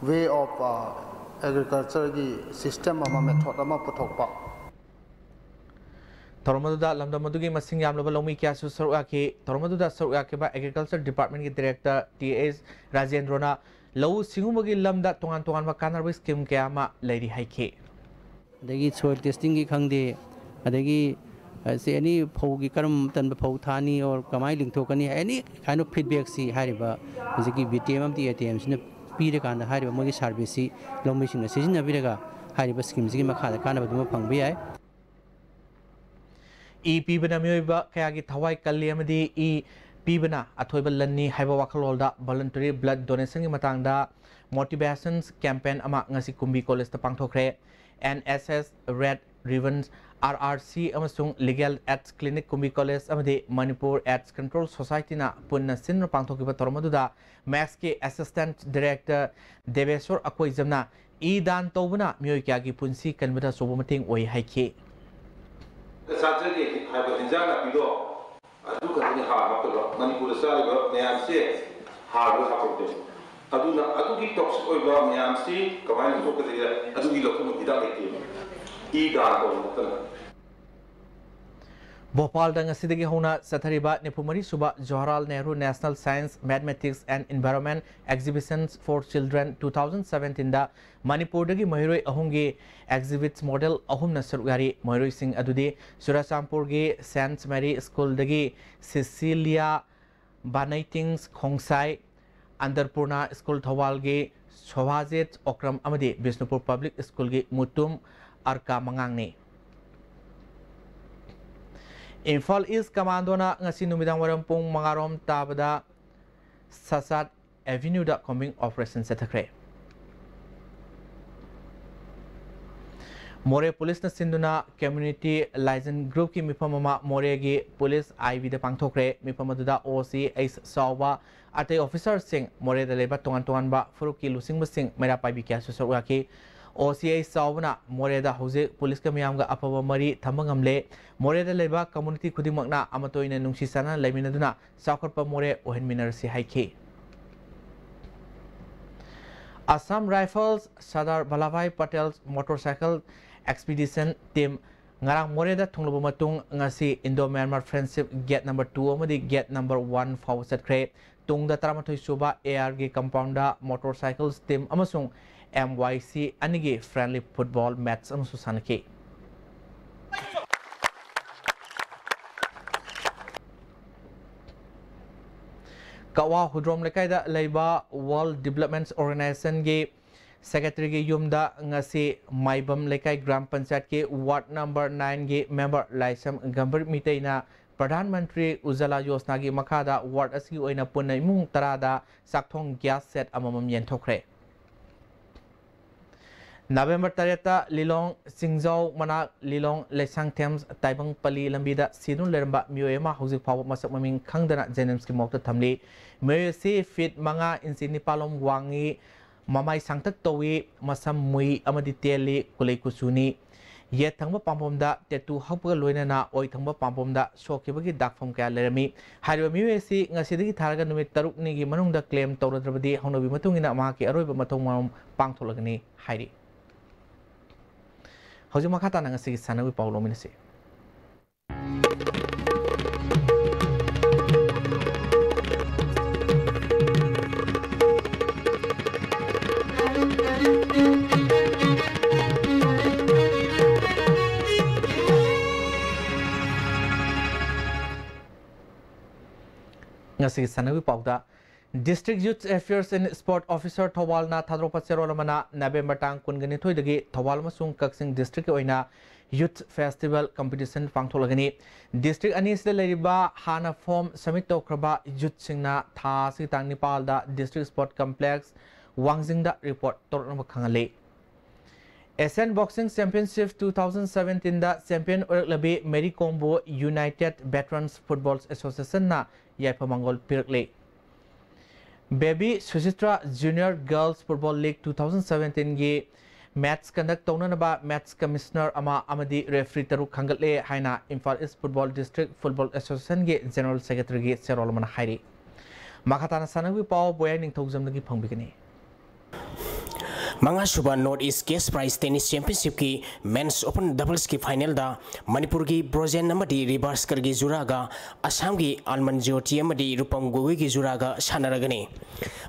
way of agricultureꯒꯤ system ꯑꯃ, method ꯑꯃ ꯄꯨꯊꯣꯛꯄ꯫ ꯊꯧꯔꯝ ꯑꯗꯨꯗ ꯂꯝꯗꯝ ꯑꯗꯨꯒꯤ ꯃꯁꯤꯡ ꯌꯥꯝꯂꯕ ꯂꯧꯃꯤ ꯀꯌꯥꯁꯨ ꯁꯔꯨꯛ ꯌꯥꯈꯤ꯫ ꯊꯧꯔꯝ ꯑꯗꯨꯗ ꯁꯔꯨꯛ ꯌꯥꯈꯤꯕ Agriculture Departmentꯀꯤ Director ꯇꯤ ꯑꯦꯁ ꯔꯥꯖꯦꯟꯗ꯭ꯔꯣꯅ ꯂꯧꯎ ꯁꯤꯡꯎꯕꯒꯤ ꯂꯝꯗ ꯇꯣꯉꯥꯟ ꯇꯣꯉꯥꯟꯕ ꯀꯥꯟꯅꯔꯕ ꯁ꯭ꯀꯤꯝ ꯀꯌꯥ ꯑꯃ ꯂꯩꯔꯤ ꯍꯥꯏꯈꯤ꯫ ꯑꯗꯒꯤ soil testingꯒꯤ ꯈꯪꯗꯦ, ꯑꯗꯒꯤ ꯑꯦꯅꯤ ꯐꯧꯒꯤ ꯀꯔꯝ ꯃꯇꯝꯗ ꯐꯧ ꯊꯥꯅꯤ, ꯑꯣꯔ ꯀꯃꯥꯏꯅ ꯂꯤꯡꯊꯣꯛꯀꯅꯤ, ꯑꯦꯅꯤ ꯀꯥꯏꯟ ꯑꯣꯐ ꯐꯤꯗꯕꯦꯛꯁꯤ ꯍꯥꯏꯔꯤꯕ ꯍꯧꯖꯤꯛꯀꯤ ꯕꯤ ꯇꯤ ꯑꯦꯝ ꯑꯃꯗꯤ ꯑꯦ ꯇꯤ ꯑꯦꯝꯁꯤꯅ ꯄꯤꯔꯀꯥꯟꯗ ꯍꯥꯏꯔꯤꯕ ꯃꯣꯏꯒꯤ ꯁꯥꯔꯚꯤꯁꯁꯤ ꯂꯧꯃꯤꯁꯤꯡꯅ ꯁꯤꯖꯤꯟꯅꯕꯤꯔꯒ ꯍꯥꯏꯔꯤꯕ ꯁ꯭ꯀꯤꯝꯁꯤꯒꯤ ꯃꯈꯥꯗ ꯀꯥꯟꯅꯕꯗꯨꯃ ꯐꯪꯕ ꯌꯥꯏ꯫ ꯏ ꯄꯤꯕꯅ ꯃꯤꯑꯣꯏꯕ ꯀꯌꯥꯒꯤ ꯊꯋꯥꯏ ꯀꯜꯂꯤ ꯑꯃꯗꯤ ꯏ ꯄꯤꯕꯅ ꯑꯊꯣꯏꯕ ꯂꯟꯅꯤ ꯍꯥꯏꯕ ꯋꯥꯈꯜꯂꯣꯟꯗ voluntary blood donationꯒꯤ ꯃꯇꯥꯡꯗ motivation campaign ꯑꯃ ꯉꯁꯤ ꯀꯨꯝꯕꯤ ꯀꯣꯂꯦꯖꯇ ꯄꯥꯡꯊꯣꯛꯈ꯭ꯔꯦ꯫ N S S, Red Ribbon, R R C ꯑꯃꯁꯨꯡ Legal Aid Clinic Kumbi college ꯑꯃꯗꯤ Manipur AIDS Control Societyꯅ ꯄꯨꯟꯅ ꯁꯤꯟꯗꯨꯅ ꯄꯥꯡꯊꯣꯛꯈꯤꯕ ꯊꯧꯔꯝ ꯑꯗꯨꯗ ꯃꯦꯛꯁꯀꯤ Assistant Director ꯗꯦꯕꯦꯁꯣꯔ ꯑꯀꯣꯏꯖꯝꯅ ꯏ ꯗꯥꯟ ꯇꯧꯕꯅ ꯃꯤꯑꯣꯏ ꯀꯌꯥꯒꯤ ꯄꯨꯟꯁꯤ ꯀꯟꯕꯗ ꯑꯆꯧꯕ ꯃꯇꯦꯡ ꯑꯣꯏ ꯍꯥꯏꯈꯤ꯫ ꯆꯥꯖꯒꯦ ꯍꯥꯏꯕ ꯏꯟꯖꯥꯡ ꯅꯥꯄꯤꯗꯣ ꯑꯗꯨ ꯈꯛꯇꯅꯤ ꯍꯥꯔ ꯍꯥꯞꯇꯕ꯫ ꯃꯅꯤꯄꯨꯔꯗ ꯆꯥꯔꯤꯕ ꯃꯌꯥꯝꯁꯦ ꯍꯥꯔ ꯂꯣꯏ ꯍꯥꯞꯄꯛꯇꯦ꯫ ꯑꯗꯨꯅ ꯑꯗꯨꯒꯤ toxic ꯑꯣꯏꯕ ꯃꯌꯥꯝꯁꯤ ꯀꯃꯥꯏꯅ ꯂꯧꯊꯣꯛꯀꯗꯒꯦ? ꯑꯗꯨꯒꯤ ꯂꯧꯊꯣꯛꯅꯕ ꯍꯤꯗꯥꯛ ꯂꯩꯇꯦ꯫ ꯏ ꯗꯥꯟ ꯇꯧꯕ ꯅꯠꯇꯅ꯫ ꯚꯣꯄꯥꯜꯗ ꯉꯁꯤꯗꯒꯤ ꯍꯧꯅ ꯆꯠꯊꯔꯤꯕ ꯅꯤꯐꯨ ꯃꯔꯤ ꯁꯨꯕ Jawaharlal Nehru National Science, Mathematics and Environment Exhibitions for Children two thousand seventeenꯗ ꯃꯅꯤꯄꯨꯔꯗꯒꯤ ꯃꯍꯩꯔꯣꯏ ꯑꯍꯨꯝꯒꯤ exhibits model ꯑꯍꯨꯝꯅ ꯁꯔꯨꯛ ꯌꯥꯔꯤ꯫ ꯃꯍꯩꯔꯣꯏꯁꯤꯡ ꯑꯗꯨꯗꯤ ꯆꯨꯔꯆꯥꯟꯄꯨꯔꯒꯤ Saint Mary Schoolꯗꯒꯤ ꯁꯤꯁꯤꯂꯤꯌꯥ ꯕꯥꯅꯩꯇꯤꯡ ꯈꯣꯡꯁꯥꯏ, ꯑꯟꯗꯔꯄꯨꯔꯅꯥ ꯁ꯭ꯀꯨꯜ ꯊꯧꯕꯥꯜꯒꯤ ꯁꯣꯚꯥꯖꯤꯠ ꯑꯣꯀ꯭ꯔꯝ ꯑꯃꯗꯤ ꯕꯤꯁꯅꯨꯄꯨꯔ ꯄꯕ꯭ꯂꯤꯛ ꯁ꯭ꯀꯨꯜꯒꯤ ꯃꯨꯇꯨꯝ ꯑꯔꯀꯥ ꯃꯉꯥꯡꯅꯤ꯫ ꯏꯝꯐꯥꯜ ꯏꯁ ꯀꯃꯥꯟꯗꯣꯅ ꯉꯁꯤ ꯅꯨꯃꯤꯗꯥꯡ ꯋꯥꯏꯔꯝ ꯄꯨꯡ ꯃꯉꯥꯔꯣꯝ ꯇꯥꯕꯗ ꯁꯁꯥꯠ ꯑꯦꯚꯤꯅ꯭ꯌꯨꯗ combing operation ꯆꯠꯊꯈ꯭ꯔꯦ꯫ ꯃꯣꯔꯦ ꯄꯨꯂꯤꯁꯅ ꯁꯤꯟꯗꯨꯅ community liaison groupꯀꯤ ꯃꯤꯐꯝ ꯑꯃ ꯃꯣꯔꯦꯒꯤ ꯄꯨꯂꯤꯁ ꯑꯥꯏ ꯕꯤꯗ ꯄꯥꯡꯊꯣꯛꯈ꯭ꯔꯦ꯫ ꯃꯤꯐꯝ ꯑꯗꯨꯗ ꯑꯣ ꯁꯤ ꯑꯩꯆ ꯆꯥꯎꯕ, ꯑꯇꯩ officerꯁꯤꯡ, ꯃꯣꯔꯦꯗ ꯂꯩꯕ ꯇꯣꯉꯥꯟ ꯇꯣꯉꯥꯟꯕ ꯐꯨꯔꯨꯞꯀꯤ ꯂꯨꯆꯤꯡꯕꯁꯤꯡ, ꯃꯩꯔꯥ ꯄꯥꯏꯕꯤ ꯀꯌꯥꯁꯨ ꯁꯔꯨꯛ ꯌꯥꯈꯤ꯫ ꯑꯣ ꯁꯤ ꯑꯩꯆ ꯆꯥꯎꯕꯅ ꯃꯣꯔꯦꯗ ꯍꯧꯖꯤꯛ ꯄꯨꯂꯤꯁꯀ ꯃꯤꯌꯥꯝꯒ ꯑꯐꯕ ꯃꯔꯤ ꯊꯝꯕ ꯉꯝꯂꯦ꯫ ꯃꯣꯔꯦꯗ ꯂꯩꯕ community ꯈꯨꯗꯤꯡꯃꯛꯅ ꯑꯃꯠꯇ ꯑꯣꯏꯅ ꯅꯨꯡꯁꯤ ꯆꯥꯟꯅꯅ ꯂꯩꯃꯤꯟꯅꯗꯨꯅ ꯆꯥꯎꯈꯠꯄ ꯃꯣꯔꯦ ꯑꯣꯏꯍꯟꯃꯤꯟꯅꯔꯁꯤ ꯍꯥꯏꯈꯤ꯫ Assam Rifles Sardar Vallabhbhai Patel Motorcycle Expedition Team ꯉꯔꯥꯡ ꯃꯣꯔꯦꯗ ꯊꯨꯡꯂꯕ ꯃꯇꯨꯡ, ꯉꯁꯤ Indo-Myanmar Friendship Gate number two ꯑꯃꯗꯤ Gate number one ꯐꯥꯎꯕ ꯆꯠꯈ꯭ꯔꯦ꯫ ꯇꯨꯡꯗ ꯇꯔꯥꯃꯥꯊꯣꯏ ꯁꯨꯕ ꯑꯦ ꯑꯥꯔꯒꯤ compoundꯗ motorcycles team ꯑꯃꯁꯨꯡ ꯑꯦꯝ ꯋꯥꯏ ꯁꯤ ꯑꯅꯤꯒꯤ friendly football match ꯑꯃꯁꯨ ꯁꯥꯟꯅꯈꯤ꯫ ꯀꯛꯋꯥ ꯍꯨꯗ꯭ꯔꯣꯝ ꯂꯩꯀꯥꯏꯗ ꯂꯩꯕ World Development Organizationꯒꯤ ꯁꯦꯀ꯭ꯔꯦꯇꯔꯤꯒꯤ ꯌꯨꯝꯗ ꯉꯁꯤ ꯃꯥꯏꯕꯝ ꯂꯩꯀꯥꯏ ꯒ꯭ꯔꯥꯝ ꯄꯟꯆꯥꯌꯠꯀꯤ ꯋꯥꯔꯗ ꯅꯝꯕꯔ ꯅꯥꯏꯟꯒꯤ ꯃꯦꯝꯕꯔ ꯂꯥꯏꯁ꯭ꯔꯝ ꯒꯝꯚꯤꯔ ꯃꯤꯇꯩꯅ ꯄ꯭ꯔꯙꯥꯟ ꯃꯟꯇ꯭ꯔꯤ ꯎꯖꯥꯂꯥ ꯌꯣꯖꯅꯥꯒꯤ ꯃꯈꯥꯗ ꯋꯥꯔꯗ ꯑꯁꯤꯒꯤ ꯑꯣꯏꯅ ꯄꯨꯟꯅ ꯏꯃꯨꯡ ꯇꯔꯥꯗ ꯆꯥꯛꯊꯣꯡ ꯒ꯭ꯌꯥꯁ ꯁꯦꯠ ꯑꯃꯃꯝ ꯌꯦꯟꯊꯣꯛꯈ꯭ꯔꯦ꯫ ꯅꯕꯦꯝꯕꯔ ꯇꯔꯦꯠꯇ ꯂꯤꯂꯣꯡ ꯆꯤꯡꯖꯥꯎ ꯃꯅꯥꯛ ꯂꯤꯂꯣꯡ ꯂꯩꯁꯥꯡꯊꯦꯝ ꯇꯥꯏꯕꯪꯄꯜꯂꯤ ꯂꯝꯕꯤꯗ ꯁꯤꯗꯨꯅ ꯂꯩꯔꯝꯕ ꯃꯤꯑꯣꯏ ꯑꯃ ꯍꯧꯖꯤꯛ ꯐꯥꯎꯕ ꯃꯁꯛ ꯃꯃꯤꯡ ꯈꯪꯗꯅ ꯖꯦꯅꯤꯝꯁꯀꯤ ꯃꯣꯔꯒꯇ ꯊꯝꯂꯤ꯫ ꯃꯤꯑꯣꯏ ꯑꯁꯤ ꯐꯤꯠ ꯃꯉꯥ ꯏꯟꯆꯤ ꯅꯤꯄꯥꯜꯂꯣꯝ ꯋꯥꯡꯉꯤ, ꯃꯃꯥꯏ ꯁꯥꯡꯇꯛ ꯇꯧꯏ, ꯃꯁꯝ ꯃꯨꯏ ꯑꯃꯗꯤ ꯇꯦꯜꯂꯤ, ꯀꯨꯂꯩ ꯀꯨꯆꯨꯅꯤ꯫ ꯌꯦꯠ ꯊꯪꯕ ꯄꯥꯝꯕꯣꯝꯗ ꯇꯦꯇꯨ ꯍꯛꯄꯒ ꯂꯣꯏꯅꯅ ꯑꯣꯏ ꯊꯪꯕ ꯄꯥꯝꯕꯣꯝꯗ ꯁꯣꯛꯈꯤꯕꯒꯤ ꯗꯥꯛꯐꯝ ꯀꯌꯥ ꯂꯩꯔꯝꯃꯤ꯫ ꯍꯥꯏꯔꯤꯕ ꯃꯤꯑꯣꯏ ꯑꯁꯤ ꯉꯁꯤꯗꯒꯤ ꯊꯥꯔꯒ ꯅꯨꯃꯤꯠ ꯇꯔꯨꯛꯅꯤꯒꯤ ꯃꯅꯨꯡꯗ ꯀ꯭ꯂꯦꯝ ꯇꯧꯔꯗ꯭ꯔꯕꯗꯤ ꯍꯧꯅꯕꯤ ꯃꯇꯨꯡ ꯏꯟꯅ ꯃꯍꯥꯛꯀꯤ ꯑꯔꯣꯏꯕ ꯃꯊꯧ ꯃꯉꯝ ꯄꯥꯡꯊꯣꯛꯂꯒꯅꯤ ꯍꯥꯏꯔꯤ꯫ ꯍꯧꯖꯤꯛ ꯃꯈꯥ ꯇꯥꯅ ꯉꯁꯤꯒꯤ ꯁꯥꯟꯅꯕꯒꯤ ꯄꯥꯎ ꯂꯧꯃꯤꯟꯅꯁꯤ꯫ ꯉꯁꯤꯒꯤ ꯁꯥꯟꯅꯕꯒꯤ ꯄꯥꯎꯗ, District Youth Affairs and Sport Officer ꯊꯧꯕꯥꯜꯅ ꯊꯥꯗꯣꯔꯛꯄ ꯆꯦꯔꯣꯜ ꯑꯃꯅ ꯅꯕꯦꯝꯕꯔ ꯇꯥꯡ ꯀꯨꯟꯒ ꯅꯤꯊꯣꯏꯗꯒꯤ ꯊꯧꯕꯥꯜ ꯑꯃꯁꯨꯡ ꯀꯛꯆꯤꯡ district ꯀꯤ ꯑꯣꯏꯅ Youth Festival Competition ꯄꯥꯡꯊꯣꯛꯂꯒꯅꯤ꯫ District ꯑꯅꯤꯁꯤꯗ ꯂꯩꯔꯤꯕ ꯍꯥꯟꯅ form submit ꯇꯧꯈ꯭ꯔꯕ youth ꯁꯤꯡꯅ ꯊꯥ ꯑꯁꯤꯒꯤ ꯇꯥꯡ ꯅꯤꯄꯥꯜꯗ District Sport Complex ꯋꯥꯡꯖꯤꯡꯗ report ꯇꯧꯔꯛꯅꯕ ꯈꯪꯍꯜꯂꯤ꯫ Asian Boxing Championship two thousand seventeen ꯗ champion ꯑꯣꯏꯔꯛꯂꯕꯤ Mary ꯀꯣꯝꯕꯨ United Veterans Football Association ꯅ ꯌꯥꯏꯐ ꯃꯪꯒꯣꯜ ꯄꯤꯔꯛꯂꯤ꯫ Baby Suchitra Junior Girls Football League two thousand seventeen ꯒꯤ match conduct ꯇꯧꯅꯅꯕ match commissioner ꯑꯃ ꯑꯃꯗꯤ referee ꯇꯔꯨꯛ ꯈꯟꯒꯠꯂꯦ ꯍꯥꯏꯅ Imphal East Football District Football Association ꯒꯤ General Secretary ꯒꯤ ꯆꯦꯔꯣꯜ ꯑꯃꯅ ꯍꯥꯏꯔꯤ꯫ ꯃꯈꯥ ꯇꯥꯅ ꯁꯥꯟꯅꯕꯒꯤ ꯄꯥꯎ ꯕꯣꯌꯥꯏ ꯅꯤꯡꯊꯧꯖꯝꯗꯒꯤ ꯐꯪꯕꯤꯒꯅꯤ꯫ ꯃꯉꯥꯁꯨꯕ North East Cash Prize Tennis Championship ꯀꯤ Men's Open Doubles ꯀꯤ final ꯗ ꯃꯅꯤꯄꯨꯔꯒꯤ ꯕ꯭ꯔꯣꯖꯦꯟ ꯑꯃꯗꯤ ꯔꯤꯕꯥꯁꯀꯔꯒꯤ ꯖꯨꯔꯥꯒ ꯑꯁꯥꯝꯒꯤ ꯑꯜꯃꯟ ꯖ꯭ꯌꯣꯇꯤ ꯑꯃꯗꯤ ꯔꯨꯄꯝ ꯒꯣꯒꯣꯏꯒꯤ ꯖꯨꯔꯥꯒ ꯁꯥꯟꯅꯔꯒꯅꯤ꯫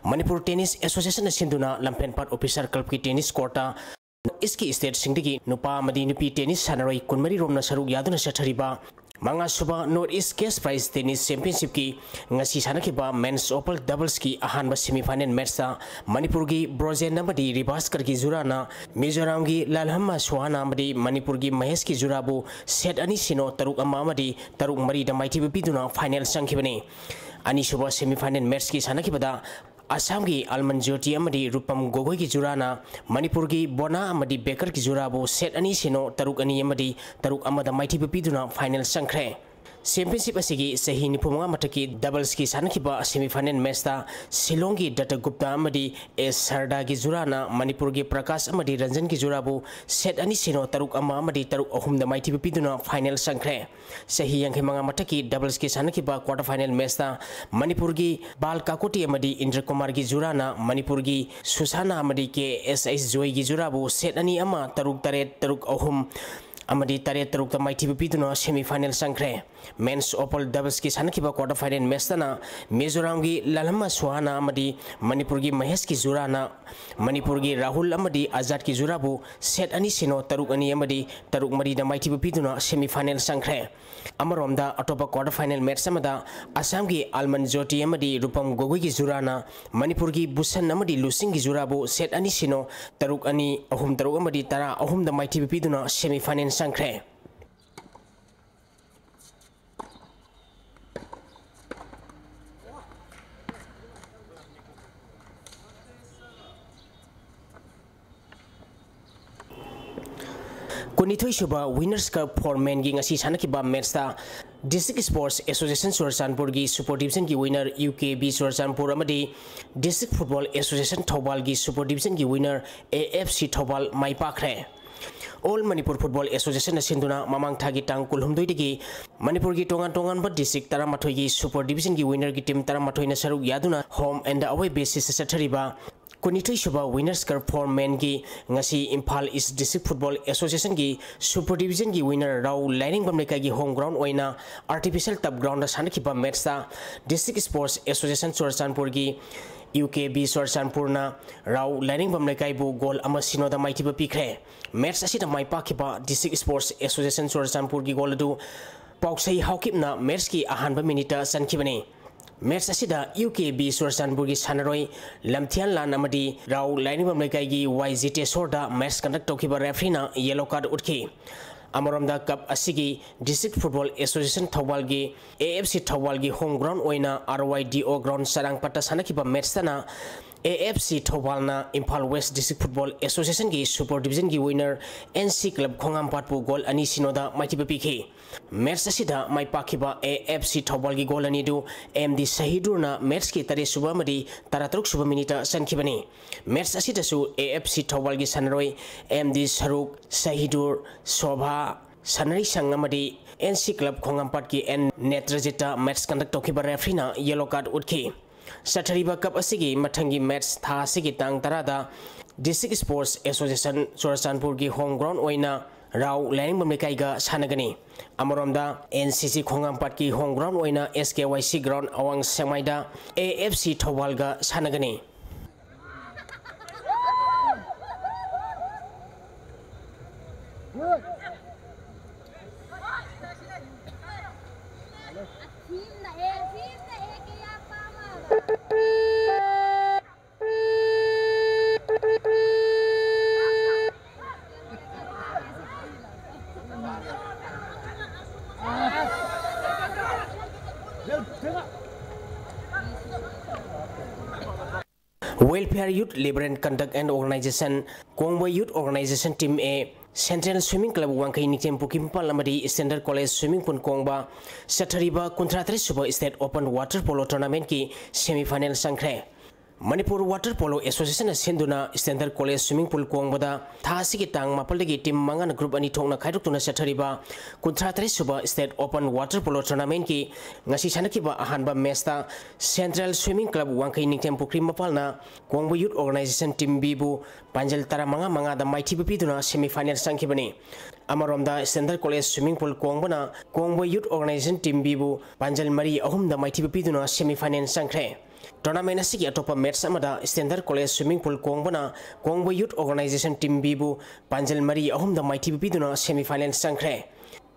ꯃꯅꯤꯄꯨꯔ Tennis Association ꯅ ꯁꯤꯟꯗꯨꯅ ꯂꯝꯐꯦꯜꯄꯥꯠ Officer Club ꯀꯤ tennis court ꯇ East ꯀꯤ state ꯁꯤꯡꯗꯒꯤ ꯅꯨꯄꯥ ꯑꯃꯗꯤ ꯅꯨꯄꯤ tennis ꯁꯥꯟꯅꯔꯣꯏ ꯀꯨꯟꯃꯔꯤ ꯔꯣꯝꯅ ꯁꯔꯨꯛ ꯌꯥꯗꯨꯅ ꯆꯠꯊꯔꯤꯕ ꯃꯉꯥꯁꯨꯕ North East Cash Prize Tennis Championshipꯀꯤ ꯉꯁꯤ ꯁꯥꯟꯅꯈꯤꯕ Men's Open Doublesꯀꯤ ꯑꯍꯥꯟꯕ semifinal matchꯇ ꯃꯅꯤꯄꯨꯔꯒꯤ ꯕ꯭ꯔꯣꯖꯦꯟ ꯑꯃꯗꯤ ꯔꯤꯚꯥꯁꯀꯔꯒꯤ ꯖꯨꯔꯥꯅ ꯃꯤꯖꯣꯔꯥꯝꯒꯤ ꯂꯥꯜꯍꯝꯃ ꯁꯨꯍꯥꯅ ꯑꯃꯗꯤ ꯃꯅꯤꯄꯨꯔꯒꯤ ꯃꯍꯦꯁꯀꯤ ꯖꯨꯔꯥꯕꯨ set ꯑꯅꯤ ꯁꯤꯅꯣ ꯇꯔꯨꯛ ꯑꯃ ꯑꯃꯗꯤ ꯇꯔꯨꯛ ꯃꯔꯤꯗ ꯃꯥꯏꯊꯤꯕ ꯄꯤꯗꯨꯅ final ꯆꯪꯈꯤꯕꯅꯤ꯫ ꯑꯅꯤꯁꯨꯕ semifinal matchꯀꯤ ꯁꯥꯟꯅꯈꯤꯕꯗ ꯑꯁꯥꯝꯒꯤ ꯑꯜꯃꯟ ꯖ꯭ꯌꯣꯇꯤ ꯑꯃꯗꯤ ꯔꯨꯄꯝ ꯒꯣꯒꯣꯏꯒꯤ ꯖꯨꯔꯥꯅ ꯃꯅꯤꯄꯨꯔꯒꯤ ꯕꯣꯅꯥ ꯑꯃꯗꯤ ꯕꯦꯀꯔꯒꯤ ꯖꯨꯔꯥꯕꯨ set ꯑꯅꯤ ꯁꯤꯅꯣ ꯇꯔꯨꯛ ꯑꯅꯤ ꯑꯃꯗꯤ ꯇꯔꯨꯛ ꯑꯃꯗ ꯃꯥꯏꯊꯤꯕ ꯄꯤꯗꯨꯅ final ꯆꯪꯈ꯭ꯔꯦ꯫ Championship ꯑꯁꯤꯒꯤ ꯆꯍꯤ ꯅꯤꯐꯨꯃꯉꯥ ꯃꯊꯛꯀꯤ doublesꯀꯤ ꯁꯥꯟꯅꯈꯤꯕ semifinal matchꯇ ꯁꯤꯂꯣꯡꯒꯤ ꯗꯠꯇ ꯒꯨꯞꯇꯥ ꯑꯃꯗꯤ ꯑꯦꯁ ꯁꯔꯗꯥꯒꯤ ꯖꯨꯔꯥꯅ ꯃꯅꯤꯄꯨꯔꯒꯤ ꯄ꯭ꯔꯀꯥꯁ ꯑꯃꯗꯤ ꯔꯟꯖꯟꯒꯤ ꯖꯨꯔꯥꯕꯨ set ꯑꯅꯤ ꯁꯤꯅꯣ ꯇꯔꯨꯛ ꯑꯃ ꯑꯃꯗꯤ ꯇꯔꯨꯛ ꯑꯍꯨꯝꯗ ꯃꯥꯏꯊꯤꯕ ꯄꯤꯗꯨꯅ final ꯆꯪꯈ꯭ꯔꯦ꯫ ꯆꯍꯤ ꯌꯥꯡꯈꯩ ꯃꯉꯥ ꯃꯊꯛꯀꯤ doublesꯀꯤ ꯁꯥꯟꯅꯈꯤꯕ quarter final matchꯇ ꯃꯅꯤꯄꯨꯔꯒꯤ ꯕꯥꯜ ꯀꯥꯀꯣꯇꯤ ꯑꯃꯗꯤ ꯏꯟꯗ꯭ꯔ ꯀꯨꯃꯥꯔꯒꯤ ꯖꯨꯔꯥꯅ ꯃꯅꯤꯄꯨꯔꯒꯤ ꯁꯨꯁꯥꯅ ꯑꯃꯗꯤ ꯀꯦ ꯑꯦꯁ ꯑꯩꯆ ꯖꯣꯏꯒꯤ ꯖꯨꯔꯥꯕꯨ set ꯑꯅꯤ ꯑꯃ, ꯇꯔꯨꯛ ꯇꯔꯦꯠ, ꯇꯔꯨꯛ ꯑꯍꯨꯝ ꯑꯃꯗꯤ ꯇꯔꯦꯠ ꯇꯔꯨꯛꯇ ꯃꯥꯏꯊꯤꯕ ꯄꯤꯗꯨꯅ semifinal ꯆꯪꯈ꯭ꯔꯦ꯫ Men's Open Doublesꯀꯤ ꯁꯥꯟꯅꯈꯤꯕ quarter final matchꯇꯅ ꯃꯤꯖꯣꯔꯥꯝꯒꯤ ꯂꯥꯜꯍꯝꯃ ꯁꯨꯍꯥꯅ ꯑꯃꯗꯤ ꯃꯅꯤꯄꯨꯔꯒꯤ ꯃꯍꯦꯁꯀꯤ ꯖꯨꯔꯥꯅ ꯃꯅꯤꯄꯨꯔꯒꯤ ꯔꯥꯍꯨꯜ ꯑꯃꯗꯤ ꯑꯖꯥꯗꯀꯤ ꯖꯨꯔꯥꯕꯨ set ꯑꯅꯤ ꯁꯤꯅꯣ ꯇꯔꯨꯛ ꯑꯅꯤ ꯑꯃꯗꯤ ꯇꯔꯨꯛ ꯃꯔꯤꯗ ꯃꯥꯏꯊꯤꯕ ꯄꯤꯗꯨꯅ semifinal ꯆꯪꯈ꯭ꯔꯦ꯫ ꯑꯃꯔꯣꯝꯗ ꯑꯇꯣꯞꯄ quarter final match ꯑꯃꯗ ꯑꯁꯥꯝꯒꯤ ꯑꯜꯃꯟ ꯖꯣꯇꯤ ꯑꯃꯗꯤ ꯔꯨꯄꯝ ꯒꯣꯒꯣꯏꯒꯤ ꯖꯨꯔꯥꯅ ꯃꯅꯤꯄꯨꯔꯒꯤ ꯕꯨꯁꯟ ꯑꯃꯗꯤ ꯂꯨꯁꯤꯡꯒꯤ ꯖꯨꯔꯥꯕꯨ set ꯑꯅꯤ ꯁꯤꯅꯣ, ꯇꯔꯨꯛ ꯑꯅꯤ, ꯑꯍꯨꯝ ꯇꯔꯨꯛ ꯑꯃꯗꯤ ꯇꯔꯥ ꯑꯍꯨꯝꯗ ꯃꯥꯏꯊꯤꯕ ꯄꯤꯗꯨꯅ semifinal ꯆꯪꯈ꯭ꯔꯦ꯫ ꯀꯨꯟꯅꯤꯊꯣꯏ ꯁꯨꯕ Winners Cup for Menꯒꯤ ꯉꯁꯤ ꯁꯥꯟꯅꯈꯤꯕ matchꯇ District Sports Association ꯆꯨꯔꯆꯥꯟꯄꯨꯔꯒꯤ Super Divisionꯒꯤ winner U K B Churachandpur ꯑꯃꯗꯤ District Football Association ꯊꯧꯕꯥꯜꯒꯤ Super Divisionꯒꯤ winner A F C Thoubal my ꯄꯥꯛꯈ꯭ꯔꯦ꯫ All Manipur Football Associationꯅ ꯁꯤꯟꯗꯨꯅ ꯃꯃꯥꯡ ꯊꯥꯒꯤ ꯇꯥꯡ ꯀꯨꯟꯍꯨꯝꯗꯣꯏꯗꯒꯤ ꯃꯅꯤꯄꯨꯔꯒꯤ ꯇꯣꯉꯥꯟ ꯇꯣꯉꯥꯟꯕ district ꯇꯔꯥꯃꯥꯊꯣꯏꯒꯤ Super Divisionꯒꯤ winnerꯒꯤ team ꯇꯔꯥꯃꯥꯊꯣꯏꯅ ꯁꯔꯨꯛ ꯌꯥꯗꯨꯅ home and away basisꯇ ꯆꯠꯊꯔꯤꯕ ꯀꯨꯟꯅꯤꯊꯣꯏ ꯁꯨꯕ Winners Cup for Menꯒꯤ ꯉꯁꯤ Imphal East District Football Associationꯒꯤ Super Divisionꯒꯤ winner ꯔꯥꯎ ꯂꯥꯏꯔꯦꯡꯕꯝ ꯂꯩꯀꯥꯏꯒꯤ home ground ꯑꯣꯏꯅ artificial turf groundꯗ ꯁꯥꯟꯅꯈꯤꯕ matchꯇ District Sports Association ꯆꯨꯔꯆꯥꯟꯄꯨꯔꯒꯤ ꯌꯨ ꯀꯦ ꯕꯤ ꯆꯨꯔꯆꯥꯟꯄꯨꯔꯅ ꯔꯥꯎ ꯂꯥꯏꯔꯦꯡꯕꯝ ꯂꯩꯀꯥꯏꯕꯨ goal ꯑꯃ ꯁꯤꯅꯣꯗ ꯃꯥꯏꯊꯤꯕ ꯄꯤꯈ꯭ꯔꯦ꯫ Match ꯑꯁꯤꯗ ꯃꯥꯏ ꯄꯥꯛꯈꯤꯕ District Sports Association ꯆꯨꯔꯆꯥꯟꯄꯨꯔꯒꯤ goal ꯑꯗꯨ ꯄꯥꯎꯁꯩ ꯍꯥꯎꯀꯤꯞꯅ ꯃꯦꯠꯁꯀꯤ ꯑꯍꯥꯟꯕ ꯃꯤꯅꯤꯠꯇ ꯆꯟꯈꯤꯕꯅꯤ꯫ ꯃꯦꯠꯁ ꯑꯁꯤꯗ ꯌꯨ ꯀꯦ ꯕꯤ ꯆꯨꯔꯆꯥꯟꯄꯨꯔꯒꯤ ꯁꯥꯟꯅꯔꯣꯏ ꯂꯝꯊꯤꯌꯥꯟ ꯂꯥꯟ ꯑꯃꯗꯤ ꯔꯥꯎ ꯂꯥꯏꯅꯤꯡꯕꯝ ꯂꯩꯀꯥꯏꯒꯤ ꯋꯥꯏ ꯖꯤ ꯇꯦꯁꯣꯔꯗ ꯃꯦꯠꯁ ꯀꯟꯗꯛ ꯇꯧꯈꯤꯕ ꯔꯦꯐ꯭ꯔꯤꯅ ꯌꯦꯂꯣ ꯀꯥꯔꯗ ꯎꯠꯈꯤ꯫ ꯑꯃꯔꯣꯝꯗ ꯀꯞ ꯑꯁꯤꯒꯤ ꯗꯤꯁꯇ꯭ꯔꯤꯛ ꯐꯨꯠꯕꯣꯜ ꯑꯦꯁꯣꯁꯤꯌꯦꯁꯟ ꯊꯧꯕꯥꯜꯒꯤ ꯑꯦ ꯑꯦꯐ ꯁꯤ ꯊꯧꯕꯥꯜꯒꯤ ꯍꯣꯝ ꯒ꯭ꯔꯥꯎꯟ ꯑꯣꯏꯅ R Y D O ground ꯆꯔꯥꯡꯄꯥꯠꯇ ꯁꯥꯟꯅꯈꯤꯕ ꯃꯦꯠꯁꯇꯅ ꯑꯦ ꯑꯦꯐ ꯁꯤ ꯊꯧꯕꯥꯜꯅ ꯏꯝꯐꯥꯜ ꯋꯦꯁ ꯗꯤꯁꯇ꯭ꯔꯤꯛ ꯐꯨꯠꯕꯣꯜ ꯑꯦꯁꯣꯁꯤꯌꯦꯁꯟꯒꯤ ꯁꯨꯄꯔ ꯗꯤꯕꯤꯖꯟꯒꯤ ꯋꯤꯅꯔ ꯑꯦꯟ ꯁꯤ ꯀ꯭ꯂꯕ ꯈꯣꯡꯉꯥꯝꯄꯥꯠꯄꯨ ꯒꯣꯜ ꯑꯅꯤ ꯁꯤꯅꯣꯗ ꯃꯥꯏꯊꯤꯕ ꯄꯤꯈꯤ꯫ ꯃꯦꯠꯁ ꯑꯁꯤꯗ ꯃꯥꯏ ꯄꯥꯛꯈꯤꯕ ꯑꯦ ꯑꯦꯐ ꯁꯤ ꯊꯧꯕꯥꯜꯒꯤ ꯒꯣꯜ ꯑꯅꯤꯗꯨ ꯑꯦꯝ ꯗꯤ ꯁꯍꯤꯗꯨꯔꯅ ꯃꯦꯠꯁꯀꯤ ꯇꯔꯦꯠ ꯁꯨꯕ ꯑꯃꯗꯤ ꯇꯔꯥꯇꯔꯨꯛ ꯁꯨꯕ ꯃꯤꯅꯤꯠꯇ ꯆꯟꯈꯤꯕꯅꯤ꯫ ꯃꯦꯠꯁ ꯑꯁꯤꯗꯁꯨ ꯑꯦ ꯑꯦꯐ ꯁꯤ ꯊꯧꯕꯥꯜꯒꯤ ꯁꯥꯟꯅꯔꯣꯏ ꯑꯦꯝ ꯗꯤ ꯁꯔꯨꯛ, ꯁꯍꯤꯗꯨꯔ, ꯁꯣꯚꯥ, ꯁꯥꯟꯅꯔꯩꯁꯪ ꯑꯃꯗꯤ ꯑꯦꯟ ꯁꯤ ꯀ꯭ꯂꯕ ꯈꯣꯡꯉꯥꯝꯄꯥꯠꯀꯤ ꯑꯦꯟ ꯅꯦꯇ꯭ꯔꯖꯤꯠꯇ ꯃꯦꯠꯁ ꯀꯟꯗꯛ ꯇꯧꯈꯤꯕ ꯔꯦꯐ꯭ꯔꯤꯅ ꯌꯦꯂꯣ ꯀꯥꯔꯗ ꯎꯠꯈꯤ꯫ ꯆꯠꯊꯔꯤꯕ ꯀꯞ ꯑꯁꯤꯒꯤ ꯃꯊꯪꯒꯤ ꯃꯦꯠꯁ ꯊꯥ ꯑꯁꯤꯒꯤ ꯇꯥꯡ ꯇꯔꯥꯗ ꯗꯤꯁꯇ꯭ꯔꯤꯛ ꯁ꯭ꯄꯣꯔꯠꯁ ꯑꯦꯁꯣꯁꯤꯌꯦꯁꯟ ꯆꯨꯔꯆꯥꯟꯄꯨꯔꯒꯤ ꯍꯣꯝ ꯒ꯭ꯔꯥꯎꯟ ꯑꯣꯏꯅ ꯔꯥꯎ ꯂꯥꯏꯅꯤꯡꯕꯝ ꯂꯩꯀꯥꯏꯒ ꯁꯥꯟꯅꯒꯅꯤ꯫ ꯑꯃꯔꯣꯝꯗ ꯑꯦꯟ ꯁꯤ ꯁꯤ ꯈꯣꯡꯉꯥꯝꯄꯥꯠꯀꯤ ꯍꯣꯝ ꯒ꯭ꯔꯥꯎꯟ ꯑꯣꯏꯅ ꯑꯦꯁ ꯀꯦ ꯋꯥꯏ ꯁꯤ ꯒ꯭ꯔꯥꯎꯟ ꯑꯋꯥꯡ ꯁꯦꯛꯃꯥꯏꯗ ꯑꯦ ꯑꯦꯐ ꯁꯤ ꯊꯧꯕꯥꯜꯒ ꯁꯥꯟꯅꯒꯅꯤ꯫ Welfare Youth Liberation Conduct and Organization, ꯀꯣꯡꯕ Youth Organization Team A, Central Swimming Club ꯋꯥꯡꯈꯩ ꯅꯤꯡꯊꯦꯝ ꯄꯨꯈ꯭ꯔꯤ ꯃꯄꯥꯜ ꯑꯃꯗꯤ Standard College Swimming Pool ꯀꯣꯡꯕ ꯆꯠꯊꯔꯤꯕ ꯀꯨꯟꯊ꯭ꯔꯥ ꯇꯔꯦꯠ ꯁꯨꯕ State Open Water Polo Tournamentꯀꯤ semi final ꯆꯪꯈ꯭ꯔꯦ꯫ ꯃꯅꯤꯄꯨꯔ Water Polo Associationꯅ ꯁꯤꯟꯗꯨꯅ Standard College Swimming Pool ꯀꯣꯡꯕꯗ ꯊꯥ ꯑꯁꯤꯒꯤ ꯇꯥꯡ ꯃꯥꯄꯜꯗꯒꯤ team ꯃꯉꯥꯅ group ꯑꯅꯤ ꯊꯣꯛꯅ ꯈꯥꯏꯗꯣꯛꯇꯨꯅ ꯆꯠꯊꯔꯤꯕ ꯀꯨꯟꯊ꯭ꯔꯥ ꯇꯔꯦꯠ ꯁꯨꯕ State Open Water Polo Tournamentꯀꯤ ꯉꯁꯤ ꯁꯥꯟꯅꯈꯤꯕ ꯑꯍꯥꯟꯕ matchꯇ Central Swimming Club ꯋꯥꯡꯈꯩ ꯅꯤꯡꯊꯦꯝ ꯄꯨꯈ꯭ꯔꯤ ꯃꯄꯥꯜꯅ ꯀꯣꯡꯕ Youth Organization Team Bꯕꯨ ꯄꯥꯟꯖꯜ ꯇꯔꯥꯃꯉꯥ ꯃꯉꯥꯗ ꯃꯥꯏꯊꯤꯕ ꯄꯤꯗꯨꯅ semi final ꯆꯪꯈꯤꯕꯅꯤ꯫ ꯑꯃꯔꯣꯝꯗ Standard College Swimming Pool ꯀꯣꯡꯕꯅ ꯀꯣꯡꯕ Youth Organization Team Bꯕꯨ ꯄꯥꯟꯖꯜ ꯃꯔꯤ ꯑꯍꯨꯝꯗ ꯃꯥꯏꯊꯤꯕ ꯄꯤꯗꯨꯅ semi final ꯆꯪꯈ꯭ꯔꯦ꯫ Tournament ꯑꯁꯤꯒꯤ ꯑꯇꯣꯞꯄ match ꯑꯃꯗ Standard College Swimming Pool ꯀꯣꯡꯕꯅ ꯀꯣꯡꯕ Youth Organization Team Bꯕꯨ ꯄꯥꯟꯖꯜ ꯃꯔꯤ ꯑꯍꯨꯝꯗ ꯃꯥꯏꯊꯤꯕ ꯄꯤꯗꯨꯅ semi final ꯆꯪꯈ꯭ꯔꯦ꯫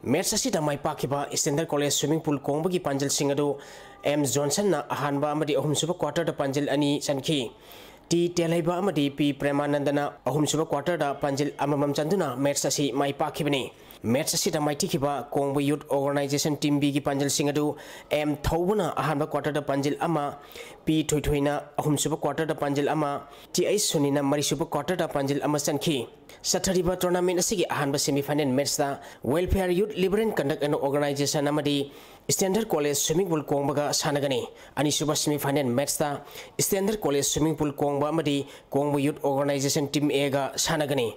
ꯃꯦꯠꯆ ꯑꯁꯤꯗ ꯃꯥꯏ ꯄꯥꯛꯈꯤꯕ ꯏꯁꯇꯦꯟꯗꯔ ꯀꯣꯂꯦꯖ ꯁ꯭ꯋꯤꯃꯤꯡ ꯄꯨꯜ ꯀꯣꯡꯕꯒꯤ ꯄꯥꯟꯖꯜꯁꯤꯡ ꯑꯗꯨ ꯑꯦꯝ ꯖꯣꯟꯁꯟꯅ ꯑꯍꯥꯟꯕ ꯑꯃꯗꯤ ꯑꯍꯨꯝꯁꯨꯕ ꯀ꯭ꯋꯥꯇꯔꯗ ꯄꯥꯟꯖꯜ ꯑꯅꯤ ꯆꯟꯈꯤ꯫ ꯇꯤ ꯇꯦꯜꯍꯩꯕ ꯑꯃꯗꯤ ꯄꯤ ꯄ꯭ꯔꯦꯃꯥꯅꯟꯗꯅ ꯑꯍꯨꯝꯁꯨꯕ ꯀ꯭ꯋꯥꯇꯔꯗ ꯄꯥꯟꯖꯤꯜ ꯑꯃꯃꯝ ꯆꯟꯗꯨꯅ ꯃꯦꯠꯆ ꯑꯁꯤ ꯃꯥꯏ ꯄꯥꯛꯈꯤꯕꯅꯤ꯫ ꯃꯦꯠꯆ ꯑꯁꯤꯗ ꯃꯥꯏꯊꯤꯈꯤꯕ ꯀꯣꯡꯕ ꯌꯨꯠ ꯑꯣꯔꯒꯅꯥꯏꯖꯦꯁꯟ ꯇꯤꯝ ꯕꯤꯒꯤ ꯄꯥꯟꯖꯤꯜꯁꯤꯡ ꯑꯗꯨ ꯑꯦꯝ ꯊꯧꯕꯅ ꯑꯍꯥꯟꯕ ꯀ꯭ꯋꯥꯇꯔꯗ ꯄꯥꯟꯖꯤꯜ ꯑꯃ, ꯄꯤ ꯊꯣꯏꯊꯣꯏꯅ ꯑꯍꯨꯝꯁꯨꯕ ꯀ꯭ꯋꯥꯇꯔꯗ ꯄꯥꯟꯖꯤꯜ ꯑꯃ, ꯇꯤ ꯑꯩꯆ ꯁꯨꯅꯤꯅ ꯃꯔꯤꯁꯨꯕ ꯀ꯭ꯋꯥꯇꯔꯗ ꯄꯥꯟꯖꯤꯜ ꯑꯃ ꯆꯟꯈꯤ꯫ ꯆꯠꯊꯔꯤꯕ ꯇꯣꯔꯅꯥꯃꯦꯟꯠ ꯑꯁꯤꯒꯤ ꯑꯍꯥꯟꯕ ꯁꯦꯃꯤꯐꯥꯏꯅꯦꯜ ꯃꯦꯠꯆꯇ Welfare Youth Liberal Conduct and Organization ꯑꯃꯗꯤ ꯏꯁꯇꯦꯟꯗꯔ ꯀꯣꯂꯦꯖ ꯁ꯭ꯋꯤꯃꯤꯡ ꯄꯨꯜ ꯀꯣꯡꯕꯒ ꯁꯥꯟꯅꯒꯅꯤ꯫ ꯑꯅꯤꯁꯨꯕ ꯁꯦꯃꯤꯐꯥꯏꯅꯦꯜ ꯃꯦꯠꯆꯇ ꯏꯁꯇꯦꯟꯗꯔ ꯀꯣꯂꯦꯖ ꯁ꯭ꯋꯤꯃꯤꯡ ꯄꯨꯜ ꯀꯣꯡꯕ ꯑꯃꯗꯤ ꯀꯣꯡꯕ ꯌꯨꯠ ꯑꯣꯔꯒꯅꯥꯏꯖꯦꯁꯟ ꯇꯤꯝ ꯑꯦꯒ ꯁꯥꯟꯅꯒꯅꯤ꯫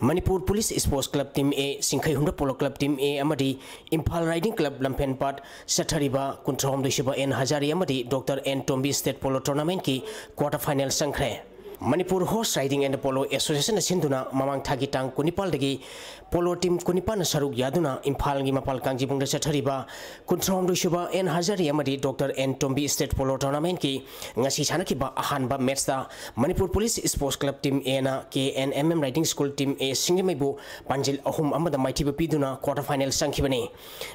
Manipur police sports club team A, Singkhei Hundrak polo club team A ꯑꯃꯗꯤ ꯏꯝꯐꯥꯜ ꯔꯥꯏꯗꯤꯡ ꯀ꯭ꯂꯕ ꯂꯝꯐꯦꯟꯄꯥꯠ ꯆꯠꯊꯔꯤꯕ ꯀꯨꯟꯊ꯭ꯔꯥꯍꯨꯝꯗꯣꯏꯁꯨꯕ ꯑꯦꯟ ꯍꯖꯥꯔꯤ ꯑꯃꯗꯤ doctor N Tombi state polo ꯇꯣꯔꯅꯥꯃꯦꯟꯠꯀꯤ ꯀ꯭ꯋꯥꯇꯔ ꯐꯥꯏꯅꯦꯜ ꯆꯪꯈ꯭ꯔꯦ꯫ Manipur Horse Riding and Polo Association ꯅ ꯁꯤꯟꯗꯨꯅ ꯃꯃꯥꯡ ꯊꯥꯒꯤ ꯇꯥꯡ ꯀꯨꯟꯅꯤꯄꯥꯜꯗꯒꯤ ꯄꯣꯂꯣ ꯇꯤꯝ ꯀꯨꯟꯅꯤꯄꯥꯜꯅ ꯁꯔꯨꯛ ꯌꯥꯗꯨꯅ ꯏꯝꯐꯥꯜꯒꯤ ꯃꯄꯥꯜ ꯀꯥꯡꯖꯩꯕꯨꯡꯗ ꯆꯠꯊꯔꯤꯕ ꯀꯨꯟꯊ꯭ꯔꯥꯍꯨꯝꯗꯣꯏ ꯁꯨꯕ ꯑꯦꯟ ꯍꯖꯥꯔꯤ ꯑꯃꯗꯤ doctor N Tombi state polo ꯇꯣꯔꯅꯥꯃꯦꯟꯠꯀꯤ ꯉꯁꯤ ꯁꯥꯟꯅꯈꯤꯕ ꯑꯍꯥꯟꯕ ꯃꯦꯠꯁꯇ Manipur police sports club team ꯑꯦꯅ K N M M riding school team A ꯁꯤꯡꯖꯃꯩꯕꯨ ꯄꯥꯟꯖꯤꯜ ꯑꯍꯨꯝ ꯑꯃꯗ ꯃꯥꯏꯊꯤꯕ ꯄꯤꯗꯨꯅ ꯀ꯭ꯋꯥꯇꯔ ꯐꯥꯏꯅꯦꯜ ꯆꯪꯈꯤꯕꯅꯤ꯫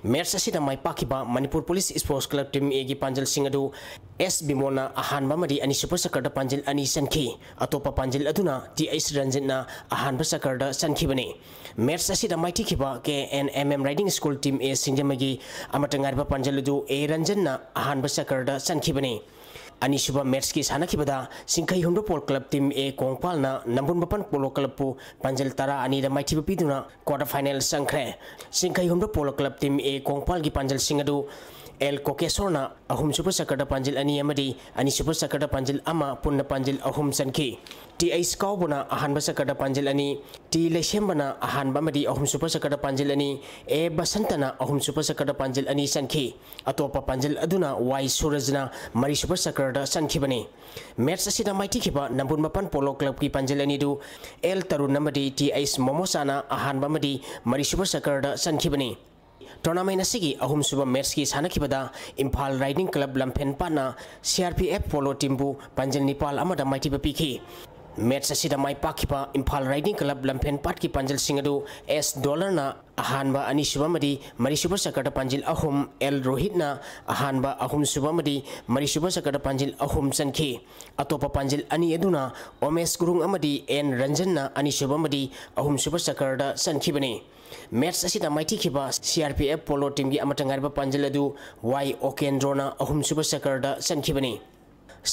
ꯃꯦꯠꯁ ꯑꯁꯤꯗ ꯃꯥꯏ ꯄꯥꯛꯈꯤꯕ Manipur police sports club team ꯑꯦꯒꯤ ꯄꯥꯟꯖꯜꯁꯤꯡ ꯑꯗꯨ ꯑꯦꯁ ꯕꯤꯃꯣꯜꯅ ꯑꯍꯥꯟꯕ ꯑꯃꯗꯤ ꯑꯅꯤꯁꯨꯕ ꯁꯀꯔꯗ ꯄꯥꯟꯖꯜ ꯑꯅꯤ ꯆꯟꯈꯤ꯫ ꯑꯇꯣꯞꯄ ꯄꯥꯟꯖꯜ ꯑꯗꯨꯅ ꯇꯤ ꯑꯩꯆ ꯔꯟꯖꯤꯠꯅ ꯑꯍꯥꯟꯕ ꯁꯀꯔꯗ ꯆꯟꯈꯤꯕꯅꯤ꯫ ꯃꯦꯠꯁ ꯑꯁꯤꯗ ꯃꯥꯏꯊꯤꯈꯤꯕ K N M M riding school team A ꯁꯤꯡꯖꯃꯩꯒꯤ ꯑꯃꯠꯇ ꯉꯥꯏꯔꯕ ꯄꯥꯟꯖꯜ ꯑꯗꯨ ꯑꯦ ꯔꯟꯖꯟꯅ ꯑꯍꯥꯟꯕ ꯁꯀꯔꯗ ꯆꯟꯈꯤꯕꯅꯤ꯫ ꯑꯅꯤꯁꯨꯕ ꯃꯦꯠꯁꯀꯤ ꯁꯥꯟꯅꯈꯤꯕꯗ ꯆꯤꯡꯈꯩ ꯍꯨꯟꯕ ꯄꯣꯂꯣ ꯀ꯭ꯂꯕ ꯇꯤꯝ ꯑꯦ ꯀꯣꯡꯄꯥꯜꯅ ꯅꯝꯕꯨꯜ ꯃꯥꯄꯟ ꯄꯣꯂꯣ ꯀ꯭ꯂꯕꯄꯨ ꯄꯥꯟꯖꯜ ꯇꯔꯥ ꯑꯅꯤꯗ ꯃꯥꯏꯊꯤꯕ ꯄꯤꯗꯨꯅ ꯀ꯭ꯋꯥꯇꯔ ꯐꯥꯏꯅꯦꯜ ꯆꯪꯈ꯭ꯔꯦ꯫ ꯆꯤꯡꯈꯩ ꯍꯨꯟꯕ ꯄꯣꯂꯣ ꯀ꯭ꯂꯕ ꯇꯤꯝ ꯑꯦ ꯀꯣꯡꯄꯥꯜꯒꯤ ꯄꯥꯟꯖꯜꯁꯤꯡ ꯑꯗꯨ ꯑꯦꯜ ꯀꯣꯀꯦꯁꯣꯔꯅ ꯑꯍꯨꯝꯁꯨꯕ ꯁꯀꯔꯗ ꯄꯥꯟꯖꯜ ꯑꯅꯤ ꯑꯃꯗꯤ ꯑꯅꯤꯁꯨꯕ ꯁꯀꯔꯗ ꯄꯥꯟꯖꯜ ꯑꯃ, ꯄꯨꯟꯅ ꯄꯥꯟꯖꯜ ꯑꯍꯨꯝ ꯆꯟꯈꯤ꯫ ꯇꯤ ꯑꯩꯆ ꯀꯥꯎꯕꯅ ꯑꯍꯥꯟꯕ ꯁꯀꯔꯗ ꯄꯥꯟꯖꯜ ꯑꯅꯤ, ꯇꯤ ꯂꯩꯁꯦꯝꯕꯅ ꯑꯍꯥꯟꯕ ꯑꯃꯗꯤ ꯑꯍꯨꯝꯁꯨꯕ ꯁꯀꯔꯗ ꯄꯥꯟꯖꯜ ꯑꯅꯤ, ꯑꯦ ꯕꯁꯟꯇꯅ ꯑꯍꯨꯝꯁꯨꯕ ꯁꯀꯔꯗ ꯄꯥꯟꯖꯜ ꯑꯅꯤ ꯆꯟꯈꯤ꯫ ꯑꯇꯣꯞꯄ ꯄꯥꯟꯖꯜ ꯑꯗꯨꯅ ꯋꯥꯏ ꯁꯨꯔꯖꯅ ꯃꯔꯤꯁꯨꯕ ꯁꯀꯔꯗ ꯆꯟꯈꯤꯕꯅꯤ꯫ ꯃꯦꯠꯁ ꯑꯁꯤꯗ ꯃꯥꯏꯊꯤꯈꯤꯕ ꯅꯝꯕꯨꯜ ꯃꯥꯄꯟ ꯄꯣꯂꯣ ꯀ꯭ꯂꯕꯀꯤ ꯄꯥꯟꯖꯜ ꯑꯅꯤꯗꯨ ꯑꯦꯜ ꯇꯔꯨꯟ ꯑꯃꯗꯤ ꯇꯤ ꯑꯩꯆ ꯃꯣꯃꯣꯆꯥꯅ ꯑꯍꯥꯟꯕ ꯑꯃꯗꯤ ꯃꯔꯤꯁꯨꯕ ꯁꯀꯔꯗ ꯆꯟꯈꯤꯕꯅꯤ꯫ ꯇꯣꯔꯅꯥꯃꯦꯟ ꯑꯁꯤꯒꯤ ꯑꯍꯨꯝꯁꯨꯕ ꯃꯦꯠꯁꯀꯤ ꯁꯥꯟꯅꯈꯤꯕꯗ ꯏꯝꯐꯥꯜ ꯔꯥꯏꯗꯤꯡ ꯀ꯭ꯂꯕ ꯂꯝꯐꯦꯟ ꯄꯥꯠꯅ C R P F polo ꯇꯤꯝꯕꯨ ꯄꯥꯟꯖꯜ ꯅꯤꯄꯥꯜ ꯑꯃꯗ ꯃꯥꯏꯊꯤꯕ ꯄꯤꯈꯤ꯫ ꯃꯦꯠꯁ ꯑꯁꯤꯗ ꯃꯥꯏ ꯄꯥꯛꯈꯤꯕ ꯏꯝꯐꯥꯜ ꯔꯥꯏꯗꯤꯡ ꯀ꯭ꯂꯕ ꯂꯝꯐꯦꯟ ꯄꯥꯠꯀꯤ ꯄꯥꯟꯖꯜꯁꯤꯡ ꯑꯗꯨ ꯑꯦꯁ ꯗꯣꯂꯔꯅ ꯑꯍꯥꯟꯕ, ꯑꯅꯤꯁꯨꯕ ꯑꯃꯗꯤ ꯃꯔꯤꯁꯨꯕ ꯁꯀꯔꯗ ꯄꯥꯟꯖꯤꯜ ꯑꯍꯨꯝ, ꯑꯦꯜ ꯔꯣꯍꯤꯠꯅ ꯑꯍꯥꯟꯕ, ꯑꯍꯨꯝꯁꯨꯕ ꯑꯃꯗꯤ ꯃꯔꯤꯁꯨꯕ ꯁꯀꯔꯗ ꯄꯥꯟꯖꯤꯜ ꯑꯍꯨꯝ ꯆꯟꯈꯤ꯫ ꯑꯇꯣꯞꯄ ꯄꯥꯟꯖꯤꯜ ꯑꯅꯤ ꯑꯗꯨꯅ ꯑꯣꯃꯦꯁ ꯒꯨꯔꯨꯡ ꯑꯃꯗꯤ ꯑꯦꯟ ꯔꯟꯖꯟꯅ ꯑꯅꯤꯁꯨꯕ ꯑꯃꯗꯤ ꯑꯍꯨꯝꯁꯨꯕ ꯁꯀꯔꯗ ꯆꯟꯈꯤꯕꯅꯤ꯫ ꯃꯦꯠꯁ ꯑꯁꯤꯗ ꯃꯥꯏꯊꯤꯈꯤꯕ ꯁꯤ ꯑꯥꯔ ꯄꯤ ꯑꯦꯐ ꯄꯣꯂꯣ ꯇꯤꯝꯒꯤ ꯑꯃꯠꯇ ꯉꯥꯏꯔꯕ ꯄꯥꯟꯖꯤꯜ ꯑꯗꯨ ꯋꯥꯏ ꯑꯣꯀꯦꯟꯗ꯭ꯔꯣꯅ ꯑꯍꯨꯝꯁꯨꯕ ꯁꯀꯔꯗ ꯆꯟꯈꯤꯕꯅꯤ꯫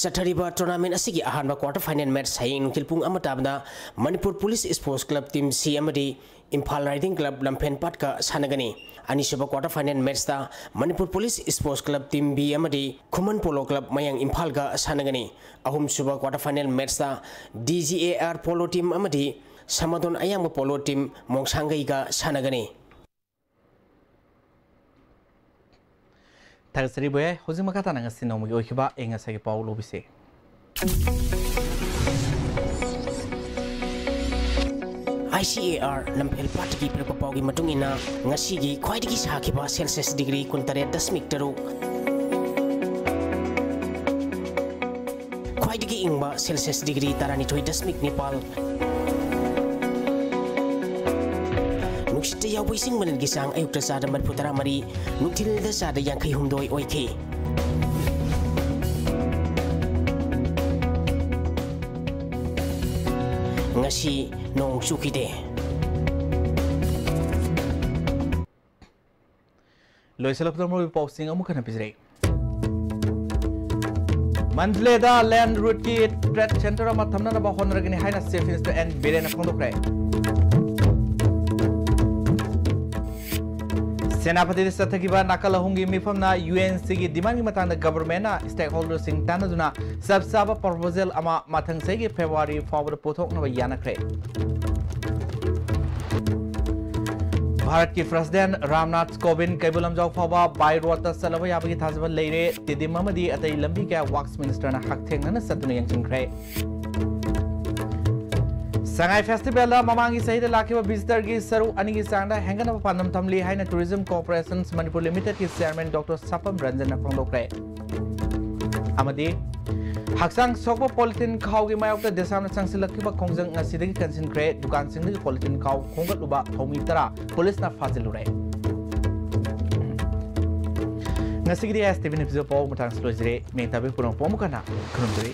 ꯆꯠꯊꯔꯤꯕ ꯇꯣꯔꯅꯥꯃꯦꯟ ꯑꯁꯤꯒꯤ ꯑꯍꯥꯟꯕ ꯀ꯭ꯋꯥꯇꯔ ꯐꯥꯏꯅꯦꯜ ꯃꯦꯠꯁ ꯍꯌꯦꯡ ꯅꯨꯡꯊꯤꯜ ꯄꯨꯡ ꯑꯃ ꯇꯥꯕꯗ Manipur police sports club team ꯁꯤ ꯑꯃꯗꯤ ꯏꯝꯐꯥꯜ ꯔꯥꯏꯗꯤꯡ ꯀ꯭ꯂꯕ ꯂꯝꯐꯦꯟ ꯄꯥꯠꯀ ꯁꯥꯟꯅꯒꯅꯤ꯫ ꯑꯅꯤꯁꯨꯕ ꯀ꯭ꯋꯥꯇꯔ ꯐꯥꯏꯅꯦꯜ ꯃꯦꯠꯁꯇ Manipur police sports club team B ꯑꯃꯗꯤ ꯈꯨꯃꯟ ꯄꯣꯂꯣ ꯀ꯭ꯂꯕ ꯃꯌꯥꯡ ꯏꯝꯐꯥꯜꯒ ꯁꯥꯟꯅꯒꯅꯤ꯫ ꯑꯍꯨꯝꯁꯨꯕ ꯀ꯭ꯋꯥꯇꯔ ꯐꯥꯏꯅꯦꯜ ꯃꯦꯠꯁꯇ D G A R polo team ꯑꯃꯗꯤ ꯁꯃꯥꯗꯣꯟ ꯑꯌꯥꯡꯕ ꯄꯣꯂꯣ ꯇꯤꯝ ꯃꯣꯡꯁꯥꯡꯒꯩꯒ ꯁꯥꯟꯅꯒꯅꯤ꯫ ꯊꯥꯒꯠꯆꯔꯤ ꯚꯨꯌꯥꯏ꯫ ꯍꯧꯖꯤꯛ ꯃꯈꯥ ꯇꯥꯅ ꯉꯁꯤ ꯅꯣꯡꯃꯒꯤ ꯑꯣꯏꯈꯤꯕ ꯑꯏꯪ ꯑꯁꯥꯒꯤ ꯄꯥꯎ ꯂꯧꯕꯤꯁꯤ꯫ C A R ꯂꯝꯐꯦꯜ ꯄꯥꯠꯇꯒꯤ ꯄꯤꯔꯛꯄ ꯄꯥꯎꯒꯤ ꯃꯇꯨꯡ ꯏꯟꯅ, ꯉꯁꯤꯒꯤ ꯈ꯭ꯋꯥꯏꯗꯒꯤ ꯁꯥꯈꯤꯕ celsius degree ꯀꯨꯟꯇꯔꯦꯠ ꯗꯁꯃꯤꯛ ꯇꯔꯨꯛ, ꯈ꯭ꯋꯥꯏꯗꯒꯤ ꯏꯪꯕ celsius degree ꯇꯔꯥꯅꯤꯊꯣꯏ ꯗꯁꯃꯤꯛ ꯅꯤꯄꯥꯜ, ꯅꯨꯡꯁꯤꯠꯇ ꯌꯥꯎꯕ ꯏꯁꯤꯡ ꯃꯅꯤꯜꯒꯤ ꯆꯥꯡ ꯑꯌꯨꯛꯇ ꯆꯥꯗ ꯃꯔꯤꯐꯨ ꯇꯔꯥꯃꯔꯤ, ꯅꯨꯡꯊꯤꯜꯗ ꯆꯥꯗ ꯌꯥꯡꯈꯩ ꯍꯨꯝꯗꯣꯏ ꯑꯣꯏꯈꯤ꯫ ꯉꯁꯤ ꯅꯣꯡ ꯆꯨꯈꯤꯗꯦ꯫ ꯂꯣꯏꯁꯤꯜꯂꯛꯄꯗ ꯃꯔꯨꯑꯣꯏꯕ ꯄꯥꯎꯁꯤꯡ ꯑꯃꯨꯛ ꯍꯟꯅ ꯄꯤꯖꯔꯛꯏ꯫ ꯃꯟꯗꯂꯦꯗ land route ꯀꯤ trade centre ꯑꯃ ꯊꯝꯅꯅꯕ ꯍꯣꯠꯅꯔꯒꯅꯤ ꯍꯥꯏꯅ Chief Minister N ꯕꯤꯔꯦꯟꯅ ꯐꯣꯡꯗꯣꯛꯈ꯭ꯔꯦ꯫ ꯁꯦꯅꯥꯄꯇꯤꯗ ꯆꯠꯊꯈꯤꯕ ꯅꯥꯀꯜ ꯑꯍꯨꯝꯒꯤ ꯃꯤꯐꯝꯅ U N C ꯒꯤ demand ꯀꯤ ꯃꯇꯥꯡꯗ government ꯅ stakeholder ꯁꯤꯡ ꯇꯥꯟꯅꯗꯨꯅ ꯆꯞ ꯆꯥꯕ proposal ꯑꯃ ꯃꯊꯪ ꯆꯍꯤꯒꯤ February ꯐꯥꯎꯕꯗ ꯄꯨꯊꯣꯛꯅꯕ ꯌꯥꯅꯈ꯭ꯔꯦ꯫ ꯚꯥꯔꯠꯀꯤ President ꯔꯥꯝꯅꯥꯊ ꯀꯣꯕꯤꯟꯗ ꯀꯩꯕꯨꯜ ꯂꯝꯖꯥꯎ ꯐꯥꯎꯕ by road ꯇ ꯆꯠꯂꯕ ꯌꯥꯕꯒꯤ ꯊꯥꯖꯕ ꯂꯩꯔꯦ꯫ ꯇꯤꯗꯤꯝ ꯑꯃꯗꯤ ꯑꯇꯩ ꯂꯝꯕꯤ ꯀꯌꯥ Works Minister ꯅ ꯍꯛꯊꯦꯡꯅꯅ ꯆꯠꯇꯨꯅ ꯌꯦꯡꯁꯤꯟꯈ꯭ꯔꯦ꯫ ꯁꯉꯥꯏ Festival ꯗ ꯃꯃꯥꯡꯒꯤ ꯆꯍꯤꯗ ꯂꯥꯛꯈꯤꯕ visitor ꯒꯤ ꯁꯔꯨꯛ ꯑꯅꯤꯒꯤ ꯆꯥꯡꯗ ꯍꯦꯟꯒꯠꯅꯕ ꯄꯥꯟꯗꯝ ꯊꯝꯂꯤ ꯍꯥꯏꯅ Tourism Corporation Manipur Limited ꯀꯤ Chairman Doctor ꯁꯥꯄꯝ ꯔꯟꯖꯟꯅ ꯐꯣꯡꯗꯣꯛꯈ꯭ꯔꯦ꯫ ꯑꯃꯗꯤ ꯍꯛꯆꯥꯡ ꯁꯣꯛꯄ polythene ꯈꯥꯎꯒꯤ ꯃꯥꯌꯣꯛꯇ ꯗꯦꯁꯥꯝꯅ ꯆꯪꯁꯤꯜꯂꯛꯈꯤꯕ ꯈꯣꯡꯖꯪ ꯉꯁꯤꯗꯒꯤ ꯀꯟꯁꯤꯟꯈ꯭ꯔꯦ꯫ ꯗꯨꯀꯥꯟꯁꯤꯡꯗꯒꯤ polythene ꯈꯥꯎ ꯈꯣꯝꯒꯠꯂꯨꯕ ꯊꯧꯃꯤ ꯇꯔꯥ ꯄꯨꯂꯤꯁꯅ ꯐꯥꯖꯤꯜꯂꯨꯔꯦ꯫ ꯉꯁꯤꯒꯤꯗꯤ S T V News ꯄꯥꯎ ꯃꯇꯥꯡꯁꯤ ꯂꯣꯏꯖꯔꯦ꯫ ꯃꯦꯡ ꯇꯥꯕꯤ ꯄꯨꯝꯅꯃꯛꯄꯨ ꯑꯃꯨꯛ ꯍꯟꯅ ꯈꯨꯔꯨꯝꯖꯔꯤ꯫